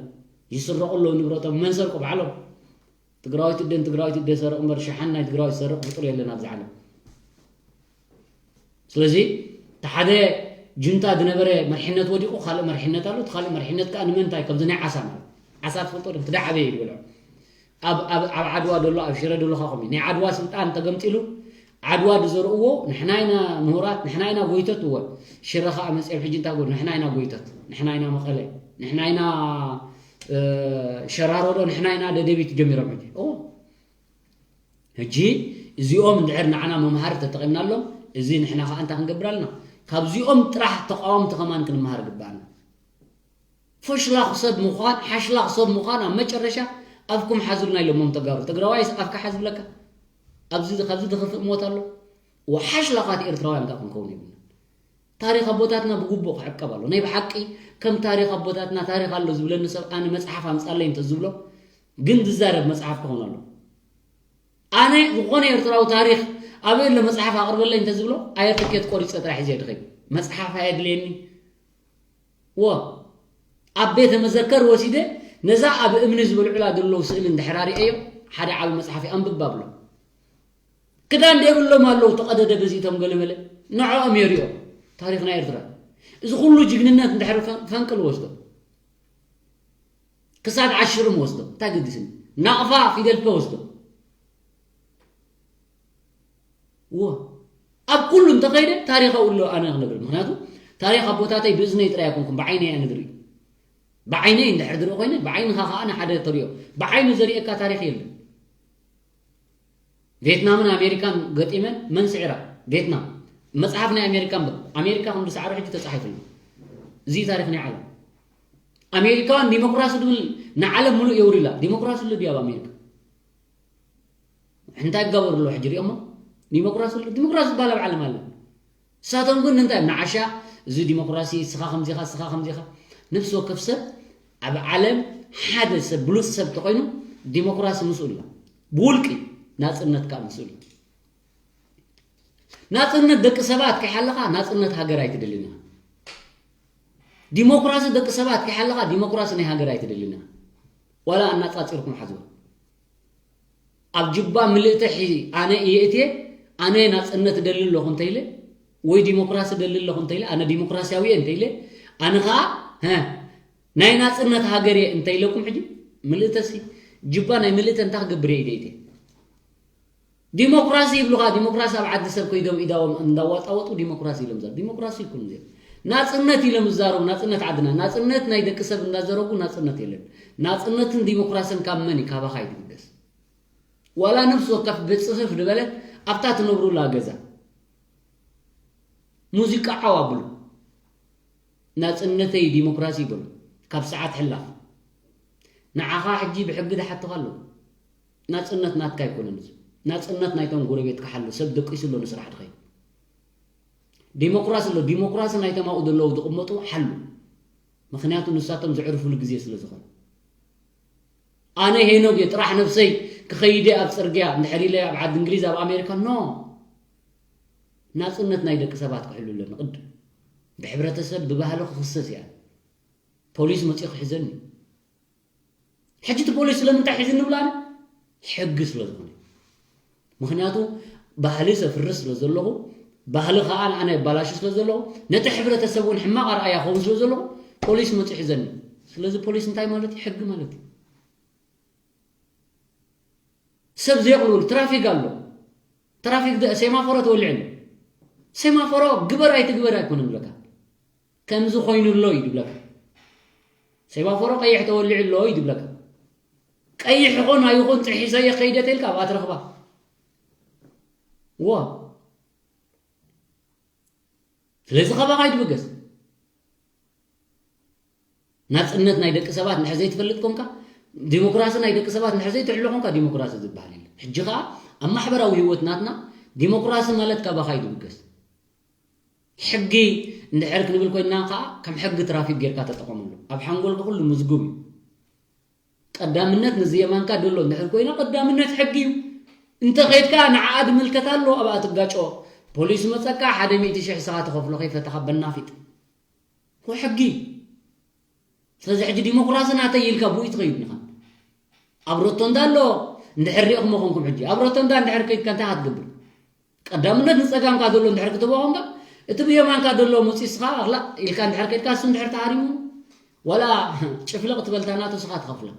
ይስረቑ ኣለዉ ንብረቶም። መን ሰርቁ? ባዕሎም። ትግራዊት እደን ትግራዊት እደ ሰርቕ እምበር ሸሓን ናይ ትግራዊት ዝሰርቕ ፍጡር የለን ኣብዚ ዓለም። ስለዚ እቲ ሓደ ጁንታ ዝነበረ መርሕነት ወዲቑ ካልእ መርሕነት ኣሎ። እቲ ካልእ መርሕነት ከኣ ንመንታይ ከምዚ ናይ ዓሳ ማለት ዓሳ ትፈልጦ ዶ? እቲ ደዓበየ እዩ ዝበልዖ። ኣብ፣ ኣብ፣ ኣብ ዓድዋ ደሎ ኣብ ሽረ ደሎ ኸኣ ከምኡ እዩ። ናይ ዓድዋ ስልጣን ተገምጢሉ ዓድዋ ዝዘርእዎ ንሕና ኢና ምሁራት፣ ንሕና ኢና ጎይቶት እወ። ሽረ ኸኣ መጺኦም ሕጂ እንታይ ጎ-፣ ንሕና ኢና ጎይቶት፣ ንሕና ኢና መቐለ፣ ንሕና ኢና፣ እ፣ ሸራሮ ዶ ንሕና ኢና ደደቢት ጀሚሮም ሕጂ። እወ። ሕጂ እዚኦም እንድሕር ንዓና መምሃሪ ተጠቒምናሎም፣ እዚ ንሕና ኸኣ እንታይ ክንገብር ኣለና? ካብዚኦም ጥራሕ ተቓወምቲ ከማን ክንመሃር ግባኣና። ፈሽላኽ ሰብ ምዃን፣ ሓሽላኽ ሰብ ምዃን ኣብ መጨረሻ ኣፍኩም ሓዙልና ኢሎሞም ተጋሩ። ትግራዋይስ ኣፍካ ሓዝ ብለካ? ኣብዚ፣ ካብዚ ዝኸፍእ ሞት ኣሎ? ወሓሽላኻት ኤርትራውያን ከኣ ክንከውን የብልናን። ታሪኽ ኣቦታትና ብግቡእ ክዕቀብ ኣሎ። ናይ ብሓቂ ከም ታሪኽ ኣቦታትና ታሪኽ ኣሎ ዝብለኒ ሰብ ኣነ መጽሓፍ ኣምጻለይ እንተዝብሎ ግን ዝዛረብ መጽሓፍ ክኸውን ኣሎ። ኣነ ዝኾነ ኤርትራዊ ታሪኽ ኣበይ ኣሎ መጽሓፍ ኣቕርበለይ እንተዝብሎ ኣየር ትኬት ቆሪጸ ጥራሕ እየ ዝኸይድ። መጽሓፍ ኣየድልየኒ። ወ ኣብ ቤተ መዘከር ወሲደ ነዛ ኣብ እምኒ ዝበልዑላ ዘለዉ ስእሊ እንድሕር ኣርእየዮ ሓደ ዓቢ መጽሓፍ እዩ ኣንብብ ኣብሎ። ክዳን ዘይብሎም ኣለዉ፣ ተቐደደ በዚቶም ገለመለ። ንዕኦም የሪኦ ታሪኽ ናይ ኤርትራ። እዚ ኩሉ ጅግንነት እንድሕሪ ፈን-፣ ፈንቅል ወስዶ። ክሳድ ዓሽርም ወስዶ። እንታይ ገዲስኒ? ናቕፋ ፊደል ፐ ወስዶ። እዎ። ኣብ ኩሉ እንተኸይደ ታሪኽ ኣብኡ ኣሎ ኣነ ክነግር። ምኽንያቱ ታሪኽ ኣቦታተይ ብእዝነይ ጥራይ ኣይኮንኩን፣ ብዓይነይ እየ ንድርኢ። ብዓይነይ እንድሕር ድርኢ ኮይነ፣ ብዓይንኻ ኸኣ ንሓደ ተሪኦ። ብዓይኑ ዘርእየካ ታሪኽ የለን። ቬትናምን ኣሜሪካን ገጢመን መን ስዒራ? ቬትናም። መጽሓፍ ናይ ኣሜሪካ ኣንብብ። ኣሜሪካ ከም ዝሰዓሩ ሕጂ ተጻሒፉ ኣሎ። እዚ ታሪኽ ናይ ዓለም። ኣሜሪካውያን ዲሞክራሲ ድብል ንዓለም ሙሉእ የውርላ። ዲሞክራሲ ኣሎ ድዩ ኣብ ኣሜሪካ? እንታይ ይጋበሩ ኣለዉ ሕጂ ሪኦሞ? ዲሞክራሲ ኣሎ። ዲሞክራሲ ዝበሃል ኣብ ዓለም ኣሎ። ንሳቶም ግን እንታይ ንዓሻ እዚ ዲሞክራሲ፣ ስኻ ከምዚኻ፣ ስኻ ከምዚኻ። ነፍሲ ወከፍ ሰብ ኣብ ዓለም ሓደ ሰብ ብሉጽ ሰብ ተኾይኑ ዲሞክራሲ ምስኡ ኣሎ። ብውልቂ ናጽነት ከኣ ምስኡ ኣሎ። ናጽነት ደቂ ሰባት ከይሓለኻ ናጽነት ሃገር ኣይትደልን ኢኻ። ዲሞክራሲ ደቂ ሰባት ከይሓለኻ ዲሞክራሲ ናይ ሃገር ኣይትደልን ኢኻ። ዋላ ኣናጻጺርኩም ሓዝዋ። ኣብ ጅባ ምልእተ ሒዚ ኣነ እየ እትየ፣ ኣነ ናጽነት እደሊ ኣለኹ እንተኢለ፣ ወይ ዲሞክራሲ እደሊ ኣለኹ እንተኢለ፣ ኣነ ዲሞክራሲያዊ እየ እንተኢለ፣ ኣነ ኸኣ፣ ሀ፣ ናይ ናጽነት ሃገር እየ እንተኢለኩም ሕጂ፣ ምልእተሲ፣ ጅባ ናይ ምልእተ እንታይ ክገብር እየ ኢደ እትየ? ዲሞክራሲ ይብሉኻ፣ ዲሞክራሲ ኣብ ዓዲ ሰብ ከይዶም ኢዳዎም እንዳዋጣወጡ ዲሞክራሲ ኢሎም ዘር-፣ ዲሞክራሲ ይኩን እዚኦም። ናጽነት ኢሎም ዝዛረቡ፣ ናጽነት ዓድና፣ ናጽነት ናይ ደቂ ሰብ እንዳዘረጉ ናጽነት የለን። ናጽነትን ዲሞክራስን ካብ መን እዩ? ካባኻ እዩ ዝብገስ። ዋላ ነፍሲ ወከፍ ብጽፍፍ ዝበለት ኣብታ ትነብሩላ ገዛ ሙዚቃ ዓው ኣብሉ። ናጽነተይ ዲሞክራሲ ይበሉ። ካብ ሰዓት ሕላፍ። ንዓኻ ሕጂ ብሕጊ ዝሓቱኻ ኣለዉ። ናጽነት ናትካ ኣይኮነን እዚ። ናጽነት ናይቶም ጎረቤትካ ሓሉ። ሰብ ደቂሱ ኣሎ ንስራሕ ድኸይድ። ዲሞክራሲ ኣሎ። ዲሞክራሲ ናይቶም ኣብኡ ዘለዉ ዝቕመጡ ሓሉ። ምኽንያቱ ንሳቶም ዘዕርፉሉ ግዜ ስለ ዝኾነ። ኣነ ሄኖግ እየ፣ ጥራሕ ነብሰይ ክኸይደ ኣብ ጽርግያ እንድሕር ኢለ ኣብ ዓዲ እንግሊዝ፣ ኣብ ኣሜሪካ፣ ኖ። ናጽነት ናይ ደቂ ሰባት ክሕሉ ኣለኒ ቅድም። ብሕብረተሰብ፣ ብባህሊ ክኽሰስ እያ። ፖሊስ መጺኡ ክሕዘኒ። ሕጂ እቲ ፖሊስ ስለምንታይ ሒዝኒ ብላኒ? ሕጊ ስለ ዝኾነ። ምኽንያቱ ባህሊ ዘፍርስ ስለ ዘለኹ፣ ባህሊ ኸኣ ንኣና የባላሹ ስለ ዘለኹ፣ ነቲ ሕብረተሰብ እውን ሕማቕ ኣርኣያ ኸውን ስለ ዘለኹ፣ ፖሊስ መጺኡ ሒዘኒ። ስለዚ ፖሊስ እንታይ ማለት እዩ? ሕጊ ማለት እዩ። ሰብ ዘየቕልበሉ ትራፊክ ኣሎ። ትራፊክ ደ-፣ ሴማፎሮ ተወሊዑ ኣሎ። ሴማፎሮ ግበር ኣይትግበር ኣይኮነን ዝብለካ። ከምዚ ኮይኑ ኣሎ እዩ ዝብለካ። ሴማፎሮ ቀይሕ ተወሊዑ ኣሎ እዩ ዝብለካ። ቀይሕ ይኹን ኣይኹን ጥሒሰ እየ ከይደ ተልካ ኣብኣ ትረኽባ። ዋ። ስለዚ ካባኻ ኣይትብገስ። ናጽነት ናይ ደቂ ሰባት እንድሕር ዘይትፈልጥ ኮንካ፣ ዲሞክራሲ ናይ ደቂ ሰባት እንድሕር ዘይትሕሎ ኮንካ፣ ዲሞክራሲ ዝበሃል የለን። ሕጂ ኸኣ ኣብ ማሕበራዊ ህይወት ናትና ዲሞክራሲ ማለት ካባኻ እዩ ዝብገስ። ሕጊ እንድሕር ክንብል ኮይንና ኸኣ፣ ከም ሕጊ ትራፊክ ጌርካ ተጠቐመሉ። ኣብ ሓንጎልካ ኩሉ ምዝጉብ እዩ። ቀዳምነት ንዚ የማንካ ደሎ እንድሕር ኮይና፣ ቀዳምነት ሕጊ እዩ። እንተ ኸይድካ ንዓኣ ዝምልከት ኣሎ፣ ኣብኣ ትጋጮ። ፖሊስ መጸካ፣ ሓደ ሚእቲ ሽሕ ንስኻ ትኸፍሎ ከይፈተኻ በናፊጥ። እኮ ሕጊ። ስለዚ ሕጂ ዲሞክራሲ ናተይ ኢልካ ብኡ ትኸይድ ኢኻ። ኣብ ሮቶንዳ ኣሎ፣ እንድሕር ሪእኹሞ ኾንኩም ሕጂ። ኣብ ሮቶንዳ እንድሕር ከይድካ እንታይ ኢኻ ትገብር? ቀዳምነት ንጸጋምካ ዘሎ እንድሕር ክትህቦ ኾንካ፣ እቲ ብየማንካ ዘሎ መጺኡ ንስኻ ኣኽላእ ኢልካ እንድሕር ከይድካ፣ እሱ እንድሕር ተሃሪሙ፣ ዋላ ጭፍለቕ ትበል እታ ናቱ ንስኻ ትኸፍላ።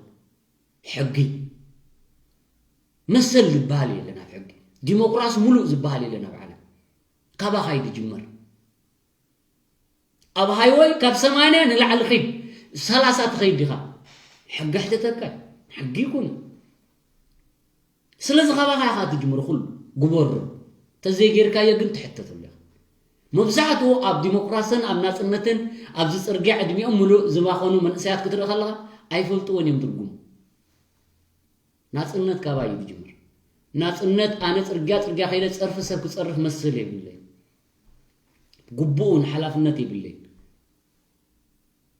ሕጊ። መሰል ዝበሃል የለን ኣብ ሕጊ። ዲሞክራሲ ሙሉእ ዝበሃል የለን ኣብ ዓለም። ካባኻ እዩ ዝጅመር። ኣብ ሃይወይ ካብ ሰማንያ ንላዕሊ ኺድ፣ ሰላሳ ትኸይድ ዲኻ? ሕጊ ኣሕተተካ እዩ። ሕጊ ይኩን። ስለዚ ካባኻ ኢኻ ትጅምር ኩሉ። ግበሮ። ተዘይጌርካዮ ግን ትሕተተሉ ኢኻ። መብዛሕትኡ ኣብ ዲሞክራስን ኣብ ናጽነትን ኣብዚ ጽርግያ ዕድሚኦም ምሉእ ዝባኸኑ መንእሰያት ክትርኢ ከለኻ ኣይፈልጥዎን እዮም ትርጉሙ። ናጽነት ካባይ እዩ ዝጅምር። ናጽነት ኣነ ጽርግያ ጽርግያ ከይደ ጸርፊ ሰብ ክጸርፍ መስል የብለይ። ግቡእን ሓላፍነት የብለይ።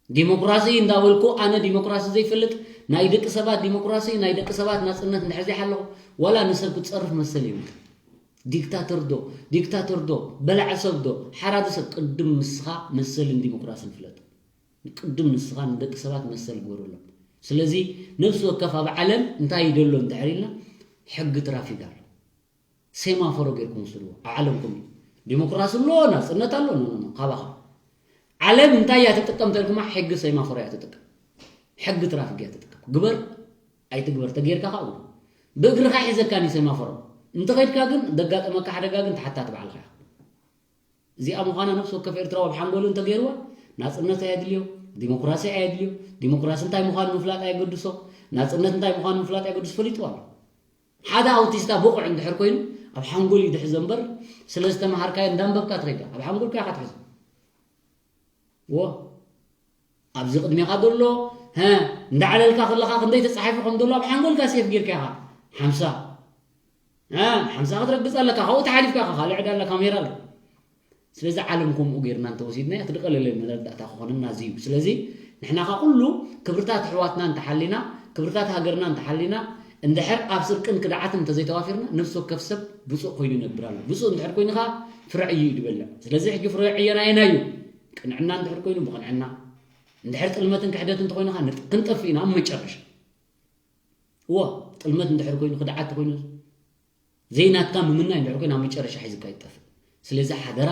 ዲሞክራሲ እንዳበልኩ ኣነ ዲሞክራሲ ዘይፈልጥ ናይ ደቂ ሰባት ዲሞክራሲ ናይ ደቂ ሰባት ናጽነት እንድሕር ዘይሓለኹ ዋላ ንሰብ ክጸርፍ መሰል የብለይ። ዲክታተር ዶ ዲክታተር ዶ በላዕ ሰብ ዶ ሓራዲ ሰብ ቅድም ንስኻ መሰልን ዲሞክራስን ፍለጥ። ቅድም ንስኻ ንደቂ ሰባት መሰል ግበረሎም። ስለዚ ነፍሲ ወከፍ ኣብ ዓለም እንታይ ይደሎ እንድሕር ኢልና ሕጊ ትራፊክ ኣሎ። ሴማፎሮ ጌርኩም ውስድዎ ኣብ ዓለምኩም እዩ። ዲሞክራሲ ኣሎ፣ ናጽነት ኣሎ፣ ኖ ኖ ኖ፣ ካባኻ። ዓለም እንታይ እያ ትጥቀም ተልኩማ? ሕጊ ሴማፎሮ እያ ትጥቀም። ሕጊ ትራፊክ እያ ትጥቀም። ግበር ኣይትግበር ተጌርካ ካኡ ብእግርኻ ሒዘካኒ ሴማፎሮ። እንተኸድካ ግን ደጋጠመካ ሓደጋ ግን ተሓታቲ ባዕልኻ ኢኻ። እዚኣ ምዃና ነፍሲ ወከፍ ኤርትራዊ ኣብ ሓንጎሉ እንተገይርዋ ናጽነት ኣየድልዮ፣ ዲሞክራሲ ኣየድልዮ። ዲሞክራሲ እንታይ ምዃኑ ምፍላጥ ኣየገድሶ፣ ናጽነት እንታይ ምዃኑ ምፍላጥ ኣየገድሶ፣ ፈሊጥዋ ኣሎ። ሓደ ኣውቲስታ ብቑዕ እንድሕር ኮይኑ ኣብ ሓንጎል እዩ ድሕዞ እምበር ስለ ዝተምሃርካዮ እንዳንበብካ ትኸይዳ ኣብ ሓንጎልካ ኢኻ ትሕዞ። ዎ ኣብዚ ቅድሜኻ ዘሎ ሀ እንዳዕለልካ ከለኻ ክንደይ ተጻሒፉ ከም ዘሎ ኣብ ሓንጎልካ ሴፍ ጌርካ ኢኻ። ሓምሳ ሀ ሓምሳ ክትረግጽ ኣለካ። ካብኡ ተሓሊፍካ ኢኻ ካልእ ዕዳ ኣላ ካሜራ ኣሎ። ስለዚ ዓለም ከምኡ ጌርና እንተወሲድናዮ እቲ ድቐለለ መረዳእታ ክኾነና እዚ እዩ። ስለዚ ንሕና ኸኣ ኩሉ ክብርታት ኣሕዋትና እንተሓሊና፣ ክብርታት ሃገርና እንተሓሊና፣ እንድሕር ኣብ ስርቅን ክድዓትን እንተዘይተዋፊርና፣ ነፍሲ ወከፍ ሰብ ብፁዕ ኮይኑ ይነብር ኣሎ። ብፁዕ እንድሕር ኮይኑ ኸኣ ፍረ ዕዩ እዩ ዝበልዕ። ስለዚ ሕጂ ፍረ ዕዮና ኣየናይ እዩ? ቅንዕና እንድሕር ኮይኑ ብቕንዕና፣ እንድሕር ጥልመትን ክሕደትን እንተኾይኑ ኸኣ ንጥ-፣ ክንጠፍእ ኢና ኣብ መጨረሻ። እወ፣ ጥልመት እንድሕር ኮይኑ፣ ክድዓት እንተኾይኑ፣ ዘይናትካ ምምናይ እንድሕር ኮይኑ ኣብ መጨረሻ ሒዝካ ይጠፍእ። ስለዚ ሓደራ፣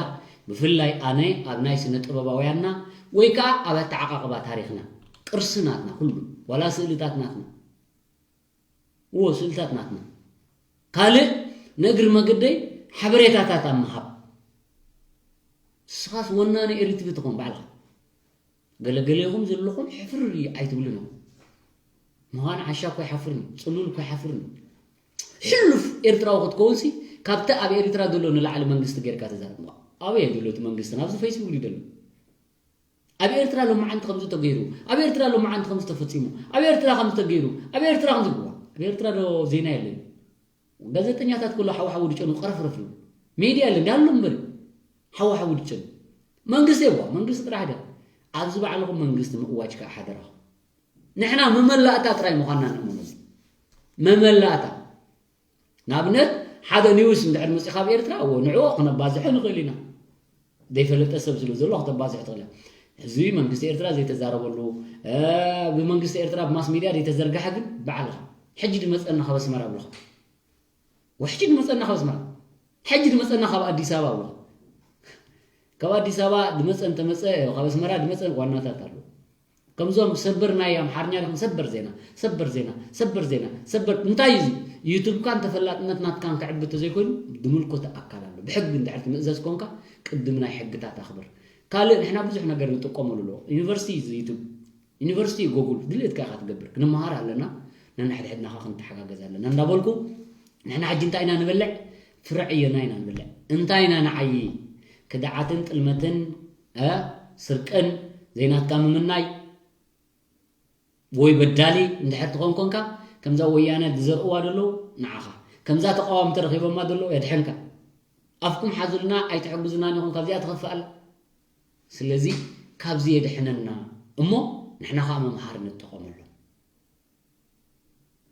ብፍላይ ኣነ ኣብ ናይ ስነ ጥበባውያንና ወይ ከኣ ኣብ ኣተዓቓቕባ ታሪኽና፣ ቅርሲ ናትና ኩሉ፣ ዋላ ስእልታት ናትና፣ እዎ ስእልታት ናትና፣ ካልእ ንእግሪ መገደይ ሓበሬታታት ኣብ ምሃብ። ንስኻስ ወናኒ ኤሪትሪ ትኾን ባዕልኻ። ገለገሌኹም ዘለኹም ሕፍር ኣይትብሉን ኢኹም። ምዃን ዓሻ እኮ ይሓፍርኒ፣ ጽሉል እኮ ይሓፍርኒ። ሕሉፍ ኤርትራዊ ክትከውንሲ ካብቲ ኣብ ኤሪትራ ዘሎ ንላዕሊ መንግስቲ ጌርካ ተዛረብ። ኣበይ እዩ ዘሎ እቲ መንግስቲ? ናብዚ ፌስቡክ ድዩ ዘሎ? ኣብ ኤርትራ ሎማዓንቲ ከምዚ ተገይሩ፣ ኣብ ኤርትራ ሎማዓንቲ ከምዚ ተፈጺሙ፣ ኣብ ኤርትራ ከምዚ ተገይሩ፣ ኣብ ኤርትራ ከምዚ ግዋ። ኣብ ኤርትራ ዶ ዜና የለን? ጋዜጠኛታት ኩሉ ሓው ሓው ድጨኑ ቀረፍረፍ እዩ። ሜድያ የለን ዳሉ እምበር ሓው ሓው ድጨኑ። መንግስቲ የዋ መንግስቲ ጥራሕ ደ ኣብዚ ባዕልኹም መንግስቲ ምእዋጅ ከዓ ሓደራኹም። ንሕና መመላእታ ጥራይ ምዃንና ንእመነሉ። መመላእታ። ንኣብነት ሓደ ኒውስ እንድሕር መፂእ ካብ ኤርትራ እዎ ንዕኦ ክነባዝሖ ንኽእል ኢና። ዘይፈለጠ ሰብ ስለ ዘሎ ክተባዝሖ ትኽእል እያ። እዚ መንግስቲ ኤርትራ ዘይተዛረበሉ፣ እ፣ ብመንግስቲ ኤርትራ ብማስ ሚድያ ዘይተዘርግሐ ግን በዓልኻ ሕጂ ድመፀና ካብ ኣስመራ ብለኻ። ወሕጂ ድመፀና ካብ ኣስመራ፣ ሕጂ ድመፀና ካብ ኣዲስ ኣበባ ብለኻ። ካብ ኣዲስ ኣበባ ድመፀ እንተመፀ፣ ካብ ኣስመራ ድመፀ ዋናታት ኣለዉ። ከምዞም ሰበር ናይ ኣምሓርኛ ዲኹም ሰበር ዜና፣ ሰበር ዜና፣ ሰበር ዜና፣ ሰበር እንታይ እዩ እዚ? ዩቱብካን ተፈላጥነት ናትካን ክዕቢ ተዘይኮይኑ ድምልኮተ ኣካል ኣሎ። ብሕጊ እንድሕር ትምእዘዝ ኮንካ ቅድሚ ናይ ሕግታት ኣኽብር። ካልእ ንሕና ብዙሕ ነገር ንጥቀመሉ ኣሎ። ዩኒቨርሲቲ እዩ እዚ ዩቱብ፣ ዩኒቨርሲቲ እዩ ጎጉል፣ ድሌትካ ኢኻ ትገብር። ክንመሃር ኣለና፣ ነንሕድሕድና ኸ ክንተሓጋገዝ ኣለና እንዳበልኩ ንሕና ሕጂ እንታይ ኢና ንበልዕ? ፍረ ዕዮና ኢና ንበልዕ። እንታይ ኢና ንዓዪ? ክድዓትን ጥልመትን፣ እ፣ ስርቅን ዘይናትካ ምምናይ ወይ በዳሊ እንድሕር ትኾን ኮንካ ከምዛ ወያነ ዝዘርእዋ ዘለዉ ንዓኻ ከምዛ ተቃዋሚ ተረኺቦማ ዘለዉ የድሕንካ። ኣፍኩም ሓዙልና ኣይትሕግዙናን ኢኹም ካብዚኣ ትኸፍእ ኣላ። ስለዚ ካብዚ የድሕነና እሞ ንሕና ኸኣ መምሃሪ ንጠቐመሉ።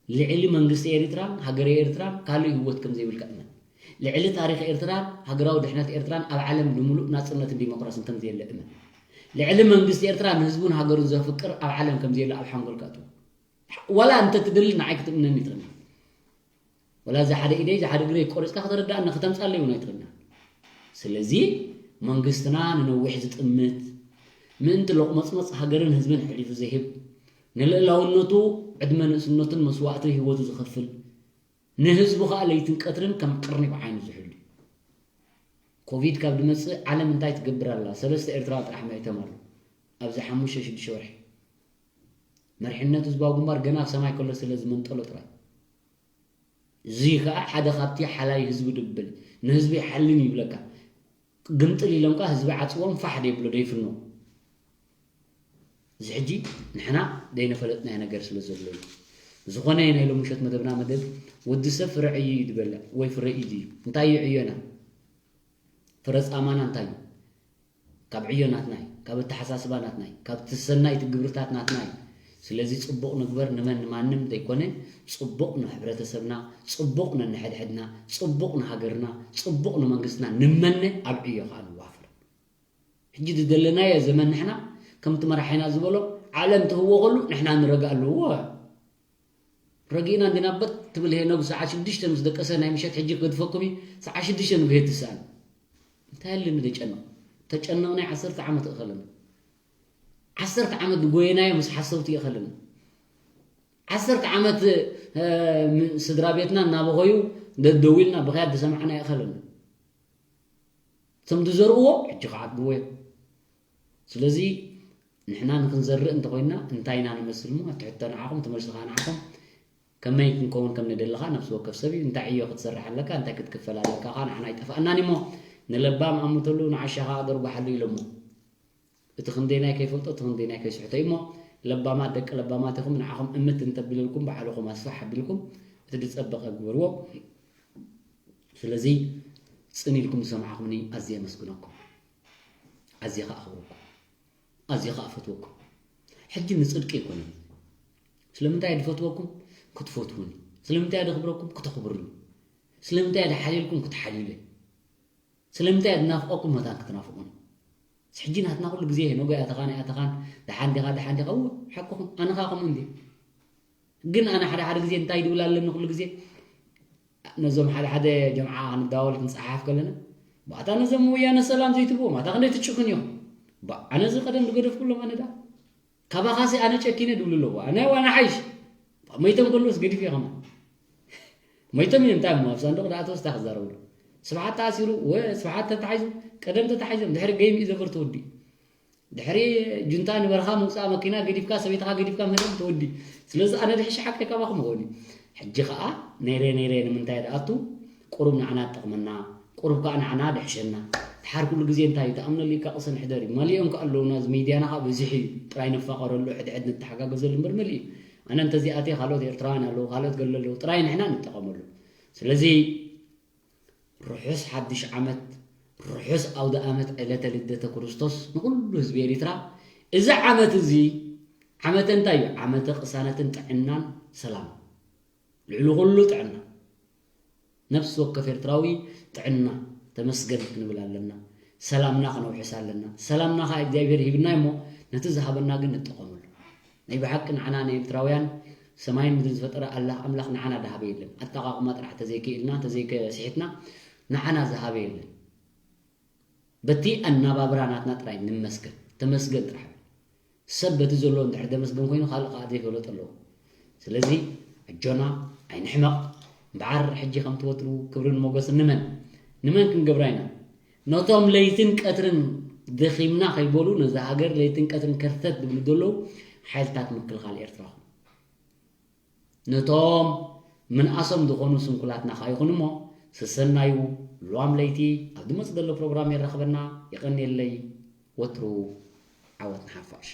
ልዕሊ መንግስቲ ኤርትራን ሃገረ ኤርትራን ካልእ ህይወት ከም ዘይብልካ እመን። ልዕሊ ታሪኽ ኤርትራን ሃገራዊ ድሕነት ኤርትራን ኣብ ዓለም ንምሉእ ናጽነትን ዲሞክራስን ከም ዘየለ እመን። ልዕሊ መንግስቲ ኤርትራ ንህዝቡን ሃገሩን ዘፍቅር ኣብ ዓለም ከም ዘየለ ኣብ ሓንጎልካ እትዎ። ዋላ እንተ ትደሊ ንዓይ ክትእምነኒ ትኽእል። ዋላ እዚ ሓደ ኢደይ እዚ ሓደ እግረይ ቆሪጽካ ከተረዳእና ከተምጻለይ እውን ኣይትኽእልና። ስለዚ መንግስትና ንነዊሕ ዝጥምት ምእንቲ ሎቕመጽመጽ ሃገርን ህዝብን ሕሊፉ ዝህብ ንልእላውነቱ ዕድመ ንእስነቱን መስዋእቲ ህይወቱ ዝኸፍል ንህዝቡ ኸኣ ለይትን ቀትርን ከም ቀርኒ ብዓይኑ ዝሕሉ። ኮቪድ ካብ ድመጽእ ዓለም እንታይ ትገብር ኣላ? ሰለስተ ኤርትራውያን ጥራሕ መይቶም ኣለዉ ኣብዚ ሓሙሽተ ሽዱሽተ ወርሒ። መሪሕነት ህዝባዊ ግንባር ገና ኣብ ሰማይ ከሎ ስለ ዝመንጠሎ ጥራይ። እዚ ኸኣ ሓደ ካብቲ ሓላይ ህዝቢ ድብል ንህዝቢ ይሓልን ይብለካ። ግምጥል ኢሎም ከኣ ህዝቢ ዓጽዎም ፋሕ ደይብሎ ደይፍኖ። እዚ ሕጂ ንሕና ደይነፈለጥናዮ ነገር ስለ ዘሎ እዩ። ዝኾነ ናይ ሎሚ ምሸት መደብና መደብ ወዲ ሰብ ፍረ ዕዩ እዩ ዝበልዕ ወይ ፍረ ኢድ እዩ። እንታይ እዩ ዕዮና? ፍረ ጻማና እንታይ እዩ? ካብ ዕዮ ናትና እዩ። ካብ ኣተሓሳስባ ናትና እዩ። ካብ እቲ ሰናይቲ ግብርታት ናትና እዩ። ስለዚ ጽቡቕ ንግበር ንመን ንማንም ዘይኮነ ጽቡቕ ንሕብረተሰብና፣ ጽቡቕ ነንሕድሕድና፣ ጽቡቕ ንሃገርና፣ ጽቡቕ ንመንግስትና ንመነ ኣብ ዕዮ ከኣ ንዋፈር። ሕጂ ዝደለናዮ ዘመን ንሕና ከምቲ መራሒና ዝበሎ ዓለም ትህዎ ከሉ ንሕና ንረግኣሉ እዎ። ረጊእና እንዲና በት ትብል ሄኖግ ሰዓት ሽዱሽተ ምስ ደቀሰ ናይ ምሸት ሕጂ ክገድፈኩም እዩ። ሰዓት ሽዱሽተ ንግሄ ትስኣል። እንታይ ኣለኒ ደጨንቕ? ተጨነቕናይ ዓሰርተ ዓመት እኸለና። ዓሰርተ ዓመት ዝጎየናዮ ምስ ሓሰውቲ እኸለና። ዓሰርተ ዓመት ስድራ ቤትና እናበኸዩ ደደዊልና ብኽያት ዝሰማዕና እኸለና። እቶም ዝዘርእዎ ሕጂ ክዓግብዎ እዮም። ስለዚ ንሕና ንክንዘርእ እንተኮይና እንታይ ኢና ንመስል እሞ? እቲ ሕቶ ንዓኹም፣ እቲ መልሲ ከዓ ንዓኹም። ከመይ ክንከውን ከም ንደሊ ከዓ ነፍሲ ወከፍ ሰብ እዩ። እንታይ ዕዮ ክትሰርሕ ኣለካ፣ እንታይ ክትክፈል ኣለካ ከዓ ንዓና ኣይጠፍኣናን እሞ፣ ንለባም ኣምተሉ ንዓሻ ከዓ ደርጓሓሉ ኢሎሞ። እቲ ክንደይናይ ከይፈልጦ፣ እቲ ክንደይናይ ከይስሕቶ እሞ፣ ለባማት ደቂ ለባማት ኢኹም፣ ንዓኹም እምት እንተቢለልኩም ባዕልኹም ኣስፋሕ ኣቢልኩም እቲ ዝጸበቐ ግበርዎ። ስለዚ ጽን ኢልኩም ዝሰማዕኹምኒ ኣዝየ የመስግነኩም። ኣዝየ ከኣ ኣኽብረኩም። ኣዝየ ከኣ እፈትወኩም። ሕጂ ንጽድቂ ኣይኮነን። ስለምንታይ ድፈትወኩም? ክትፈትውኒ። ስለምንታይ ደኽብረኩም? ክተኽብሩኒ። ስለምንታይ ደሓልየልኩም? ክትሓልዩለይ። ስለምንታይ ድናፍቐኩም? መታን ክትናፍቑኒ። ሕጂ ናትና ኩሉ ግዜ ሄኖጎ ኣተኻን ኣተኻን ደሓን ዲኻ ደሓን ዲኻ? እወ ሓቅኹም። ኣነ ኸኣ ከምኡ እንድየ። ግን ኣነ ሓደ ሓደ ግዜ እንታይ ድብል ኣለኒ ኩሉ ግዜ ነዞም ሓደ ሓደ ጀምዓ ክንዳወል ክንጸሓፍ ከለና ባእታ ነዞም ወያነ ሰላም ዘይትብዎም ኣታ ክንደይ ትጭክን እዮም። ኣነ እዚ ቀደም ዝገደፍኩሎም ኣነ ዳ ካባኻሲ ኣነ ጨኪነ ድብሉ ኣለዎ ኣነ ዋና ሓይሽ መይቶም ከለውስ ገዲፍ እየ ከማን መይቶም እዮም እንታይ እሞ ኣብ ሳንዱቕ ደኣ ተወስታ ክዛረብሉ ስብሓት ተኣሲሩ ወ ስብሓት ተታሒዙ ቀደም ተታሒዞም ድሕሪ ገይም እዩ ዘበር ተወዲኡ ድሕሪ ጁንታ ንበረኻ ምውፃእ መኪና ገዲፍካ ሰበይትኻ ገዲፍካ ምህዳም ተወዲ ስለዚ ኣነ ድሕሽ ሓቀይ ካባኹም ኾኒ ሕጂ ኸዓ ነይረ ነይረ ንምንታይ ድኣቱ ቁሩብ ንዓና ትጠቕመና ቁሩብ ከዓ ንዓና ድሕሸና ድሓር ኩሉ ግዜ እንታይ እዩ ተኣምነሉ ኢካ ቅሰን ሕደር እዩ መሊኦም ከዓ ኣለውና እዚ ሚድያና ከዓ በዚሕ እዩ ጥራይ ንፋቐረሉ ሕድሕድ ንተሓጋገዘሉ እምበር መሊእ እዩ ኣነ እንተዚኣትየ ካልኦት ኤርትራውያን ኣለዉ ካልኦት ገለ ኣለዉ ጥራይ ንሕና ንጠቐመሉ ስለዚ ርሑስ ሓድሽ ዓመት ርሑስ ኣውደ ኣመት ዕለተ ልደተ ክርስቶስ ንኹሉ ህዝቢ ኤሪትራ እዚ ዓመት እዚ ዓመተ እንታይ እዩ ዓመተ ቅሳነትን ጥዕናን ሰላም ልዕሊ ኩሉ ጥዕና ነፍሲ ወከፍ ኤርትራዊ ጥዕና ተመስገን ክንብል ኣለና ሰላምና ክነውሕስ ኣለና ሰላምና ከዓ እግዚኣብሔር ሂብና እሞ ነቲ ዝሃበና ግን ንጠቐመሉ ናይ ብሓቂ ንዓና ንኤርትራውያን ሰማይን ምድሪ ዝፈጠረ ኣላህ ኣምላኽ ንዓና ዝሃበ የለን። ኣጠቓቕማ ጥራሕ ተዘይክኢልና ተዘይከስሒትና ንዓና ዝሃበ የለን። በቲ ኣናባብራ ናትና ጥራይ ንመስገን። ተመስገን ጥራሕ በል። ሰብ በቲ ዘለዎ እንድሕር ዘመስገን ኮይኑ ካልእ ከዓ ዘይፈለጦ ኣለዎ። ስለዚ ኣጆና ኣይንሕመቕ እምበዓር ሕጂ ከምቲ ወትሩ ክብርን ሞገስን ንመን ንመን ክንገብራ ኢና ነቶም ለይትን ቀትርን ደኺምና ከይበሉ ነዛ ሃገር ለይትን ቀትርን ከርተት ዝብሉ ዘለዉ ሓይልታት ምክልኻል ኤርትራ ነቶም ምንኣሶም ዝኾኑ ስንኩላትና ከኣ ይኹን እሞ ሰሰናዩ ሉዋም ለይቲ ኣብ ዝመጽእ ዘሎ ፕሮግራም የራኽበና የቐንየለይ ወትሩ ዓወት ንሓፋሽ